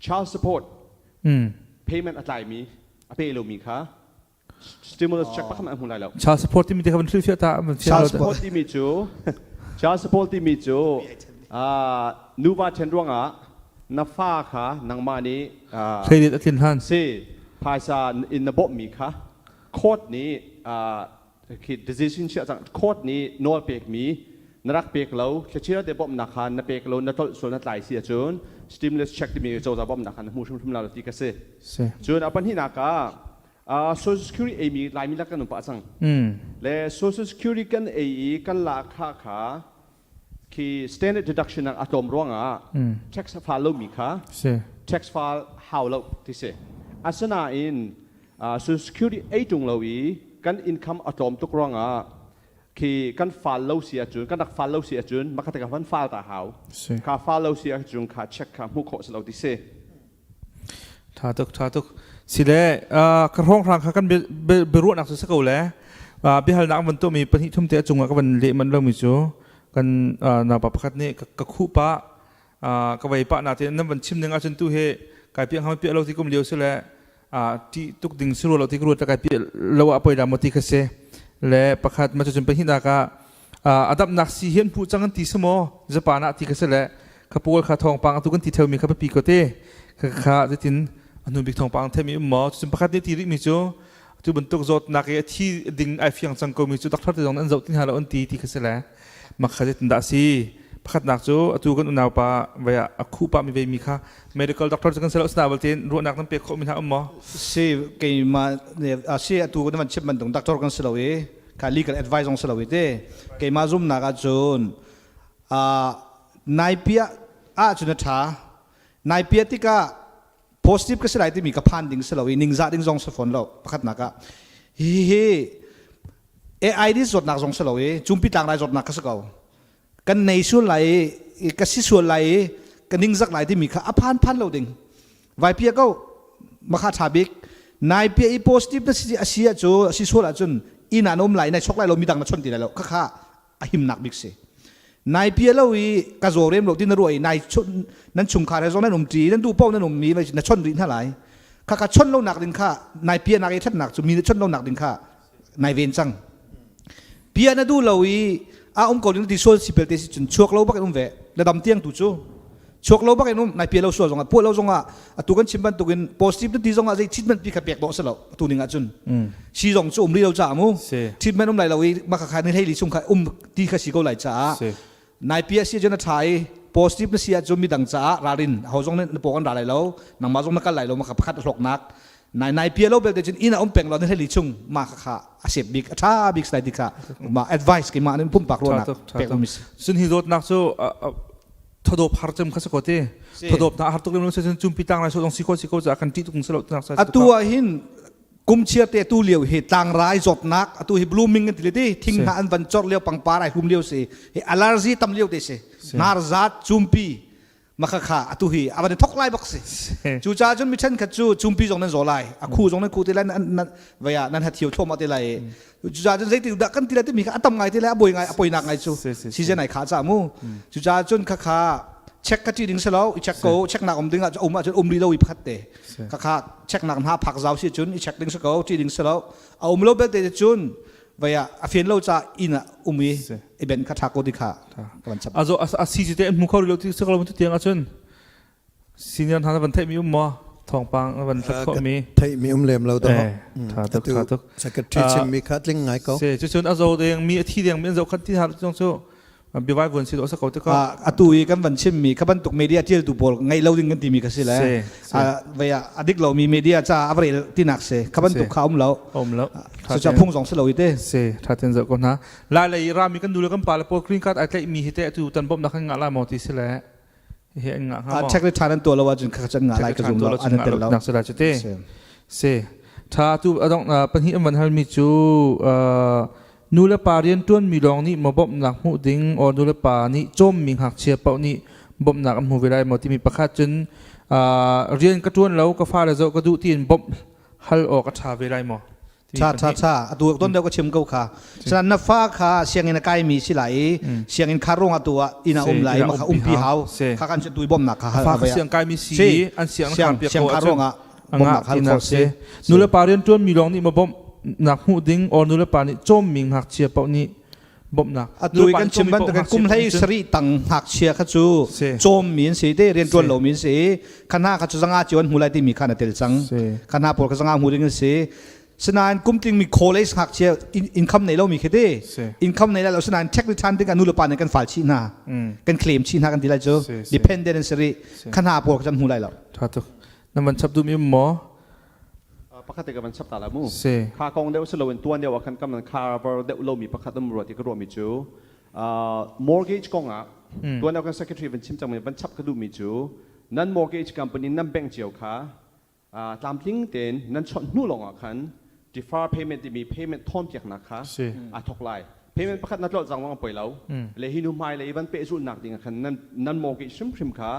child support payment a tlai mi a pe lo mi kha Stimulus check pakhat an hmu lai lo. Child support timi te kha van hrilhfiah ta van Child support timi cu child support timi cu nuva ṭhen ruangah Na fa kha nangmah nih Hleilet a tlin hlan. Si phaisa in na bawmhmi kha court nih khi decision chiah cang court nih nawl pekmi na rak pek lo thlachia te bawmhnak kha na pek lo na tlolh sual na tlai si ahcun stimulus check timi cozah bawmhnak kha na hmu hrimhrim lo ti ka si. Cun a pahnihnak ah Social Security eimi Laimi lak kan um pah cang. Le Social Security kan ei i kan lahkhah kha khi standard deduction a tlawm ruangah tax file lomi kha tax file hau lo ti si. Asinain Social Security ei ṭung lo i kan income a tlawm tuk ruangah khi kan file lo si ahcun kan rak file lo si ahcun makhat ka van file ta hau. Kha file lo si ahcun kha check kha hmuh khawh si lo ti si. Ṭha tuk, ṭha tuk. Sile, ka hrawnghrang kha kan biaruahnak cu si ko le biahalnak an van tuahmi pahnih thum te a cungah ka van leh manh lomi cu kan naupa pakhat nih ka khuh pah ka vei pah natin nan van chim ning ahcun tu hi kai piah hngam piah lo ti kum lio si le ṭih tuk ding si rua lo ti ka ruat kai piah lo ah poi dah maw ti kha si le pakhat ma cucun pahnihnak ah a damnak si hi an hmuh cang an ti si maw Japan ah ti kha si le kha pawl kha thawngpang atu kan ti theumi kha biapi ko te kha kha zeitin a hnu bik thawngpang theimi um maw cucun pakhat nih ti rihmi cu tu bantuk zawtnak i a thi ding ai fiang cang komi cu doctor te zong an zoh ti hna lo an ti ti kha si le mak kha zeitin dah si pakhatnak cu atu kan unau pa vei ah a khuh pah mi vei mi kha medical doctor cu kan si lo sina balte ruahnak nan pek khawh mi hna um maw si keimah si atu kan van chim bantuk doctor kan si lo i kha legal advice zong si lo i te keimah zumnak ahcun nai piah ahcun a ṭha nai piah tikah positive ka si lai timi ka phan ding si lo i ningzah ding zong si fawn lo pakhatnak ah hihi AID zawtnak zong si lo i cumpi tlangrai zawtnak ka si ko kan nei sual lai i ka si sual lai i ka ningzak lai timi kha a phan phan lo ding vai pia ko makha tha bik nai pia i positive na si a si cu a si sual ahcun inn ah na um lai nai chok lai lo midang na chon ti lai lo khakha a himnak bik si nai pia lo i ka zaw rem lo ti na ruah i nai chun nan chungkhar he zong nan um ṭi nan duh paoh nan um mi na chon rih hna lai khakha chon lo nak ding kha nai pia nak i thatnak cu mi na chon lo nak ding kha nai ven cang pia na duh lo i a um ko ding ti sual si pelte si cun chuak lo bak in um ve na dam tiang tu cu chuak lo bak in um nai pia lo sual zongah puah lo zongah atu kan chim bantukin positive na ti zongah zei treatment pi kha pek dawh si lo atu ning ah cun si zong cu um ri lo ca mu treatment um lai lo i maka kha ni hlei li chung kha um ti kha si ko lai caah nai pia si cun a tha i positive na si ahcun midang caah ralrin ho zong nih na paw kan ra lai lo nangmah zong na kal lai lo maka pakhat a hlawknak nai nai pia lo belte cun inn a um peng lo ni hlei li chung ma kha kha a sep bik a tha bik sai ti kha ma advice keimah nih pumpak ruahnak pek mi si sun hi zawtnak cu thodop har cem kha si ko te thodop na har tuk lem lo se cun cumpi tang lai so dong si ko si ko ca kan ti tuk se lo nak sa atu ah hin kum chia te tu lio hi tlangrai zawtnak atu hi blooming an ti le ti thing hna an van chor lio pangpar ai hum lio si hi allergy tam lio te si nar zat cumpi maka kha atu hi avan thok lai bak si cu ca cun mi then khat cu cumpi zong nan zaw lai a khu zong nan khu te lai nan vaya nan hathiu thloma te lai cu ca cun zeiti dah kan ti lai timi kha a tam ngai te lai a boi ngai a poinak ngai cu season ai kha ca mu cu ca cun kha kha check ka ti ding si lo i check ko check nak um ding ah um ahcun um ri lo i pakhat te kha kha check nak hna phak zau si cun i check ding si ko ti ding si lo a um lo belte cun vaya a fian lo ca inn ah um i i ben kha tha ko ti kha ka van chap azo a si te an hmu kho lo ti si ko tu tiang ahcun senior hna van theih mi um maw thawngpang van hlat khawh mi theih mi um lem lo do tha tuk tha tuk secretary chim mi kha tling ngai ko se cu cun a zo deng mi a thi deng mi an zo khat ti har chung cu biavai vuan si do sa ko te ko atu i kan van chim mi kha bantuk media tial tu pawl ngai lo ding kan ti mi kha si le vaya adik lo mi media cha avrel tinak se kha bantuk kha um lo um lo so cha phung zong si lo i te se tha ten zo ko na lai lei rami kan nu le kan pa le pawl green card ai tlaih mi hi te atu tan bom na kan nga la mo ti si le hi an ngah hnga maw? Check le ṭhan an tuah lo ahcun kha can ngah lai ka zum lo an tel lo. Nak sila cu te. Se tha tu adong pahnih an van hal mi cu nu le pa rian tuan mi lawng nih maw bawmhnak hmuh ding or nu le pa nih cawm mi ngakchia paoh nih bawmhnak an hmu ve lai maw timi pakhat cun rian ka tuan lo ka fale zoh ka duh tiin bawmh hal awk a ṭha ve lai maw? Cha cha cha atu ton deuh ka chim ko kha sanan na fa kha sianginn a kai mi si lai i sianginn khar ruang atu ah inn ah um lai ma kha umpi hau kha kan tu bom nak kha fa siang kai mi si an siang siang siang khar ruang ah bom nak hal kho si nu le pa rian tuan mi lawng nih ma bom nak hmuh ding or nu le pa nih cawm mi ngakchia paoh nih. Bawmhnak. Atu i kan chim bantuk kum hlei sarih tang ngakchia kha cu cawmmi an si te rianṭuan lomi an si kha hna kha cu zanga cio an hmu lai timi kha na tel cang. Kha hna pawl kha zanga hmu ding an si. Sinain kum tlingmi college ngakchia income nei lomi khi te income nei lai lo sinain tax return ding ah nu le pa nih kan file chih hna. Kan claim chih hna kan ti lai cu. Dependent an si rih. Kha hna pawl kha cu an hmu lai lo. Tha tuk. Na van chap duhmi um maw? Pakhat te ka van chap ta la mu. Si. Kha kong deuh si loin tuan deuh ah khan kan van cover deuh lomi pakhat um rua ti ka ruahmi cu mortgage kong ah tuan deuh kan secretary van chim cangmi van chap ka duhmi cu nan mortgage company nan bank cio kha tlamtling tein nan chawnh hnu lawng ah khan defer payment timi payment thawnpiaknak kha aa thawk lai. Payment pakhat na tlolh cang zong a poi lo. Le hi nu hmai le i van pehzulhnak ding ah khan nan nan mortgage hrimhrim kha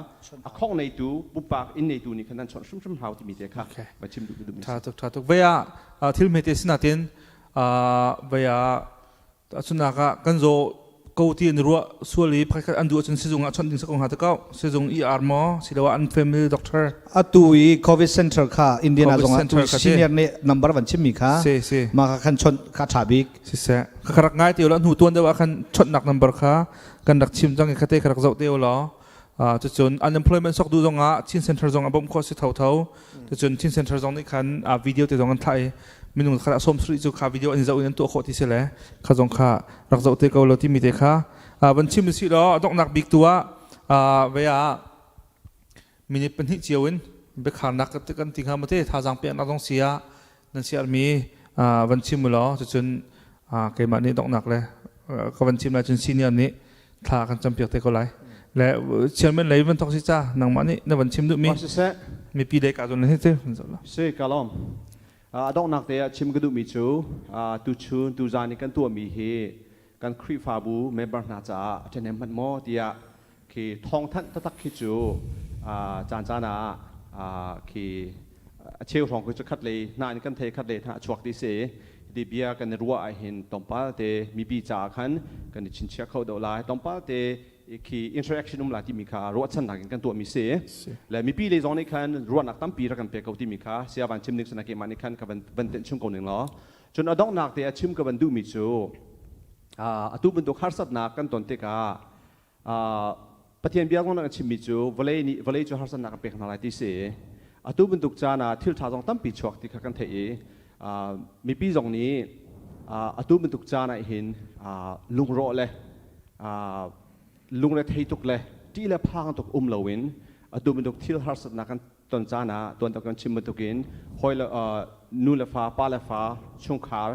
a khong neitu pumpak inn neitu nih khan nan chawnh hrimhrim hau timi te kha va chim duh duhmi Tha tuk tha tuk. Vei ah thil hmete sinatin vei ah Tahchunhnak ah kan zaw ko ti an ruah sual i pakhat an duh ahcun sizung ah chawnh ding si ko hnga te ko. Sizung ER maw siloah an family doctor. Atu i COVID center kha Indiana COVID zong ah center tu kha ti. senior nih number van chimmi kha Si si. mah kha khan chawnh kha ṭha bik. Siseh. Ka rak ngai te law hnu tuan deuh ah khan chawnhnak number kha kan rak chim cang i khate ka rak zoh te law. Cucun unemployment sok duh zong ah Chin Center zong a bawmh khawh si thotho. Cucun Chin Center zong nih khan video te zong an thlah i minung kha sawm sarih cu kha video an zoh in an tuah khawh ti si le kha zong kha rak zoh te ko lo timi te kha van chim si law donghnak bik tu ah ve ah minute pahnih cio in biakharnak kan ti hnga mate thazaang peknak zong si ah nan siarmi van chim u law cucun keimah nih donghnak le ka van chim lai cun senior nih thla kan campiak te ko lai le chairman lei van thok si ca nangmah nih na van chim duhmi mipi lei ka zon le te si kalom A donghnak te ah chim ka duhmi cu tuchun tuzaan i kan tuahmi hi kan Khrihfabu member hna caah a ṭhahnem hmanh maw tiah khi thawngthanh taktak khi cu caan caan ah khi a cheu hrawng khi cu khat lei hna in kan thei khat lei hna a chuak ti si ti bia kan i ruah ahhin tlawmpal te mipi caah khan kan i chinchiah kho deuh lai tlawmpal te khi interaction um lai timi kha ruahchannak in kan tuahmi si le mipi lei zong nih khan ruahnak tampi rak kan pe ko timi kha sia van chim ning sana keimah nih khan ka van van tenh chung ko ning law cun a donghnak te a chim ka van duhmi cu atu bantuk harsatnak kan ton tikah Pathian bia kong kan chimmi cu vawlei nih vawlei cu harsatnak kan pek hna lai ti si atu bantuk caan ah thil ṭha zong tampi chuak ti kha kan theih i mipi zong nih atu bantuk caan ah hin lungrawh le lungrethei tuk le ṭih le phang tuk um loin atu bantuk thil harsatnak kan ton caan ah tuan kan chim bantukin hawi le nu le fa pa le fa chungkhar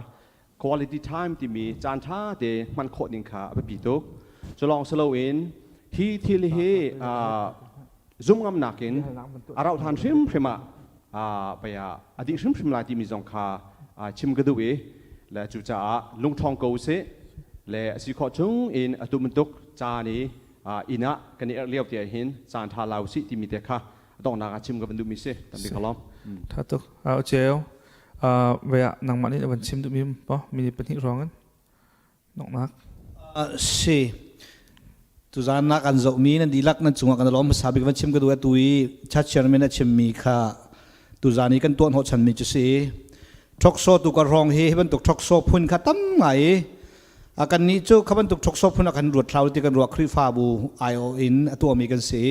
quality time timi caan ṭha te hman khawh ding kha a biapi tuk cu lawng si loin hi thil hi zum ngamnak in a rauh hlan hrimhrim ah pei ah a dih hrimhrim lai timi zong kha chim ka duh i le cucaah lungṭhawng ko usih le a si khawh chung in atu bantuk caan i inn ah kan i erh lio te ah hin caan ṭha la usih timi te kha donghnak ah chim ka van duhmi si tampi ka lawm. Tha tuk. Cheu ve ah nangmah nih na van chim duhmi pa minute pahnih hrawng in donghnak. Si. Tuzaan nak an zohmi nan dihlak nan cungah kan lawm hmasa bik van chim ka duh atu i church chairman a chimmi kha tuzaan i kan tuah hnawh chanmi cu si. Ṭhoksaw tu ka hrawng hi hi bantuk ṭhoksaw phun kha tam ngai i a kan nih cu kha bantuk ṭhoksaw phun ah kan ruat thlau ti kan ruah Khrihfabu aiawh in a tuahmi kan si.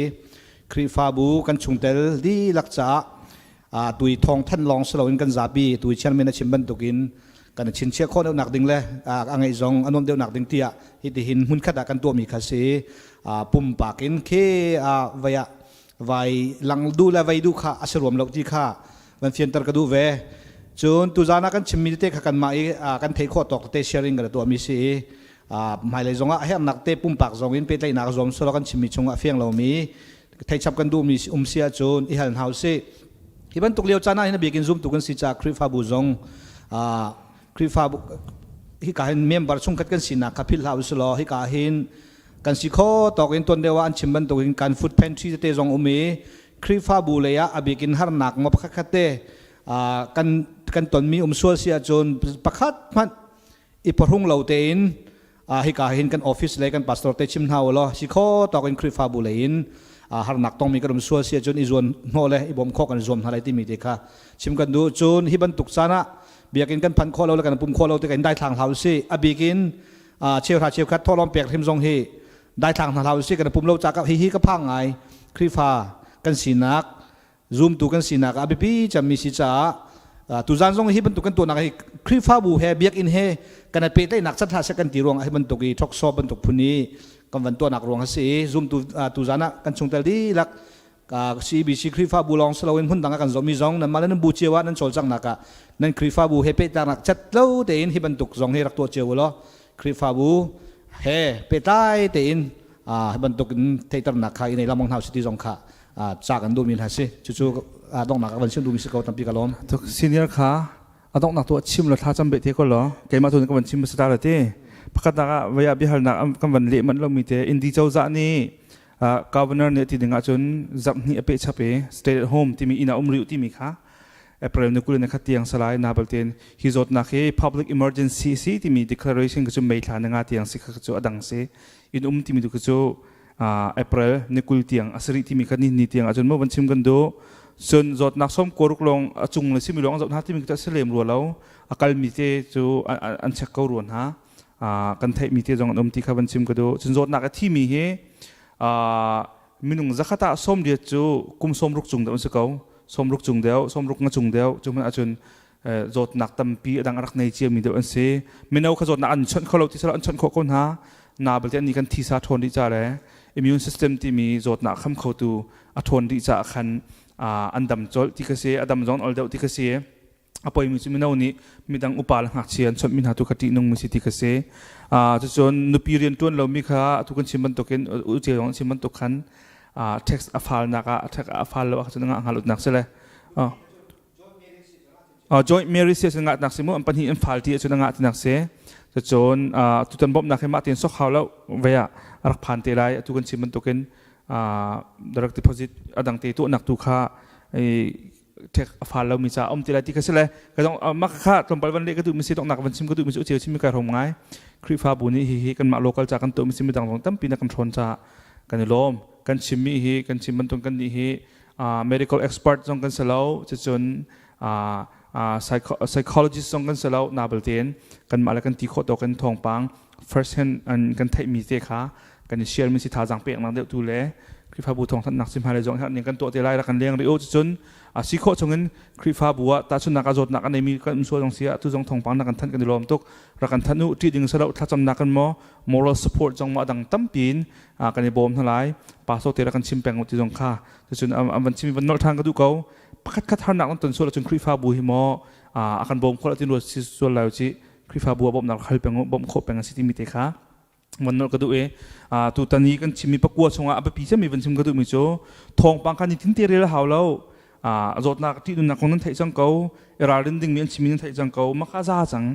Khrihfabu kan chungtel dihlak caah tui thawng thanh lawng si loin kan zapi tui chairman a chim bantukin kan chinchiah khawh deuhnak ding le a ngeih zong a nuam deuhnak ding tiah hitihin hmunkhat ah kan tuahmi kha si pumpak in khi vai ah vai lang du le vai du kha a si ruam lo ti kha van fianter ka duh ve cun tuzaan ah kan chimmi tete kha kanmah i kan theih khawh tawk tete sharing kan tuahmi si i hmailei zongah a herhnak te pumpak zong in pehtlaihnak zuam solo kan chimmi chungah a fiang lomi theihchap kan duhmi um si ahcun i hal hna usih. Hi bantuk lio caan ah hin a bikin zumtu kan si caah Khrihfabu zong Khrihfabu hika hin member chungkhat kan sinak kha philh hlah usih law hika hin kan si kho tawk in tuan deuh ah an chim bantuk in kan food pantry tete zong um i Khrihfabu lei ah a bikin harnak ma pakhat khat te kan kan tonmi um sual si ahcun pakhat hmanh i phahrung lo tein hika hin kan office le kan pastor te chim hna u law si kho tawk in Khrihfabu lei in harnak tongmi kan um sual si ahcun i zuan hnawh le i bawm khawh kan zuam hna lai timi te kha chim kan duh cun hi bantuk caan ah biakinn kan phanh khawh lo le kan pum khawh lo te kan daithlang hlah usih a bik in. Cheuhra cheukhat thawhlawm pek hrim zong hi daithlang hna hlah usih kan pum lo ca hi hi ka phang ngai. Khrihfa kan sinak zumtu kan sinak ah a biapi cemmi si caah tuzan zong hi bantuk kan tuahnak hi Khrihfabu he biakinn he kan i pehtlaihnak cat hlah seh kan ti ruangah hi bantuk i thawksawp bantuk phun i kan van tuahnak ruang a si i zumtu tuzan ah kan chungtel dihlak CBC Khrihfabu lawng si loin hmun dang ah kan zawmi zong nanmah le nan bu cio ah nan cawlcanghnak ah nan Khrihfabu he pehtlainak cat lo tein hi bantuk zong hi rak tuah cio u law Khrihfabu he pehtlai tein hi bantuk in theihternak kha i nei lamong hna usih ti zong kha ca kan duhmi hna si. Cucu donghnak ah van chim duhmi si ko tampi ka lawm. Senior kha a donghnak tu chim lo thla cam beh te ko law keimah tu ka van chim hmasa ta la ti. Pakhatnak ah vaya biahalnak kan van leh manh lomi te Indi cozah nih governor nih ti ding ahcun zarhhnih a peh chap i stay at home timi inn ah um rih timi kha April ni 20 ni khat tiang salai na balten hi zawtnak hi public emergency si timi declaration cu May thla ni nga tiang si kha cu adang si in um timi tu cu April ni 20 tiang a si rih timi kha ni ni tiang ahcun mo van chim kan duh cun zawtnak som koruk lawng a cung le simi lawng zoh hna timi cu a si lem rua lo a kalmi te cu an check ko rua hna kan theihmi te zong an um ti kha van chim ka duh. Cun zawtnak a thimi hi minung zakhat ah 80 cu kum 60 cung deuh an si ko. 60 cung deuh, 60 nga cung deuh, cu hmanh ahcun zawtnak tampi a dang a rak nei ciami deuh an si. Mino kha zawtnak an chawnh kho lo ti silo an chawnh khawh ko hna. Na balte an nih kan thisa ṭhawn dih ca le immune system timi zawtnak kham khotu a ṭhawn dih caah khan an dam colh ti ka si, a dam zong ol deuh ti ka si. A poimi cu mino nih midang upa le ngakchia an chawnhmi hna tu kha ṭihnungmi si ti kha si. Cucun nupi rian ṭuan lomi kha atu kan chim bantukin uce zong chim bantuk khan tax a falnak ah tax a fal lo ahcun ngah hngalutnak si le joint marriage si ahcun ngahnak si mu an pahnih an fal ti ahcun ngah tinak si. Cucun tutan bawmhnak hi mah tein sok hau lo ve ah a rak phan te lai atu kan chim bantukin direct deposit a dang te tuahnak tu kha ṭhek a fal lomi ca um ti lai ti kha si le ka dong mah kha tlawmpal van leh ka duh mi si donghnak van chim ka duh mi cu cheu chim mi kai hrom ngai Khrihfabu nih hi hi kanmah local ca kan tuah mi si midang zong tampi na kan hrawn ca kan i lawm kan chim mi hi kan chim bantuk kan nih hi medical expert zong kan si lo cucun psychologist zong kan si lo na baltein kanmah le kan ti khawh tawk in thawngpang first hand an kan theih mi te kha kan i share mi si thazaang peknak deuh tu le Khrihfabu thawngthanhnak si hmailei zong ning kan tuah te lai rak kan leng rih u cucun a si khawh chungin Khrihfabu ah tahchunnak a zawtnak a neimi kan um sual zong si ah tu zong thawngpang na kan thanh kan i lawm tuk rak kan thanh u ṭih ding salo thlacamnak kan maw moral support zong maw adang tampi in kan i bawm hna lai pastor te rak kan chim peng u ti zong kha cucun an van chim van nolh ṭhan ka duh ko pakhat khat harnak nan ton sual ahcun Khrihfabu hi maw a kan bawm khawh tin ruat si sual lai u ci Khrihfabu ah bawmhnak hal peng u bawmh khawh peng a si timi te kha van nolh ka duh i tutan i kan chimmi pakua chungah a biapi cemmi van chim ka duhmi cu thawngpang kha nitin te rel a hau lo zawtnak ṭihnunnak kong nan theih cang ko i ralrin dingmi an chimmi nan theih cang ko maka za cang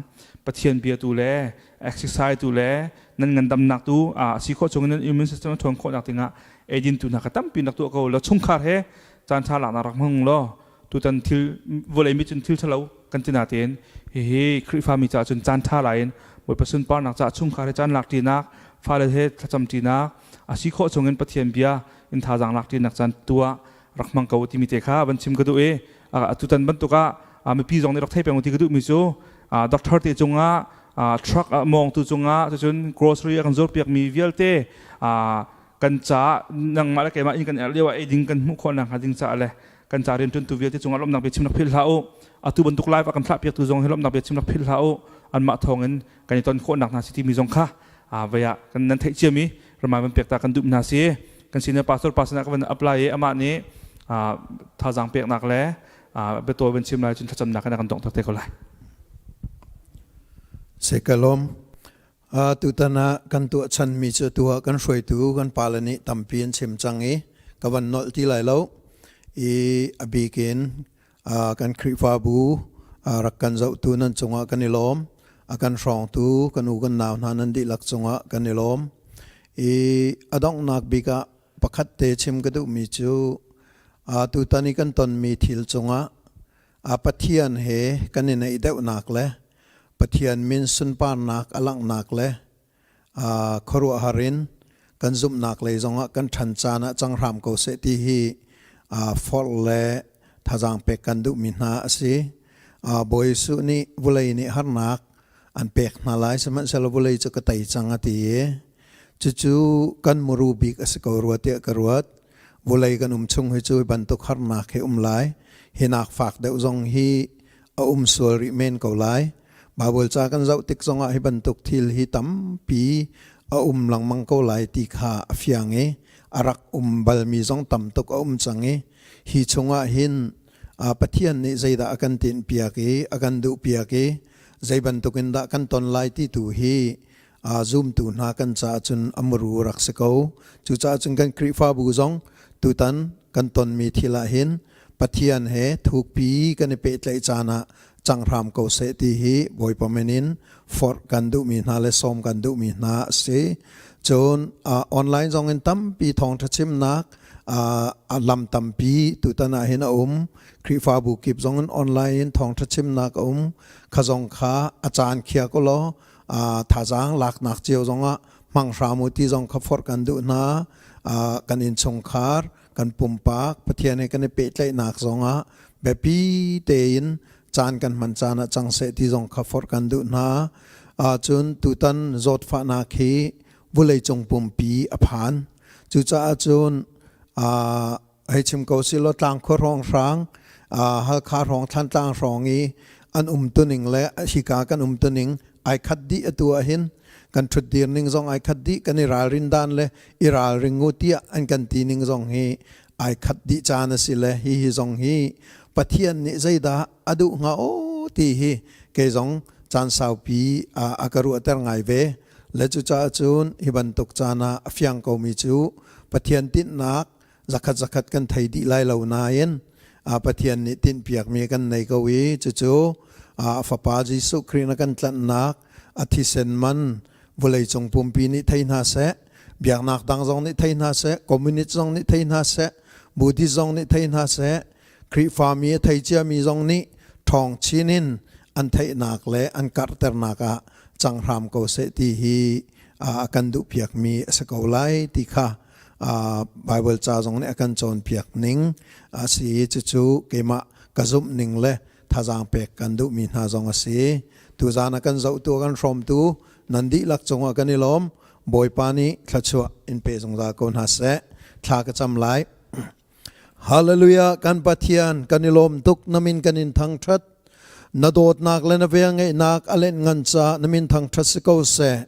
Pathian bia tu le exercise tu le nan ngandamnak tu a si khawh chung in nan immune system a ṭhawn khawhnak dingah eidin tu hna kha tampi nak tuah ko lo chungkhar he caan ṭha laknak rak hmang law tutan thil vawlei mi cun thil ṭhalo kan ti natein hihi Khrihfa mi caah cun caan ṭha lai in Bawipa sunparnak caah chungkhar he caan lak ṭinak fale he thlacam ṭinak a si khawh chungin Pathian bia in thazaang lak ṭinak caan tuah rak hmang ko timi te kha van chim ka duh i tutan bantuk ah mipi zong nih rak thei peng ti ka duhmi cu doctor te cungah truck mawngtu cungah cucun grocery a kan zuarpiakmi vialte kan ca nangmah le keimah in kan erh lio ah ei ding kan hmuh khawh nakhnga ding caah le kan ca rianṭuantu vialte cungah lawmhnak bia chim rak philh hlah u atu bantuk live a kan thlah piaktu zong hi lawmhnak bia chim rak philh hlah u anmah thawngin kan i ton khawhnak hna si timi zong kha vei ah kan nan theih ciami ramai van pek ta kan duh hna si kan senior pastor pa sinah ka van apply i amah nih thazaang peknak le biatawi van chim lai cun thlacamnak in a kan donghter te ko lai Sekalom Tutan ah kan tuahchanmi cu atu ah kan hruaitu kan pale nih tampi an chim cang i ka van nolh ti lai lo. I a bik in kan Khrihfabu rak kan zohtu nan cungah kan i lawm. A kan hrawngtu kan u kan nau hna nan dihlak cungah kan i lawm. I a donghnak bik ah pakhat te chim ka duhmi cu tutan i kan tonmi thil cungah Pathian he kan i naih deuhnak le Pathian min sunparnak a langhnak le khuaruahhar in kan zumhnak lei zongah kan ṭhan caan ah cang hram ko seh ti hi forh le thazaang pek kan duhmi hna a si. Bawi Jesuh nih vawlei nih harnak An pek hna lai sihmanhsehlaw vawlei cu ka tei cang a ti i cucu kan muru bik a si ko rua tiah ka ruat. Vawlei kan um chung hi cu hi bantuk harnak hi um lai. Hi nak fak deuh zong hi a um sual rih men ko lai. Baibal ca kan zoh tik zongah hi bantuk thil hi tampi a um lengmang ko lai ti kha a fiang i a rak um balmi zong tam tuk a um cang i hi chungah hin Pathian nih zeidah a kan tinhpiak i a kan duhpiak i zei bantukin dah kan ton lai ti tu hi zumtu hna kan caah cun a muru rak si ko. Cucaah cun kan Khrihfabu zong tutan kan tonmi thil ah hin Pathian he thukpi kan i pehtlaih caan ah cang hram ko seh ti hi Bawipa min in forh kan duhmi hna le sawm kan duhmi hna a si. Cun online zong in tampi thawngṭha chimnak a lam tampi tutan ah hin a um. Khrihfabu kip zong in online in thawngṭha chimnak a um. Kha zong kha a caan khia ko law thazaang laknak cio zongah hmang hram u ti zong kha forh kan duh hna. Kan innchungkhar kan pumpak Pathian he kan i pehtlaihnak zongah biapi tein caan kan hman caan ah cang seh ti zong kha forh kan duh hna. Cun tutan zawtfahnak hi vawleicung pumpi a phan. Cucaah cun hei chim ko silaw tlangkhua hrawnghrang Halkha hrawng Thlantlang hrawng i an umtuning le hika kan umtuning ai khat dih atu ahhin kan ṭhutdir ning zong ai khat dih kan i ralrin dan le i ralring u tiah an kan ti ning zong hi ai khat dih caan a si le hihi zong hi Pathian nih zeidah a duh hnga aw ti hi kei zong caan saupi a ka ruahter ngai ve le cucaah cun hi bantuk caan ah a fiang komi cu Pathian tinhnak zakhat zakhat kan thei dih lai lo nain Pathian nih tinhpiakmi kan nei ko i cucu a fapa Jesuh Khrih na kan tlanhnak a thisen man vawleicung pumpi nih thei hna seh biaknak dang zong nih thei hna seh communist zong nih thei hna seh Buddhist zong nih thei hna seh Khrihfami a thei ciami zong nih ṭhawng chin in an theihnak le an karhternak ah cang hram ko seh ti hi a kan duhpiakmi a si ko lai ti kha Baibal ca zong nih a kan cawnpiak ning a si i cucu keimah ka zumh ning le thazaang pek kan duhmi hna zong a si. Tuzaan a kan zohtu a kan hrawmtu nan dihlak cungah kan i lawm. Bawipa nih thluachuah in pe zungzal ko hna seh. Thla ka cam lai. Hallelujah kan Pathian kan i lawm tuk na min kan in thangṭhat. Na dawtnak le na velngeihnak a lenh ngan ca na min thangṭhat si ko seh.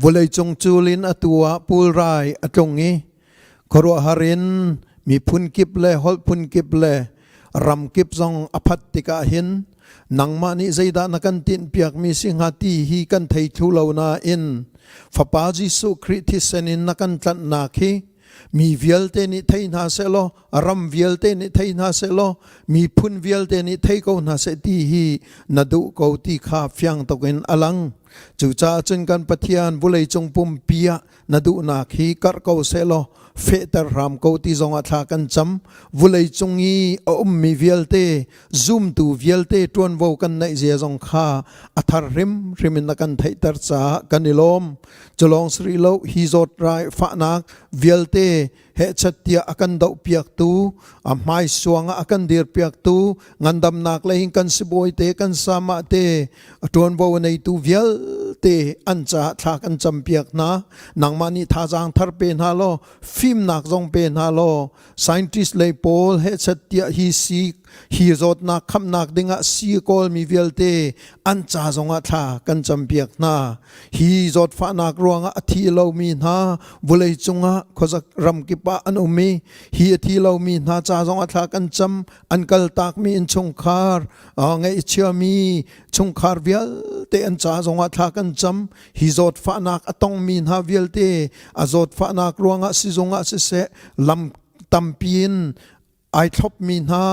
Vawleicung cul in atu ah pulrai a tlung i khuaruahhar in miphun kip le holh phun kip le ram kip zong a phat tikah hin nangmah nih zeidah na kan tinhpiakmi si hnga ti hi kan thei thlu lo nain Fapa Jesuh Khrih thisen in na kan tlanhnak hi mi vialte nih thei hna sehlaw ram vialte nih thei hna sehlaw miphun vialte nih thei ko hna seh ti hi na duh ko ti kha fiang tuk in a lang. Cucaah cun kan Pathian vawleicung pumpi ah na duhnak hi karh ko sehlaw fehter hram ko ti zongah thla kan cam. Vawleicung i a ummi vialte, zumtu vialte ṭuanvo kan neih zia zong kha a thar hrimhrim in na kan theihter caah kan i lawm. Culawng si rih lo, hi zawt rai fahnak vialte hehchat tiah a kan dohpiaktu, a hmaisuang ah a kan dirpiaktu, ngandamnak lei in kan sibawi te, kan sama te, a ṭuanvo a neitu vialte an caah thla kan campiak hna. Nangmah nih thazaang thar pe hna law, fimnak zong pe hna law, scientist lei pawl hehchat tiah hi si hi zawtnak khamnak dingah si kawlmi vialte an ca zongah thla kan campiak hna. Hi zawtfahnak ruangah a thi lomi hna vawlei cungah khuazak ramkip ah an um i hi a thi lomi hna ca zongah thla kan cam an kaltakmi innchungkhar ngaihchiami chungkhar vialte an ca zongah thla kan cam hi zawtfahnak a tongmi hna vialte a zawtfahnak ruangah sizung ah siseh lam tampi in ai thlopmi hna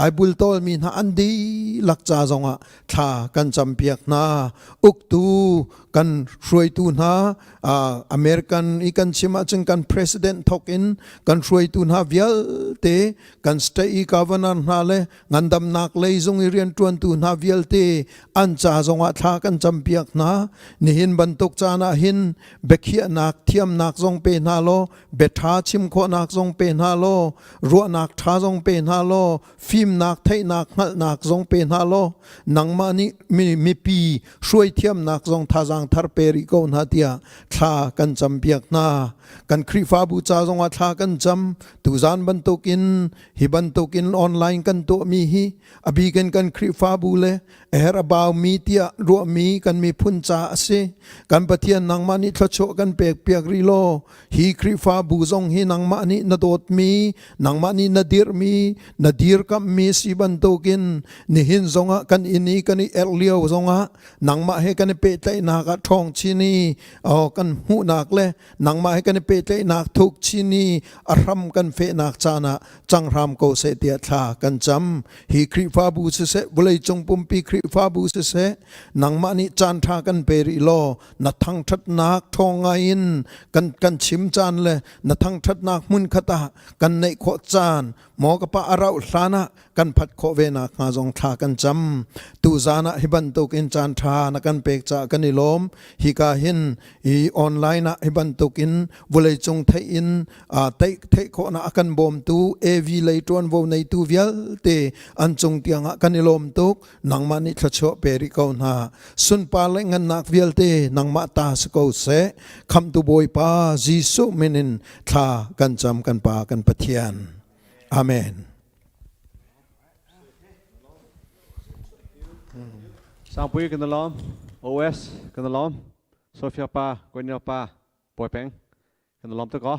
ai bultawlmi hna an dihlak ca zongah thla kan campiak hna uktu kan hruaitu hna American i kan chim ahcun kan president thok in kan hruaitu hna vialte kan state i governor hna le ngandamnak lei zung i rianṭuantu hna vialte an ca zongah thla kan campiak hna nihin bantuk caan ah hin biakhiahnak thiamnak zong pe hna law biaṭha chim khawhnak zong pe hna law ruahnak ṭha zong pe hna law fim. Fimnak, theihnak, hngalhnak zong pe hna law nangmah nih mipi hruaithiamnak zong thazaang thar pe rih ko hna tiah thla kan campiak hna. Kan Khrihfabu ca zongah thla kan cam. Tuzan bantukin hi bantukin online kan tuahmi hi a bikin kan Khrihfabu le a herh a baumi tiah ruahmi kan miphun ca a si. Kan Pathian nangmah nih thluachuah kan pek piak rih law hi Khrihfabu zong hi nangmah nih na dawtmi, nangmah nih na dirhmi, na dirkamhmi si bantukin nihin zongah kan inn i kan i erh lio zongah nangmah he kan i pehtlaihnak ah ṭhawng chin i kan hmuhnak le nangmah he kan i pehtlaihnak thuk chin i a hram kan fehnak caan ah cang hram ko seh tiah thla kan cam. Hi Khrihfabu siseh, vawleicung pumpi Khrihfabu siseh, nangmah nih caan ṭha kan pe rih law na thangṭhatnak ṭhawng ngai in kan kan chim caan le na thangṭhatnak hmun khat ah kan neih khawh caan maw ka pa a rauh hlan ah kan phat khawh ve nak hnga zong thla kan cam. Tuzan ah hi bantuk in caan ṭha na kan pek caah kan i lawm. Hika hin i online ah hi bantuk in vawleicung theih in theih theih khawhnak a kan bawmtu AV lei ṭuanvo neitu vialte an cung tiangah kan i lawm tuk. Nangmah nih thluachuah pe rih ko hna. Sunpar le ngannak vialte nangmah ta si ko seh. Khamhtu Bawipa Jesuh min in thla kan cam, kan Pa kan Pathian. Amen. Sangpui kan lawm, OS kan lawm, Sofia pa, Koinel pa, Bawi Peng kan lawm tuk ko.